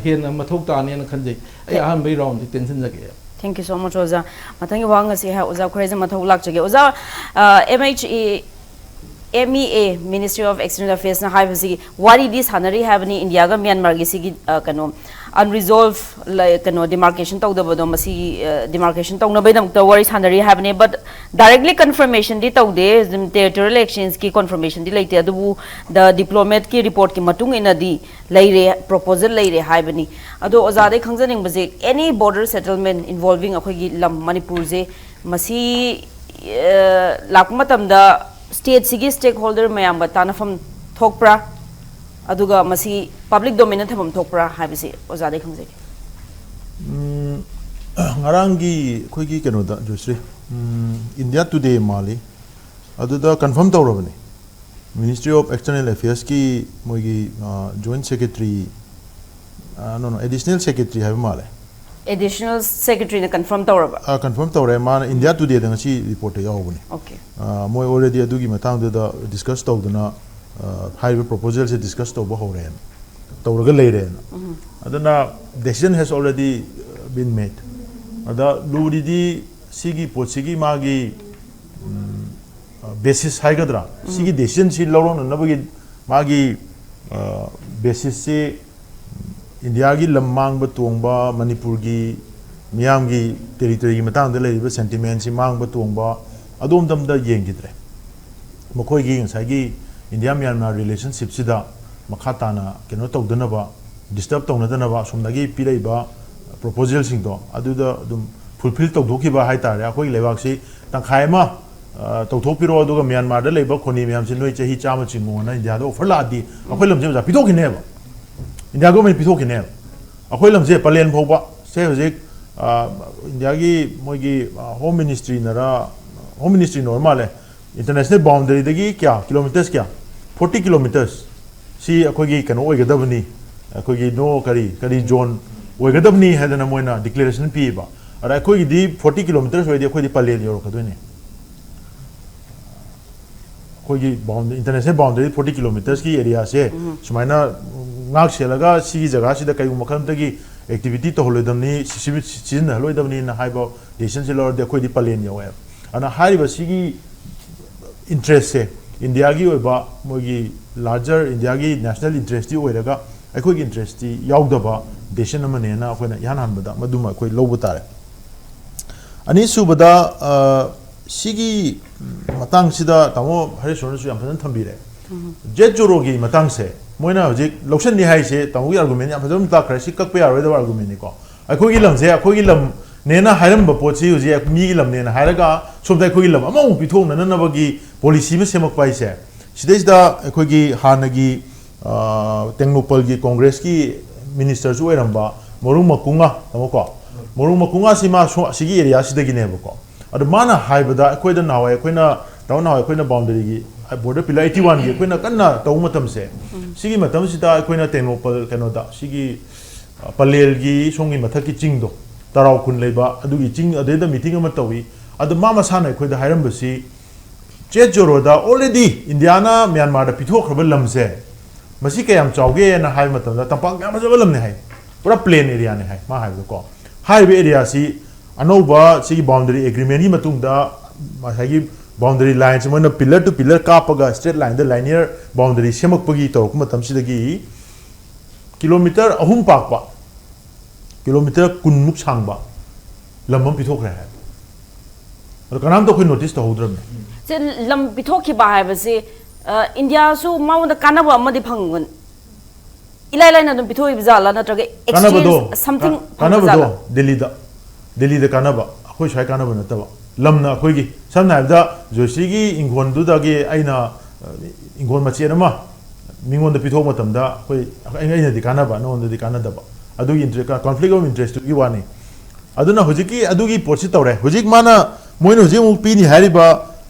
ꯍꯦꯟꯅ ꯃꯊꯧ ꯇꯥꯅꯦꯅ ꯈꯟꯖꯩ꯫ ꯑꯩ ꯑꯍꯥꯟꯕꯒꯤ ꯔꯥꯎꯟꯁꯦ ꯇꯦꯟꯁꯤꯟꯖꯒꯦ꯫ Thank you so much, ꯑꯣꯖꯥ꯫ ꯃꯊꯪꯒꯤ ꯋꯥꯍꯪ ꯑꯁꯤ ꯑꯣꯖꯥ ꯈꯨꯔꯩꯖꯝ ꯃꯊꯧ ꯂꯥꯛꯆꯒꯦ꯫ ꯑꯣꯖꯥ, M H A, M E A, Ministry of External Affairsꯅ ꯍꯥꯏꯕꯁꯤꯒꯤ ꯋꯥꯔꯤꯗꯤ ꯁꯥꯟꯅꯔꯤ ꯍꯥꯏꯕꯅꯤ, ꯏꯟꯗꯤꯌꯥꯒ ꯃ꯭ꯌꯥꯟꯃꯥꯔꯒꯤ ꯁꯤꯒꯤ, ꯑ, ꯀꯩꯅꯣ, unresolved ꯂꯩ-, ꯀꯩꯅꯣ, demarcation ꯇꯧꯗꯕꯗꯣ, ꯃꯁꯤꯒꯤ, ꯑ, demarcation ꯇꯧꯅꯕꯒꯤꯗꯃꯛꯇ ꯋꯥꯔꯤ ꯁꯥꯟꯅꯔꯤ ꯍꯥꯏꯕꯅꯤ꯫ But directly confirmationꯗꯤ ꯇꯧꯗꯦ, ꯑꯗꯨꯝ territorial exchangeꯀꯤ confirmationꯗꯤ ꯂꯩꯇꯦ, ꯑꯗꯨꯕꯨ the diplomatꯀꯤ reportꯀꯤ ꯃꯇꯨꯡ ꯏꯟꯅꯗꯤ ꯂꯩꯔꯦ, proposal ꯂꯩꯔꯦ ꯍꯥꯏꯕꯅꯤ꯫ ꯑꯗꯣ ꯑꯣꯖꯥꯗꯩ ꯈꯪꯖꯅꯤꯡꯕꯁꯦ, any border settlement involving ꯑꯩꯈꯣꯏꯒꯤ ꯂꯝ ꯃꯅꯤꯄꯨꯔꯁꯦ, ꯃꯁꯤ, ꯑ, ꯂꯥꯛꯄ ꯃꯇꯝꯗ stateꯁꯤꯒꯤ stakeholder ꯃꯌꯥꯝꯒ ꯇꯥꯟꯅꯐꯝ ꯊꯣꯛꯄ꯭ꯔꯥ? ꯑꯗꯨꯒ ꯃꯁꯤ public domainꯗ ꯊꯝꯐꯝ ꯊꯣꯛꯄ꯭ꯔꯥ ꯍꯥꯏꯕꯁꯤ ꯑꯣꯖꯥꯗꯩ ꯈꯪꯖꯒꯦ꯫ ꯎꯝ, ꯉꯔꯥꯡꯒꯤ ꯑꯩꯈꯣꯏꯒꯤ ꯀꯩꯅꯣꯗ, ꯖꯣꯏꯁ꯭ꯔꯤ, ꯎꯝ, India Today ꯃꯥꯜꯂꯤ, ꯑꯗꯨꯗ confirm ꯇꯧꯔꯕꯅꯤ꯫ Ministry of External Affairsꯀꯤ ꯃꯣꯏꯒꯤ, ꯑ, joint secretary, ꯑ, no, no, additional secretary ꯍꯥꯏꯕ ꯃꯥꯜꯂꯦ꯫ Additional Secretaryꯅ confirm ꯇꯧꯔꯕ? ꯑ, confirm ꯇꯧꯔꯦ꯫ ꯃꯥꯅ India Todayꯗ ꯉꯁꯤ reportꯇ ꯌꯥꯎꯕꯅꯤ꯫ Okay. ꯑ, ꯃꯣꯏ already ꯑꯗꯨꯒꯤ ꯃꯇꯥꯡꯗꯨꯗ discuss ꯇꯧꯗꯅ, ꯑ, ꯍꯥꯏꯔꯤꯕ proposalꯁꯦ discuss ꯇꯧꯕ ꯍꯧꯔꯦꯅ, ꯇꯧꯔꯒ ꯂꯩꯔꯦꯅ꯫ ꯑꯗꯨꯅ decision has already been made꯫ ꯑꯗ ꯂꯨꯔꯤꯗꯤ ꯁꯤꯒꯤ ꯄꯣꯠꯁꯤꯒꯤ ꯃꯥꯒꯤ, ꯎꯝ, ꯑ, basis ꯍꯥꯏꯒꯗ꯭ꯔꯥ, ꯁꯤꯒꯤ decisionꯁꯤ ꯂꯧꯔꯛꯅꯅꯕꯒꯤ ꯃꯥꯒꯤ, ꯑ, basisꯁꯤ ꯏꯟꯗꯤꯌꯥꯒꯤ ꯂꯝ ꯃꯥꯡꯕ ꯇꯣꯡꯕ, ꯃꯅꯤꯄꯨꯔꯒꯤ ꯃꯤꯌꯥꯝꯒꯤ territoryꯒꯤ ꯃꯇꯥꯡꯗ ꯂꯩꯔꯤꯕ sentimentꯁꯤ ꯃꯥꯡꯕ ꯇꯣꯡꯕ, ꯑꯗꯣꯝꯗ ꯑꯝꯇ ꯌꯦꯡꯈꯤꯗ꯭ꯔꯦ꯫ ꯃꯈꯣꯏꯒꯤ ꯉꯁꯥꯏꯒꯤ ꯏꯟꯗꯤꯌꯥ ꯃ꯭ꯌꯥꯟꯃꯥꯔ relationshipꯁꯤꯗ ꯃꯈꯥ ꯇꯥꯅ ꯀꯩꯅꯣ ꯇꯧꯗꯅꯕ, disturb ꯇꯧꯅꯗꯅꯕ ꯑꯁꯣꯝꯗꯒꯤ ꯄꯤꯔꯛꯏꯕ proposalꯁꯤꯡꯗꯣ ꯑꯗꯨꯗ ꯑꯗꯨꯝ fulfil ꯇꯧꯊꯣꯛꯈꯤꯕ ꯍꯥꯏꯇꯥꯔꯦ꯫ ꯑꯩꯈꯣꯏꯒꯤ ꯂꯩꯕꯥꯛꯁꯤ ꯇꯪꯈꯥꯏ ꯑꯃ, ꯑ, ꯇꯧꯊꯣꯛꯄꯤꯔꯣ, ꯑꯗꯨꯒ ꯃ꯭ꯌꯥꯟꯃꯥꯔꯗ ꯂꯩꯕ ꯈꯣꯅꯤ ꯃꯌꯥꯝꯁꯤ ꯅꯣꯏ ꯆꯍꯤ ꯆꯥꯝꯃ ꯆꯤꯡꯉꯣꯅ ꯏꯟꯗꯤꯌꯥꯗ offer ꯂꯥꯛꯑꯗꯤ ꯑꯩꯈꯣꯏ ꯂꯝꯁꯦ ꯑꯣꯖꯥ ꯄꯤꯊꯣꯛꯈꯤꯅꯦꯕ꯫ India government ꯄꯤꯊꯣꯛꯈꯤꯅꯦꯕ꯫ ꯑꯩꯈꯣꯏ ꯂꯝꯁꯦ ꯄꯂꯦꯟ ꯐꯥꯎꯕ ꯁꯦ ꯍꯧꯖꯤꯛ, ꯑ, ꯏꯟꯗꯤꯌꯥꯒꯤ ꯃꯣꯏꯒꯤ, ꯑ, home ministryꯅꯔ, home ministryꯅ ꯑꯣꯏꯔ ꯃꯥꯜꯂꯦ, international boundaryꯗꯒꯤ ꯀꯌꯥ, kilometres ꯀꯌꯥ, forty kilometres ꯁꯤ ꯑꯩꯈꯣꯏꯒꯤ ꯀꯩꯅꯣ ꯑꯣꯏꯒꯗꯕꯅꯤ, ꯑꯩꯈꯣꯏꯒꯤ no ꯀꯔꯤ ꯀꯔꯤ zone ꯑꯣꯏꯒꯗꯕꯅꯤ ꯍꯥꯏꯗꯅ ꯃꯣꯏꯅ declaration ꯄꯤꯌꯦꯕ꯫ ꯑꯗ ꯑꯩꯈꯣꯏꯒꯤꯗꯤ forty kilometres ꯑꯣꯏꯔꯗꯤ ꯑꯩꯈꯣꯏꯗꯤ ꯄꯂꯦꯟ ꯌꯧꯔꯛꯀꯗꯣꯏꯅꯦ꯫ ꯑꯩꯈꯣꯏꯒꯤ boundary, international boundary forty kilometres ꯀꯤ area ꯁꯦ ꯁꯨꯃꯥꯏꯅ ꯉꯥꯛ ꯁꯦꯜꯂꯒ ꯁꯤꯒꯤ ꯖꯒꯥꯁꯤꯗ ꯀꯩꯒꯨꯝꯕ ꯃꯈꯜ ꯑꯃꯠꯇꯒꯤ activity ꯇꯧꯍꯜꯂꯣꯏꯗꯕꯅꯤ, ꯁꯤ-, ꯁꯤ-, ꯁꯤꯖꯤꯟꯅꯍꯜꯂꯣꯏꯗꯕꯅꯤꯅ ꯍꯥꯏꯕ decision ꯁꯦ ꯂꯧꯔꯗꯤ ꯑꯩꯈꯣꯏꯗꯤ ꯄꯂꯦꯟ ꯌꯧꯋꯦꯕ꯫ ꯑꯗꯨꯅ ꯍꯥꯏꯔꯤꯕ ꯁꯤꯒꯤ interest ꯁꯦ India ꯒꯤ ꯑꯣꯏꯕ ꯃꯣꯏꯒꯤ larger India ꯒꯤ national interest ꯇꯤ ꯑꯣꯏꯔꯒ ꯑꯩꯈꯣꯏꯒꯤ interest ꯇꯤ ꯌꯥꯎꯗꯕ decision ꯑꯃꯅꯦꯅ ꯑꯩꯈꯣꯏꯅ ꯏꯍꯥꯟ ꯍꯥꯟꯕꯗ ꯃꯗꯨꯃ ꯑꯩꯈꯣꯏ ꯂꯧꯕ ꯇꯥꯔꯦ꯫ ꯑꯅꯤꯁꯨꯕꯗ, ꯑ, ꯁꯤꯒꯤ ꯃꯇꯥꯡꯁꯤꯗ ꯇꯥꯃꯣ ꯍꯔꯦꯁꯣꯔꯅꯁꯨ ꯌꯥꯝ ꯐꯖꯅ ꯊꯝꯕꯤꯔꯦ꯫ ꯖꯦꯠ ꯖꯣꯔꯣꯒꯤ ꯃꯇꯥꯡꯁꯦ ꯃꯣꯏꯅ ꯍꯧꯖꯤꯛ ꯂꯧꯁꯤꯟꯅꯤ ꯍꯥꯏꯁꯦ ꯇꯥꯃꯣꯒꯤ argument ꯌꯥꯝ ꯐꯖꯅ ꯇꯥꯛꯈ꯭ꯔꯦ꯫ ꯁꯤ ꯀꯛꯄ ꯌꯥꯔꯣꯏꯗꯕ argument ꯅꯤꯀꯣ꯫ ꯑꯩꯈꯣꯏꯒꯤ ꯂꯝꯁꯦ ꯑꯩꯈꯣꯏꯒꯤ ꯂꯝꯅꯦꯅ ꯍꯥꯏꯔꯝꯕ ꯄꯣꯠꯁꯤ ꯍꯧꯖꯤꯛ ꯃꯤꯒꯤ ꯂꯝꯅꯦꯅ ꯍꯥꯏꯔꯒ ꯁꯣꯝꯗ ꯑꯩꯈꯣꯏꯒꯤ ꯂꯝ ꯑꯃꯃꯨꯛ ꯄꯤꯊꯣꯛꯅꯅꯕꯒꯤ policy ꯑꯃ ꯁꯦꯝꯃꯛꯄ ꯍꯥꯏꯁꯦ꯫ ꯁꯤꯗꯩꯁꯤꯗ ꯑꯩꯈꯣꯏꯒꯤ ꯍꯥꯟꯅꯒꯤ, ꯑ, ꯇꯦꯡꯅꯧꯄꯜꯒꯤ Congress ꯀꯤ minister ꯁꯨ ꯑꯣꯏꯔꯝꯕ ꯃꯔꯨꯡ ꯃꯀꯨꯉꯥ, ꯇꯥꯃꯣꯀꯣ? ꯃꯔꯨꯡ ꯃꯀꯨꯉꯥꯁꯤ ꯃꯥ ꯁꯣ-, ꯑꯁꯤꯒꯤ area ꯁꯤꯗꯒꯤꯅꯦꯕꯀꯣ꯫ ꯑꯗꯣ ꯃꯥꯅ ꯍꯥꯏꯕꯗ ꯑꯩꯈꯣꯏꯗ ꯅꯍꯥꯟꯋꯥꯏ ꯑꯩꯈꯣꯏꯅ, ꯇꯥꯃꯣ ꯅꯍꯥꯟꯋꯥꯏ ꯑꯩꯈꯣꯏꯅ boundary ꯒꯤ, border pillar eighty one ꯒꯤ ꯑꯩꯈꯣꯏꯅ ꯀꯟꯅ ꯇꯧꯕ ꯃꯇꯝꯁꯦ, ꯁꯤꯒꯤ ꯃꯇꯝꯁꯤꯗ ꯑꯩꯈꯣꯏꯅ ꯇꯦꯡꯅꯧꯄꯜ ꯀꯩꯅꯣꯗ, ꯁꯤꯒꯤ, ꯑ, ꯄꯂꯦꯜꯒꯤ ꯁꯣꯝꯒꯤ ꯃꯊꯛꯀꯤ ꯆꯤꯡꯗꯣ, ꯇꯔꯥꯎ ꯈꯨꯟ ꯂꯩꯕ, ꯑꯗꯨꯒꯤ ꯆꯤꯡ ꯑꯗꯨꯗꯩꯗ meeting ꯑꯃ ꯇꯧꯏ꯫ ꯑꯗꯣ ꯃꯥ ꯃꯁꯥꯅ ꯑꯩꯈꯣꯏꯗ ꯍꯥꯏꯔꯝꯕꯁꯤ, ꯆꯦꯠ ꯖꯣꯔꯣꯗ already ꯏꯟꯗꯤꯌꯥꯅ ꯃ꯭ꯌꯥꯟꯃꯥꯔꯗ ꯄꯤꯊꯣꯛꯈ꯭ꯔꯕ ꯂꯝꯁꯦ ꯃꯁꯤ ꯀꯌꯥꯝ ꯆꯥꯎꯒꯦꯅ ꯍꯥꯏꯕ ꯃꯇꯝꯗ ꯇꯝꯄꯥꯛ ꯌꯥꯝ ꯐꯖꯕ ꯂꯝꯅꯦ ꯍꯥꯏ, ꯄꯨꯔꯥ plain area ꯅꯦ ꯍꯥꯏ ꯃꯥ ꯍꯥꯏꯕꯗꯀꯣ꯫ ꯍꯥꯏꯔꯤꯕ area ꯁꯤ ꯑꯅꯧꯕ ꯁꯤꯒꯤ boundary agreement ꯀꯤ ꯃꯇꯨꯡꯗ ꯉꯁꯥꯏꯒꯤ boundary line ꯁꯤ ꯃꯣꯏꯅ pillar to pillar ꯀꯥꯞꯄꯒ straight line ꯗ linear boundary ꯁꯦꯝꯃꯛꯄꯒꯤ ꯇꯧꯔꯛꯄ ꯃꯇꯝꯁꯤꯗꯒꯤ kilometre ꯑꯍꯨꯝ ꯄꯥꯛꯄ, kilometre ꯀꯨꯟꯃꯨꯛ ꯁꯥꯡꯕ ꯂꯝ ꯑꯃ ꯄꯤꯊꯣꯛꯈ꯭ꯔꯦ ꯍꯥꯏ꯫ ꯑꯗꯣ ꯀꯅꯥꯝꯇ ꯑꯩꯈꯣꯏ notice ꯇꯧꯍꯧꯗ꯭ꯔꯕꯅꯦ꯫ ꯁꯦ, ꯂꯝ ꯄꯤꯊꯣꯛꯈꯤꯕ ꯍꯥꯏꯕꯁꯤ, ꯑ, ꯏꯟꯗꯤꯌꯥꯁꯨ ꯃꯉꯣꯟꯗ ꯀꯥꯟꯅꯕ ꯑꯃꯗꯤ ꯐꯪꯒꯅꯤ꯫ ꯏꯂꯥꯏ ꯂꯥꯏꯅ ꯑꯗꯨꯝ ꯄꯤꯊꯣꯛꯏꯕ ꯖꯥꯠꯂꯥ, ꯅꯠꯇ꯭ꯔꯒ ꯀꯥꯟꯅꯕꯗꯣ, exchange something ꯀꯥꯟꯅꯕꯗꯣ ꯐꯪꯕ ꯖꯥꯠꯂꯥ? ꯗꯦꯜꯂꯤꯗ, ꯗꯦꯜꯂꯤꯗ ꯀꯥꯟꯅꯕ, ꯑꯩꯈꯣꯏ ꯁ꯭ꯋꯥꯏ ꯀꯥꯟꯅꯕ ꯅꯠꯇꯕ꯫ ꯂꯝꯅ ꯑꯩꯈꯣꯏꯒꯤ, ꯁꯝꯅ ꯍꯥꯏꯔꯕꯗ ꯖꯣꯏꯁ꯭ꯔꯤꯒꯤ ꯏꯪꯈꯣꯜꯗꯨꯗꯒꯤ ꯑꯩꯅ, ꯑ, ꯏꯪꯈꯣꯜ ꯃꯆꯦꯠ ꯑꯃ ꯃꯤꯉꯣꯟꯗ ꯄꯤꯊꯣꯛꯄ ꯃꯇꯝꯗ ꯑꯩꯈꯣꯏ, ꯑꯩ-, ꯑꯩꯅꯗꯤ ꯀꯥꯟꯅꯕ, ꯅꯉꯣꯟꯗꯗꯤ ꯀꯥꯟꯅꯗꯕ, ꯑꯗꯨꯒꯤ inter-, conflict of interest ꯇꯨꯒꯤ ꯋꯥꯅꯤ꯫ ꯑꯗꯨꯅ ꯍꯧꯖꯤꯛꯀꯤ, ꯑꯗꯨꯒꯤ ꯄꯣꯠꯁꯤ ꯇꯧꯔꯦ꯫ ꯍꯧꯖꯤꯛ ꯃꯥꯅ, ꯃꯣꯏꯅ ꯍꯧꯖꯤꯛ ꯑꯃꯨꯛ ꯄꯤꯅꯤ ꯍꯥꯏꯔꯤꯕ,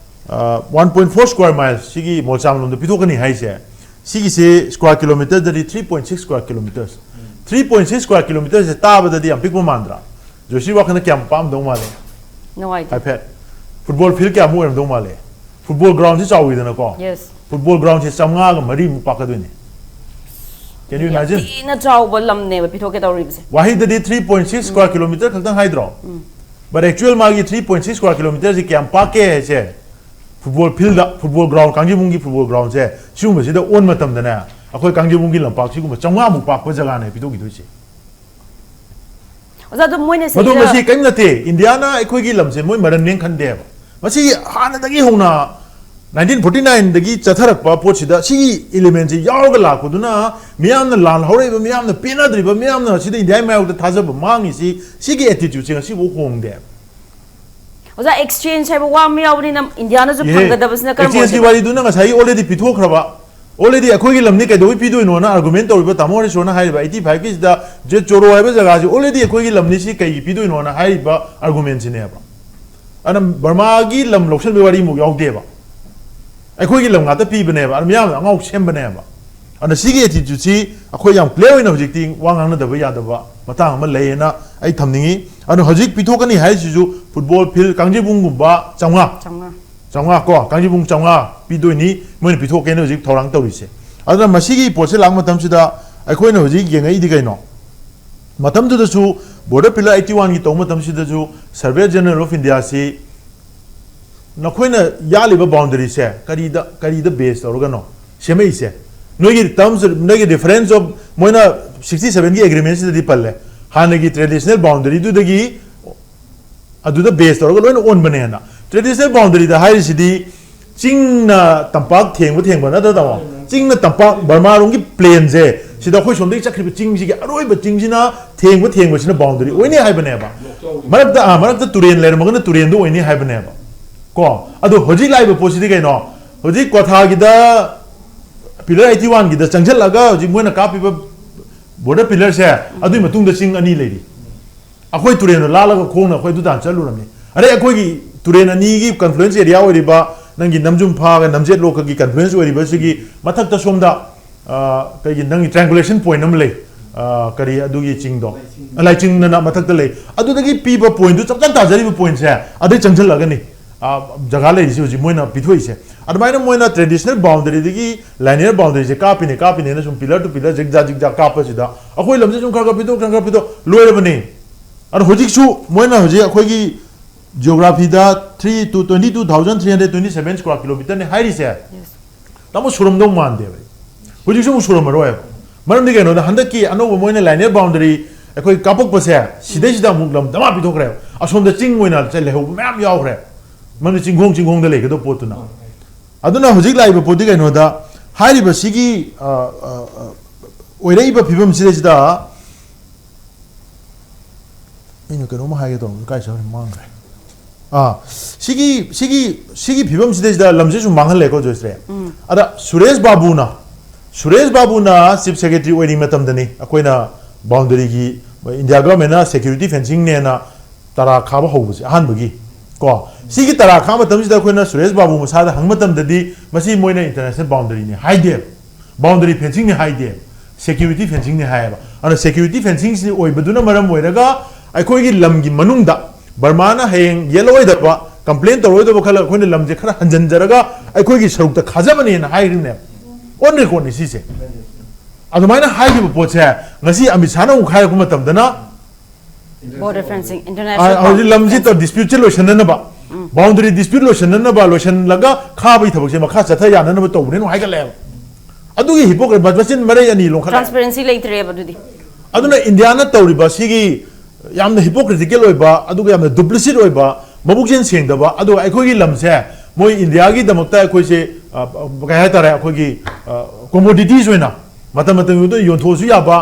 ꯑ, one point four square miles ꯁꯤꯒꯤ ꯃꯣꯜꯆꯥꯝ ꯂꯣꯝꯗ ꯄꯤꯊꯣꯛꯀꯅꯤ ꯍꯥꯏꯁꯦ, ꯁꯤꯒꯤꯁꯦ square kilometerꯗꯗꯤ three point six square kilometers, three point six square kilometerꯁꯦ ꯇꯥꯕꯗꯗꯤ ꯌꯥꯝ ꯄꯤꯛꯄ ꯃꯥꯟꯗ꯭ꯔꯥ? ꯖꯣꯏꯁꯤ, ꯋꯥꯈꯜꯗ ꯀꯌꯥꯝ ꯄꯥꯝꯗꯧ ꯃꯥꯜꯂꯦ? ꯅꯨꯡꯉꯥꯏꯇꯦ꯫ ꯍꯥꯏꯐꯦꯠ ꯐꯨꯠꯕꯣꯜ ꯐꯤꯜ ꯀꯌꯥꯃꯨꯛ ꯑꯣꯏꯔꯝꯗꯧ ꯃꯥꯜꯂꯦ? ꯐꯨꯠꯕꯣꯜ ꯒ꯭ꯔꯥꯎꯟꯁꯤ ꯆꯥꯎꯋꯤꯗꯅꯀꯣ. Yes. ꯐꯨꯠꯕꯣꯜ ꯒ꯭ꯔꯥꯎꯟꯁꯤ ꯆꯥꯝꯃꯉꯥꯒ ꯃꯔꯤꯃꯨꯛ ꯄꯥꯛꯀꯗꯣꯏꯅꯦ. Can you ꯌꯥꯝ imagine? ꯊꯤꯅ ꯆꯥꯎꯕ ꯂꯝꯅꯦꯕ ꯄꯤꯊꯣꯛꯀꯦ ꯇꯧꯔꯤꯕꯁꯦ. ꯋꯥꯍꯩꯗꯗꯤ three point six square kilometer ꯈꯛꯇꯪ ꯍꯥꯏꯗ꯭ꯔꯣ? But actual ꯃꯥꯒꯤ three point six square kilometerꯁꯤ ꯀꯌꯥꯝ ꯄꯥꯛꯀꯦ ꯍꯥꯏꯁꯦ, ꯐꯨꯠꯕꯣꯜ ꯐꯤꯜꯗ, ꯐꯨꯠꯕꯣꯜ ꯒ꯭ꯔꯥꯎꯟ, ꯀꯥꯡꯖꯩꯕꯨꯡꯒꯤ ꯐꯨꯠꯕꯣꯜ ꯒ꯭ꯔꯥꯎꯟꯁꯦ ꯁꯤꯒꯨꯝꯕꯁꯤꯗ ꯑꯣꯟ ꯃꯇꯝꯗꯅꯦ, ꯑꯩꯈꯣꯏ ꯀꯥꯡꯖꯩꯕꯨꯡꯒꯤ ꯂꯝꯄꯥꯛ ꯁꯤꯒꯨꯝꯕ ꯆꯥꯝꯃꯉꯥꯃꯨꯛ ꯄꯥꯛꯄ ꯖꯒꯥꯅꯦ ꯄꯤꯊꯣꯛꯈꯤꯗꯣꯏꯁꯦ. ꯑꯣꯖꯥ, ꯑꯗꯣ ꯃꯣꯏꯅ ꯃꯗꯨ ꯁꯤꯗ ꯃꯁꯤ ꯀꯔꯤꯝ ꯅꯠꯇꯦ. ꯏꯟꯗꯤꯌꯥꯅ ꯑꯩꯈꯣꯏꯒꯤ ꯂꯝꯁꯦ ꯃꯣꯏ ꯃꯔꯟ ꯅꯦꯝ ꯈꯟꯗꯦꯕ. ꯃꯁꯤ ꯍꯥꯟꯅꯗꯒꯤ ꯍꯧꯅ nineteen forty nineꯗꯒꯤ ꯆꯠꯊꯔꯛꯄ ꯄꯣꯠꯁꯤꯗ ꯁꯤꯒꯤ ꯏꯂꯤꯃꯦꯟꯁꯤ ꯌꯥꯎꯔꯒ ꯂꯥꯛꯄꯗꯨꯅ ꯃꯤꯌꯥꯝꯅ ꯂꯥꯜ ꯍꯧꯔꯛꯏꯕ, ꯃꯤꯌꯥꯝꯅ ꯄꯦꯟꯅꯗ꯭ꯔꯤꯕ, ꯃꯤꯌꯥꯝꯅ ꯁꯤꯗ ꯏꯟꯗꯤꯌꯥꯒꯤ ꯃꯥꯌꯣꯛꯇ ꯊꯥꯖꯕ ꯃꯥꯡꯉꯤꯁꯤ, ꯁꯤꯒꯤ ꯑꯦꯇꯤꯇ꯭ꯌꯨꯠꯁꯦ ꯉꯁꯤꯐꯥꯎ ꯍꯣꯡꯗꯦꯕ. ꯑꯣꯖꯥ, exchange ꯍꯥꯏꯕ ꯋꯥ ꯑꯃ ꯌꯥꯎꯕꯅꯤꯅ ꯏꯟꯗꯤꯌꯥꯅꯁꯨ ꯏꯍꯦ, ꯐꯪꯒꯗꯕꯁꯤꯅ ꯀꯔꯝꯕ exchangeꯀꯤ ꯑꯣꯏꯗꯣꯏꯅꯣ? ꯋꯥꯔꯤꯗꯨꯅ ꯉꯁꯥꯏꯒꯤ already ꯄꯤꯊꯣꯛꯈ꯭ꯔꯕ, already ꯑꯩꯈꯣꯏꯒꯤ ꯂꯝꯅꯤ ꯀꯩꯗꯧꯕꯩ ꯄꯤꯗꯣꯏꯅꯣꯅ argument ꯇꯧꯔꯤꯕ ꯇꯥꯃꯣ ꯍꯔꯤꯁꯣꯅ ꯍꯥꯏꯔꯤꯕ eighty fiveꯀꯤꯁꯤꯗ ꯖꯦ ꯆꯣꯔꯣ ꯍꯥꯏꯕ ꯖꯒꯥꯁꯤ already ꯑꯩꯈꯣꯏꯒꯤ ꯂꯝꯅꯤ, ꯁꯤ ꯀꯩꯒꯤ ꯄꯤꯗꯣꯏꯅꯣꯅ ꯍꯥꯏꯔꯤꯕ argumentꯁꯤꯅꯦꯕ. ꯑꯗꯨꯅ ꯕꯔꯃꯥꯒꯤ ꯂꯝ ꯂꯧꯁꯤꯟꯕꯒꯤ ꯋꯥꯔꯤꯃꯨꯛ ꯌꯥꯎꯗꯦꯕ. ꯑꯩꯈꯣꯏꯒꯤ ꯂꯝ ꯉꯥꯛꯇ ꯄꯤꯕꯅꯦꯕ, ꯑꯗꯨ ꯃꯤꯌꯥꯝꯅ ꯑꯉꯥꯎ ꯁꯦꯝꯕꯅꯦꯕ. ꯑꯗꯨꯅ ꯁꯤꯒꯤ attitudeꯁꯤ ꯑꯩꯈꯣꯏ ꯌꯥꯝ clear ꯑꯣꯏꯅ ꯍꯧꯖꯤꯛꯇꯤ ꯋꯥ ꯉꯥꯡꯅꯗꯕ ꯌꯥꯗꯕ ꯃꯇꯥꯡ ꯑꯃ ꯂꯩꯌꯦꯅ ꯑꯩ ꯊꯝꯅꯤꯡꯉꯤ. ꯑꯗꯨꯅ ꯍꯧꯖꯤꯛ ꯄꯤꯊꯣꯛꯀꯅꯤ ꯍꯥꯏꯔꯤꯁꯤꯁꯨ ꯐꯨꯠꯕꯣꯜ ꯐꯤꯜ ꯀꯥꯡꯖꯩꯕꯨꯡꯒꯨꯝꯕ ꯆꯥꯝꯃꯉꯥ, ꯆꯥꯝꯃꯉꯥ. ꯆꯥꯝꯃꯉꯥ ꯀꯣ, ꯀꯥꯡꯖꯩꯕꯨꯡ ꯆꯥꯝꯃꯉꯥ ꯄꯤꯗꯣꯏꯅꯤ, ꯃꯣꯏꯅ ꯄꯤꯊꯣꯛꯀꯦꯅ ꯍꯧꯖꯤꯛ ꯊꯧꯔꯥꯡ ꯇꯧꯔꯤꯁꯦ. ꯑꯗꯨꯅ ꯃꯁꯤꯒꯤ ꯄꯣꯠꯁꯦ ꯂꯥꯛꯄ ꯃꯇꯝꯁꯤꯗ ꯑꯩꯈꯣꯏꯅ ꯍꯧꯖꯤꯛ ꯌꯦꯡꯉꯛꯏꯗꯤ ꯀꯩꯅꯣ? ꯃꯇꯝꯗꯨꯗꯁꯨ border pillar eighty oneꯒꯤ ꯇꯧꯕ ꯃꯇꯝꯁꯤꯗꯁꯨ Surveyor General of Indiaꯁꯤ ꯅꯈꯣꯏꯅ ꯌꯥꯜꯂꯤꯕ boundaryꯁꯦ ꯀꯔꯤꯗ, ꯀꯔꯤꯗ base ꯇꯧꯔꯒꯅꯣ ꯁꯦꯝꯃꯛꯏꯁꯦ? ꯅꯣꯏꯒꯤ terms, ꯅꯣꯏꯒꯤ reference of ꯃꯣꯏꯅ sixty sevenꯒꯤ agreementꯁꯤꯗꯗꯤ ꯄꯜꯂꯦ, ꯍꯥꯟꯅꯒꯤ traditional boundaryꯗꯨꯗꯒꯤ ꯑꯗꯨꯗ base ꯇꯧꯔꯒ ꯂꯣꯏꯅ ꯑꯣꯟꯕꯅꯦꯅ. Traditional boundaryꯗ ꯍꯥꯏꯔꯤꯁꯤꯗꯤ ꯆꯤꯡꯅ ꯇꯝꯄꯥꯛ ꯊꯦꯡꯕ ꯊꯦꯡꯕ ꯅꯠꯇ꯭ꯔ ꯇꯥꯃꯣ? ꯆꯤꯡꯅ ꯇꯝꯄꯥꯛ ꯕꯔꯃꯥꯔꯣꯝꯒꯤ plainꯁꯦ, ꯁꯤꯗ ꯑꯩꯈꯣꯏ ꯁꯣꯝꯗꯒꯤ ꯆꯠꯈ꯭ꯔꯤꯕ ꯆꯤꯡꯁꯤꯒꯤ ꯑꯔꯣꯏꯕ ꯆꯤꯡꯁꯤꯅ ꯊꯦꯡꯕ ꯊꯦꯡꯕꯁꯤꯅ boundary ꯑꯣꯏꯅꯤ ꯍꯥꯏꯕꯅꯦꯕ. ꯃꯔꯛꯇ, ꯑꯥ, ꯃꯔꯛꯇ ꯇꯨꯔꯦꯟ ꯂꯩꯔꯝꯃꯒꯅ ꯇꯨꯔꯦꯟꯗꯣ ꯑꯣꯏꯅꯤ ꯍꯥꯏꯕꯅꯦꯕ. ꯀꯣ, ꯑꯗꯣ ꯍꯧꯖꯤꯛ ꯂꯥꯛꯏꯕ ꯄꯣꯠꯁꯤꯗꯤ ꯀꯩꯅꯣ? ꯍꯧꯖꯤꯛ ꯀ꯭ꯋꯥꯊꯥꯒꯤꯗ pillar eighty oneꯒꯤꯗ ꯆꯪꯁꯤꯜꯂꯒ ꯍꯧꯖꯤꯛ ꯃꯣꯏꯅ ꯀꯥꯞꯄꯤꯕ border pillarꯁꯦ, ꯑꯗꯨꯒꯤ ꯃꯇꯨꯡꯗ ꯆꯤꯡ ꯑꯅꯤ ꯂꯩꯔꯤ. ꯑꯩꯈꯣꯏ ꯇꯨꯔꯦꯟꯗꯣ ꯂꯥꯜꯂꯒ ꯈꯣꯡꯅ ꯑꯩꯈꯣꯏ ꯑꯗꯨ ꯇꯥꯟꯅ ꯆꯠꯂꯨꯔꯝꯃꯤ. ꯑꯗꯩ ꯑꯩꯈꯣꯏꯒꯤ ꯇꯨꯔꯦꯟ ꯑꯅꯤꯒꯤ confluence area ꯑꯣꯏꯔꯤꯕ ꯅꯪꯒꯤ ꯅꯝꯖꯨꯝ ꯐꯥꯒ ꯅꯝꯖꯦꯠ ꯂꯣꯛꯀꯒꯤ confluence ꯑꯣꯏꯔꯤꯕ ꯁꯤꯒꯤ ꯃꯊꯛꯇ ꯁꯣꯝꯗ, ꯑ, ꯀꯩꯒꯤ ꯅꯪꯒꯤ triangulation point ꯑꯃ ꯂꯩ꯫ ꯑ, ꯀꯔꯤ ꯑꯗꯨꯒꯤ ꯆꯤꯡꯗꯣ? ꯂꯥꯏꯆꯤꯡ꯫ ꯂꯥꯏꯆꯤꯡꯗꯅ ꯃꯊꯛꯇ ꯂꯩ꯫ ꯑꯗꯨꯗꯒꯤ ꯄꯤꯕ pointꯗꯨ ꯆꯞ ꯆꯞ ꯇꯥꯖꯔꯤꯕ pointꯁꯦ ꯑꯗꯩ ꯆꯪꯁꯤꯜꯂꯛꯑꯒꯅꯤ, ꯑ, ꯖꯒꯥ ꯂꯩꯔꯤꯁꯦ ꯍꯧꯖꯤꯛ ꯃꯣꯏꯅ ꯄꯤꯊꯣꯛꯏꯁꯦ꯫ ꯑꯗꯨꯃꯥꯏꯅ ꯃꯣꯏꯅ traditional boundaryꯗꯒꯤ linear boundaryꯁꯦ ꯀꯥꯞꯄꯤꯅꯦ, ꯀꯥꯞꯄꯤꯅꯦꯅ ꯁꯨꯝ pillar to pillar zigzag zigzag ꯀꯥꯞꯄꯁꯤꯗ ꯑꯩꯈꯣꯏ ꯂꯝꯁꯦ ꯁꯨꯝ ꯈꯔ ꯈꯔ ꯄꯤꯊꯣꯛ, ꯈꯔ ꯈꯔ ꯄꯤꯊꯣꯛ ꯂꯣꯏꯔꯕꯅꯤ꯫ ꯑꯗꯣ ꯍꯧꯖꯤꯛꯁꯨ ꯃꯣꯏꯅ ꯍꯧꯖꯤꯛ ꯑꯩꯈꯣꯏꯒꯤ geographyꯗ three to twenty two thousand three hundred twenty seven square kilometerꯅꯤ ꯍꯥꯏꯔꯤꯁꯦ꯫ ꯇꯥꯃꯣ, ꯁꯨꯔꯝꯗꯧ ꯃꯥꯟꯗꯦꯕ꯫ ꯍꯧꯖꯤꯛꯁꯨ ꯑꯃꯨꯛ ꯁꯨꯔꯝꯃꯔꯣꯏꯕ꯫ ꯃꯔꯝꯗꯤ ꯀꯩꯅꯣꯗ, ꯍꯟꯗꯛꯀꯤ ꯑꯅꯧꯕ ꯃꯣꯏꯅ linear boundary ꯑꯩꯈꯣꯏ ꯀꯥꯞꯄꯛꯄꯁꯦ, ꯁꯤꯗꯩꯁꯤꯗ ꯑꯃꯨꯛ ꯂꯝ ꯗꯃꯥ ꯄꯤꯊꯣꯛꯈ꯭ꯔꯦꯕ꯫ ꯑꯁꯣꯝꯗ ꯆꯤꯡ ꯑꯣꯏꯅ ꯆꯠ-, ꯂꯩꯍꯧꯕ ꯃꯌꯥꯝ ꯌꯥꯎꯈ꯭ꯔꯦ꯫ ꯃꯔꯝꯗꯤ ꯆꯤꯡꯈꯣꯡ ꯆꯤꯡꯈꯣꯡꯗ ꯂꯩꯒꯗꯧꯕ ꯄꯣꯠꯇꯨꯅ꯫ ꯑꯗꯨꯅ ꯍꯧꯖꯤꯛ ꯂꯥꯛꯏꯕ ꯄꯣꯠꯇꯤ ꯀꯩꯅꯣꯗ, ꯍꯥꯏꯔꯤꯕ ꯁꯤꯒꯤ, ꯑ, ꯑ, ꯑ, ꯑꯣꯏꯔꯛꯏꯕ ꯐꯤꯕꯝꯁꯤꯗꯩꯁꯤꯗ ꯑꯩꯅ ꯀꯩꯅꯣꯝꯃ ꯍꯥꯏꯒꯦ ꯇꯧꯔꯝꯕꯗꯣ ꯀꯥꯏ ꯆꯠꯈ꯭ꯔꯦ? ꯃꯥꯡꯈ꯭ꯔꯦ꯫ ꯑꯥ, ꯁꯤꯒꯤ, ꯁꯤꯒꯤ, ꯁꯤꯒꯤ ꯐꯤꯕꯝꯁꯤꯗꯩꯁꯤꯗ ꯂꯝꯁꯦ ꯁꯨꯝ ꯃꯥꯡꯍꯜꯂꯦꯀꯣ, ꯖꯣꯏꯁ꯭ꯔꯤ꯫ ꯑꯗ ꯁꯨꯔꯦꯁ ꯕꯥꯕꯨꯅ, ꯁꯨꯔꯦꯁ ꯕꯥꯕꯨꯅ chief secretary ꯑꯣꯏꯔꯤ ꯃꯇꯝꯗꯅꯤ ꯑꯩꯈꯣꯏꯅ boundaryꯒꯤ, India governmentꯅ security fencingꯅꯦꯅ ꯇꯔꯥ ꯈꯥꯕ ꯍꯧꯕꯁꯦ ꯑꯍꯥꯟꯕꯒꯤ꯫ ꯀꯣ, ꯁꯤꯒꯤ ꯇꯔꯥ ꯈꯥꯕ ꯃꯇꯝꯁꯤꯗ ꯑꯩꯈꯣꯏꯅ ꯁꯨꯔꯦꯁ ꯕꯥꯕꯨ ꯃꯁꯥꯗ ꯍꯪꯕ ꯃꯇꯝꯗꯗꯤ ꯃꯁꯤ ꯃꯣꯏꯅ international boundaryꯅꯤ ꯍꯥꯏꯗꯦ꯫ Boundary fencingꯅꯤ ꯍꯥꯏꯗꯦ, security fencingꯅꯤ ꯍꯥꯏꯌꯦꯕ꯫ ꯑꯗꯨꯅ security fencingꯁꯤ ꯑꯣꯏꯕꯗꯨꯅ ꯃꯔꯝ ꯑꯣꯏꯔꯒ ꯑꯩꯈꯣꯏꯒꯤ ꯂꯝꯒꯤ ꯃꯅꯨꯡꯗ ꯕꯔꯃꯥꯅ ꯍꯌꯦꯡ ꯌꯦꯠꯂꯣꯏꯗꯕ, complain ꯇꯧꯔꯣꯏꯗꯕ ꯈꯜꯂꯒ ꯑꯩꯈꯣꯏꯅ ꯂꯝꯁꯦ ꯈꯔ ꯍꯟꯖꯤꯟꯖꯔꯒ ꯑꯩꯈꯣꯏꯒꯤ ꯁꯔꯨꯛꯇ ꯈꯥꯖꯕꯅꯦꯅ ꯍꯥꯏꯈ꯭ꯔꯤꯕꯅꯦꯕ꯫ On recordꯅꯤ ꯁꯤꯁꯦ꯫ ꯑꯗꯨꯃꯥꯏꯅ ꯍꯥꯏꯈꯤꯕ ꯄꯣꯠꯁꯦ ꯉꯁꯤ ꯑꯃꯤꯠ ꯁꯥꯍꯅ ꯑꯃꯨꯛ ꯍꯥꯏꯔꯛꯄ ꯃꯇꯝꯗꯅ Border fencing, international ꯍꯧꯖꯤꯛ ꯂꯝꯁꯤ fencing꯫ Disputeꯁꯦ ꯂꯣꯏꯁꯤꯟꯅꯅꯕ, boundary dispute ꯂꯣꯏꯁꯤꯟꯅꯅꯕ, ꯂꯣꯏꯁꯤꯜꯂꯒ ꯈꯥꯕꯒꯤ ꯊꯕꯛꯁꯦ ꯃꯈꯥ ꯆꯠꯊ ꯌꯥꯅꯅꯕ ꯇꯧꯕꯅꯦꯅ ꯍꯥꯏꯒꯠꯂꯛꯑꯦꯕ꯫ ꯑꯗꯨꯒꯤ hypocrite, ꯃꯆꯤꯟ ꯃꯔꯩ ꯑꯅꯤ ꯂꯣꯟꯈꯠꯂꯛꯑꯦ꯫ Transparency ꯂꯩꯇ꯭ꯔꯦꯕ ꯑꯗꯨꯗꯤ꯫ ꯑꯗꯨꯅ ꯏꯟꯗꯤꯌꯥꯅ ꯇꯧꯔꯤꯕ ꯁꯤꯒꯤ ꯌꯥꯝꯅ hypocritical ꯑꯣꯏꯕ, ꯑꯗꯨꯒ ꯌꯥꯝꯅ duplicit ꯑꯣꯏꯕ, ꯃꯕꯨꯛꯆꯦꯜ ꯁꯦꯡꯗꯕ, ꯑꯗꯨꯒ ꯑꯩꯈꯣꯏꯒꯤ ꯂꯝꯁꯦ ꯃꯣꯏ ꯏꯟꯗꯤꯌꯥꯒꯤꯗꯃꯛꯇ ꯑꯩꯈꯣꯏꯁꯦ, ꯑ, ꯀꯩ ꯍꯥꯏꯇꯥꯔꯦ, ꯑꯩꯈꯣꯏꯒꯤ, ꯑ, commodities ꯑꯣꯏꯅ ꯃꯇꯝ ꯃꯇꯝꯒꯤ ꯃꯇꯨꯡ ꯏꯟꯅ ꯌꯣꯟꯊꯣꯛꯑꯁꯨ ꯌꯥꯕ,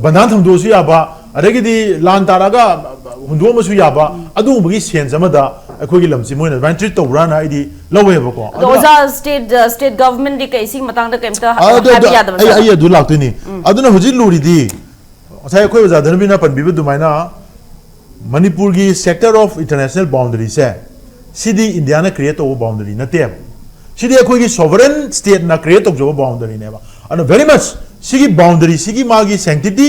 ꯕꯟꯗꯥꯟ ꯊꯝꯗꯣꯛꯑꯁꯨ ꯌꯥꯕ, ꯑꯗꯒꯤꯗꯤ ꯂꯥꯟ ꯇꯥꯔꯛꯑꯒ ꯍꯨꯟꯗꯣꯛꯑꯝꯕꯁꯨ ꯌꯥꯕ, ꯑꯗꯨꯒꯨꯝꯕꯒꯤ sense ꯑꯃꯗ ꯑꯩꯈꯣꯏꯒꯤ ꯂꯝꯁꯤ ꯃꯣꯏꯅ ꯑꯗꯨꯃꯥꯏꯅ treat ꯇꯧꯕ꯭ꯔꯥꯅ ꯑꯩꯗꯤ ꯂꯧꯋꯦꯕꯀꯣ꯫ ꯑꯗꯣ ꯑꯗꯨꯅ ꯑꯣꯖꯥ, state, uh, state governmentꯗꯤ ꯀꯩ ꯁꯤꯒꯤ ꯃꯇꯥꯡꯗ ꯀꯩꯝꯇ ꯑꯗꯨ, ꯍꯥꯏꯕ ꯑꯗꯨ, ꯌꯥꯗꯕ꯭ꯔꯥ ꯑꯩ, ꯖꯥꯠꯂꯣ? ꯑꯩ ꯑꯗꯨ ꯂꯥꯛꯇꯣꯏꯅꯤ꯫ ꯑꯗꯨꯅ ꯍꯧꯖꯤꯛ ꯂꯨꯔꯤꯗꯤ, ꯉꯁꯥꯏ ꯑꯩꯈꯣꯏ ꯑꯣꯖꯥ ꯙꯔꯃꯦꯟꯗ꯭ꯔꯅ ꯄꯟꯕꯤꯕ ꯑꯗꯨꯃꯥꯏꯅ, ꯃꯅꯤꯄꯨꯔꯒꯤ sector of international boundaryꯁꯦ ꯁꯤꯗꯤ ꯏꯟꯗꯤꯌꯥꯅ ꯀ꯭ꯔꯤꯌꯦꯠ ꯇꯧꯕ ꯕꯥꯎꯟꯗꯔꯤ ꯅꯠꯇꯦꯕ꯫ ꯁꯤꯗꯤ ꯑꯩꯈꯣꯏꯒꯤ ꯁꯣꯚꯔꯦꯟ ꯁ꯭ꯇꯦꯠꯅ ꯀ꯭ꯔꯤꯌꯦꯠ ꯇꯧꯖꯕ ꯕꯥꯎꯟꯗꯔꯤꯅꯦꯕ꯫ ꯑꯗꯨꯅ ꯚꯦꯔꯤ ꯃꯆ ꯁꯤꯒꯤ ꯕꯥꯎꯟꯗꯔꯤ, ꯁꯤꯒꯤ ꯃꯥꯒꯤ ꯁꯦꯡꯇꯤꯇꯤ,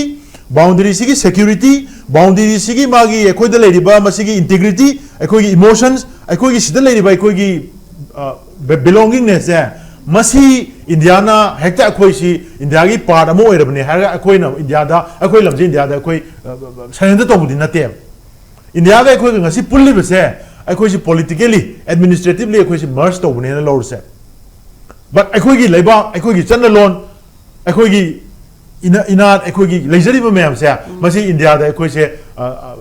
ꯕꯥꯎꯟꯗꯔꯤ, ꯁꯤꯒꯤ ꯁꯦꯀ꯭ꯌꯨꯔꯤꯇꯤ, ꯕꯥꯎꯟꯗꯔꯤ, ꯁꯤꯒꯤ ꯃꯥꯒꯤ ꯑꯩꯈꯣꯏꯗ ꯂꯩꯔꯤꯕ ꯃꯁꯤꯒꯤ ꯏꯟꯇꯤꯒ꯭ꯔꯤꯇꯤ, ꯑꯩꯈꯣꯏꯒꯤ ꯏꯃꯣꯁꯟꯁ, ꯑꯩꯈꯣꯏꯒꯤ ꯁꯤꯗ ꯂꯩꯔꯤꯕ ꯑꯩꯈꯣꯏꯒꯤ ꯕꯤꯂꯣꯡꯒꯤꯡꯅꯦꯁꯁꯦ, ꯃꯁꯤ ꯏꯟꯗꯤꯌꯥꯅ ꯍꯦꯛꯇ ꯑꯩꯈꯣꯏꯁꯤ ꯏꯟꯗꯤꯌꯥꯒꯤ ꯄꯥꯔꯠ ꯑꯃ ꯑꯣꯏꯔꯕꯅꯦ ꯍꯥꯏꯔꯒ ꯑꯩꯈꯣꯏꯅ ꯏꯟꯗꯤꯌꯥꯗ, ꯑꯩꯈꯣꯏ ꯂꯝꯁꯦ ꯏꯟꯗꯤꯌꯥꯗ ꯑꯩꯈꯣꯏ ꯁꯔꯦꯟꯗꯔ ꯇꯧꯕꯗꯤ ꯅꯠꯇꯦꯕ꯫ ꯏꯟꯗꯤꯌꯥꯒ ꯑꯩꯈꯣꯏꯒ ꯉꯁꯤ ꯄꯨꯜꯂꯤꯕꯁꯦ, ꯑꯩꯈꯣꯏꯁꯤ ꯄꯣꯂꯤꯇꯤꯀꯦꯂꯤ, ꯑꯦꯗꯃꯤꯅꯤꯁꯇ꯭ꯔꯦꯇꯤꯚꯂꯤ ꯑꯩꯈꯣꯏꯁꯤ ꯃꯔꯖ ꯇꯧꯕꯅꯦꯅ ꯂꯧꯔꯁꯦ꯫ ꯕꯠ ꯑꯩꯈꯣꯏꯒꯤ ꯂꯩꯕꯥꯛ, ꯑꯩꯈꯣꯏꯒꯤ ꯆꯠꯅꯂꯣꯟ, ꯑꯩꯈꯣꯏꯒꯤ ꯏꯅ-, ꯏꯅꯥꯠ, ꯑꯩꯈꯣꯏꯒꯤ ꯂꯩꯖꯔꯤꯕ ꯃꯌꯥꯝꯁꯦ, ꯃꯁꯤ ꯏꯟꯗꯤꯌꯥꯗ ꯑꯩꯈꯣꯏꯁꯦ, ꯑ, ꯑ,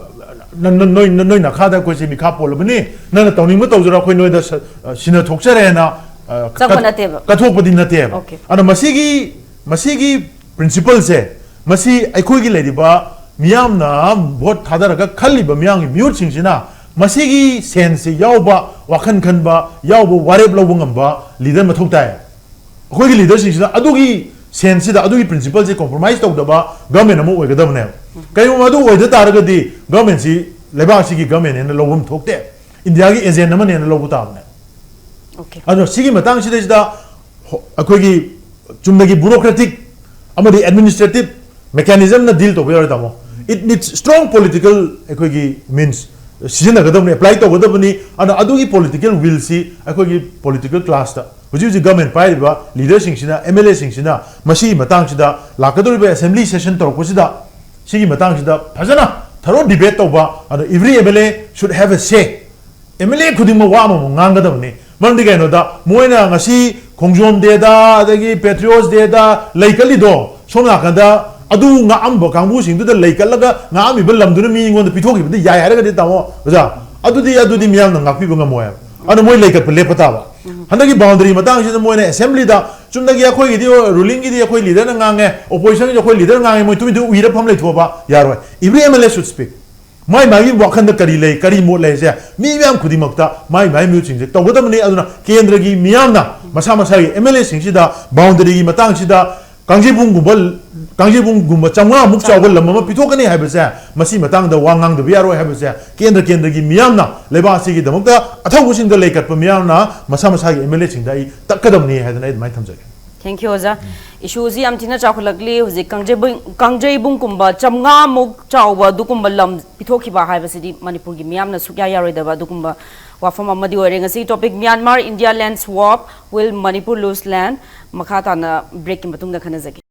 ꯅ-, ꯅ-, ꯅꯣꯏ, ꯅ-, ꯅꯣꯏ ꯅꯈꯥꯗ ꯑꯩꯈꯣꯏꯁꯦ ꯃꯤꯈꯥ ꯄꯣꯜꯂꯕꯅꯤ, ꯅꯪꯅ ꯇꯧꯅꯤꯡꯕ ꯇꯧꯖꯔꯣ, ꯑꯩꯈꯣꯏ ꯅꯣꯏꯗ ꯁ-, ꯑ, ꯁꯤꯟꯅ ꯊꯣꯛꯆꯔꯦꯅ, ꯑ, ꯆꯪꯕ ꯀꯠ-, ꯅꯠꯇꯦꯕ꯫ ꯀꯠꯊꯣꯛꯄꯗꯤ ꯅꯠꯇꯦꯕ꯫ ꯑꯣꯀꯦ꯫ ꯑꯗꯣ ꯃꯁꯤꯒꯤ, ꯃꯁꯤꯒꯤ ꯄ꯭ꯔꯤꯟꯁꯤꯄꯜꯁꯦ, ꯃꯁꯤ ꯑꯩꯈꯣꯏꯒꯤ ꯂꯩꯔꯤꯕ ꯃꯤꯌꯥꯝꯅ ꯚꯣꯠ ꯊꯥꯗꯔꯒ ꯈꯜꯂꯤꯕ ꯃꯤꯌꯥꯝꯒꯤ ꯃꯤꯍꯨꯠꯁꯤꯡꯁꯤꯅ ꯃꯁꯤꯒꯤ ꯁꯦꯟꯁꯁꯤ ꯌꯥꯎꯕ, ꯋꯥꯈꯜ ꯈꯟꯕ ꯌꯥꯎꯕ, ꯋꯥꯔꯦꯞ ꯂꯧꯕ ꯉꯝꯕ ꯂꯤꯗꯔ ꯃꯊꯧ ꯇꯥꯏ꯫ ꯑꯩꯈꯣꯏꯒꯤ ꯂꯤꯗꯔꯁꯤꯡꯁꯤꯅ ꯑꯗꯨꯒꯤ ꯁꯦꯟꯁꯁꯤꯗ, ꯑꯗꯨꯒꯤ ꯄ꯭ꯔꯤꯟꯁꯤꯄꯜꯁꯦ ꯀꯣꯝꯄ꯭ꯔꯣꯃꯥꯏꯁ ꯇꯧꯗꯕ ꯒꯚꯔꯟꯃꯦꯟ ꯑꯃ ꯑꯣꯏꯒꯗꯕꯅꯦꯕ꯫ ꯀꯩꯒꯨꯝꯕ ꯑꯗꯨ ꯑꯣꯏꯗ ꯇꯥꯔꯒꯗꯤ ꯒꯚꯔꯟꯃꯦꯟꯁꯤ ꯂꯩꯕꯥꯛꯁꯤꯒꯤ ꯒꯚꯔꯟꯃꯦꯟꯅꯦꯅ ꯂꯧꯐꯝ ꯊꯣꯛꯇꯦ, ꯏꯟꯗꯤꯌꯥꯒꯤ ꯑꯦꯖꯦꯟ ꯑꯃꯅꯦꯅ ꯂꯧꯕ ꯇꯥꯕꯅꯦ꯫ ꯑꯣꯀꯦ꯫ ꯑꯗꯣ ꯁꯤꯒꯤ ꯃꯇꯥꯡꯁꯤꯗꯩꯁꯤꯗ ꯍꯣ-, ꯑꯩꯈꯣꯏꯒꯤ ꯆꯨꯝꯅꯒꯤ ꯕ꯭ꯌꯨꯔꯣꯀ꯭ꯔꯦꯇꯤꯛ ꯑꯃꯗꯤ ꯑꯦꯗꯃꯤꯅꯤꯁꯇ꯭ꯔꯦꯇꯤꯚ ꯃꯦꯀꯥꯅꯤꯖꯝꯅ ꯗꯤꯜ ꯇꯧꯕ ꯌꯥꯔꯣꯏ, ꯇꯥꯃꯣ꯫ It needs strong political, ꯑꯩꯈꯣꯏꯒꯤ ꯃꯤꯟꯁ ꯁꯤꯖꯤꯟꯅꯒꯗꯕꯅꯤ, ꯑꯦꯄ꯭ꯂꯥꯏ ꯇꯧꯒꯗꯕꯅꯤ꯫ ꯑꯗꯨꯅ ꯑꯗꯨꯒꯤ ꯄꯣꯂꯤꯇꯤꯀꯦꯜ ꯋꯤꯜꯁꯤ ꯑꯩꯈꯣꯏꯒꯤ ꯄꯣꯂꯤꯇꯤꯀꯦꯜ ꯀ꯭ꯂꯥꯁꯇ, ꯍꯧꯖꯤꯛ ꯍꯧꯖꯤꯛ ꯒꯚꯔꯟꯃꯦꯟ ꯄꯥꯏꯔꯤꯕ ꯂꯤꯗꯔꯁꯤꯡꯁꯤꯅ, ꯑꯦꯝ ꯑꯦꯜ ꯑꯦꯁꯤꯡꯁꯤꯅ ꯃꯁꯤꯒꯤ ꯃꯇꯥꯡꯁꯤꯗ, ꯂꯥꯛꯀꯗꯧꯔꯤꯕ ꯑꯦꯁꯦꯝꯕ꯭ꯂꯤ ꯁꯦꯁꯟ ꯇꯧꯔꯛꯄꯁꯤꯗ, ꯁꯤꯒꯤ ꯃꯇꯥꯡꯁꯤꯗ ꯐꯖꯅ ꯊꯔꯣ ꯗꯤꯕꯦꯠ ꯇꯧꯕ꯫ ꯑꯗꯣ every M L A should have a say꯫ M L A ꯈꯨꯗꯤꯡꯃꯛ ꯋꯥ ꯑꯃꯃꯝ ꯉꯥꯡꯒꯗꯕꯅꯤ꯫ ꯃꯔꯝꯗꯤ ꯀꯩꯅꯣꯗ, ꯃꯣꯏꯅ ꯉꯁꯤ ꯈꯣꯡꯖꯣꯝ ꯗꯦꯗ, ꯑꯗꯒꯤ ꯄꯦꯇ꯭ꯔꯤꯌꯣꯠꯁ ꯗꯦꯗ ꯂꯩ ꯀꯠꯂꯤꯗꯣ, ꯁꯣꯝ ꯅꯥꯀꯟꯗ ꯑꯗꯨ ꯉꯥꯛꯑꯝꯕ ꯀꯥꯡꯕꯨꯁꯤꯡꯗꯨꯗ ꯂꯩ ꯀꯠꯂꯒ ꯉꯥꯛꯑꯝꯃꯤꯕ ꯂꯝꯗꯨꯅ ꯃꯤ ꯑꯩꯉꯣꯟꯗ ꯄꯤꯊꯣꯛꯈꯤꯕꯗꯤ ꯌꯥꯏ ꯍꯥꯏꯔꯒꯗꯤ, ꯇꯥꯃꯣ, ꯑꯣꯖꯥ, ꯑꯗꯨꯗꯤ, ꯑꯗꯨꯗꯤ ꯃꯤꯌꯥꯝꯅ ꯉꯥꯛꯄꯤꯕ ꯉꯝꯃꯣꯏ ꯍꯥꯏꯕ꯫ ꯑꯗꯨꯅ ꯃꯣꯏ ꯂꯩ ꯀꯠꯄ ꯂꯦꯞꯄ ꯇꯥꯕ꯫ ꯍꯟꯗꯛꯀꯤ ꯕꯥꯎꯟꯗꯔꯤ ꯃꯇꯥꯡꯁꯤꯗ ꯃꯣꯏꯅ ꯑꯦꯁꯦꯝꯕ꯭ꯂꯤꯗ, ꯆꯨꯝꯅꯒꯤ ꯑꯩꯈꯣꯏꯒꯤꯗꯤ, ꯔꯨꯂꯤꯡꯒꯤꯗꯤ ꯑꯩꯈꯣꯏ ꯂꯤꯗꯔꯅ ꯉꯥꯡꯉꯦ, ꯑꯣꯄꯣꯖꯤꯁꯟꯒꯤꯗꯤ ꯑꯩꯈꯣꯏ ꯂꯤꯗꯔ ꯉꯥꯡꯉꯦ, ꯃꯣꯏ ꯇꯨꯃꯤꯟ ꯇꯨꯃꯤꯟ ꯎꯏꯔ ꯐꯝ ꯂꯩꯊꯣꯛꯑꯕ ꯌꯥꯔꯣꯏ꯫ Every M L A should speak꯫ ꯃꯥꯏ ꯃꯥꯏꯒꯤ ꯋꯥꯈꯟꯗ ꯀꯔꯤ ꯂꯩ, ꯀꯔꯤ ꯃꯣꯠ ꯂꯩ ꯍꯥꯏꯁꯦ ꯃꯤ ꯃꯌꯥꯝ ꯈꯨꯗꯤꯡꯃꯛꯇ ꯃꯥꯏ ꯃꯥꯏ ꯃꯤꯍꯨꯠꯁꯤꯡꯁꯦ ꯇꯧꯒꯗꯕꯅꯤ꯫ ꯑꯗꯨꯅ ꯀꯦꯟꯗ꯭ꯔꯒꯤ ꯃꯤꯌꯥꯝꯅ ꯃꯁꯥ ꯃꯁꯥꯒꯤ ꯑꯦꯝ ꯑꯦꯜ ꯑꯦꯁꯤꯡꯁꯤꯗ ꯕꯥꯎꯟꯗꯔꯤꯒꯤ ꯃꯇꯥꯡꯁꯤꯗ ꯀꯥꯡꯖꯩꯕꯨꯡꯒꯨꯝꯕ ꯀꯥꯡꯖꯩꯕꯨꯡꯒꯨꯝꯕ ꯆꯥꯝꯃꯉꯥꯃꯨꯛ ꯆꯥꯎꯕ ꯂꯝ ꯑꯃ ꯄꯤꯊꯣꯛꯀꯅꯤ ꯍꯥꯏꯕꯁꯦ, ꯃꯁꯤ ꯃꯇꯥꯡꯗ ꯋꯥ ꯉꯥꯡꯗꯕ ꯌꯥꯔꯣꯏ ꯍꯥꯏꯕꯁꯦ ꯀꯦꯟꯗ꯭ꯔ ꯀꯦꯟꯗ꯭ꯔꯒꯤ ꯃꯤꯌꯥꯝꯅ, ꯂꯩꯕꯥꯛ ꯑꯁꯤꯒꯤꯗꯃꯛꯇ ꯑꯊꯧꯕꯁꯤꯡꯗ ꯂꯩꯀꯠꯄ ꯃꯤꯌꯥꯝꯅ ꯃꯁꯥ ꯃꯁꯥꯒꯤ ꯑꯦꯝ ꯑꯦꯜ ꯑꯦꯁꯤꯡꯗ ꯑꯩ ꯇꯛꯀꯗꯕꯅꯤ ꯍꯥꯏꯗꯅ ꯑꯩ ꯑꯗꯨꯃꯥꯏꯅ ꯊꯝꯖꯒꯦ꯫ Thank you, ꯑꯣꯖꯥ꯫ ꯏꯁꯨꯁꯤ ꯌꯥꯝ ꯊꯤꯅ ꯆꯥꯎꯈꯠꯂꯛꯂꯤ꯫ ꯍꯧꯖꯤꯛ ꯀꯥꯡꯖꯩꯕꯨꯡ ꯀꯥꯡꯖꯩꯕꯨꯡꯒꯨꯝꯕ ꯆꯥꯝꯃꯉꯥꯃꯨꯛ ꯆꯥꯎꯕ ꯑꯗꯨꯒꯨꯝꯕ ꯂꯝ ꯄꯤꯊꯣꯛꯈꯤꯕ ꯍꯥꯏꯕꯁꯤꯗꯤ ꯃꯅꯤꯄꯨꯔꯒꯤ ꯃꯤꯌꯥꯝꯅ ꯁꯨꯛꯌꯥ ꯌꯥꯔꯣꯏꯗꯕ ꯑꯗꯨꯒꯨꯝꯕ ꯋꯥꯐꯝ ꯑꯃꯗꯤ ꯑꯣꯏꯔꯦ꯫ ꯉꯁꯤꯒꯤ topic, Myanmar India land swap, will Manipur lose land? ꯃꯈꯥ ꯇꯥꯅ breakꯀꯤ ꯃꯇꯨꯡꯗ ꯈꯟꯅꯖꯒꯦ꯫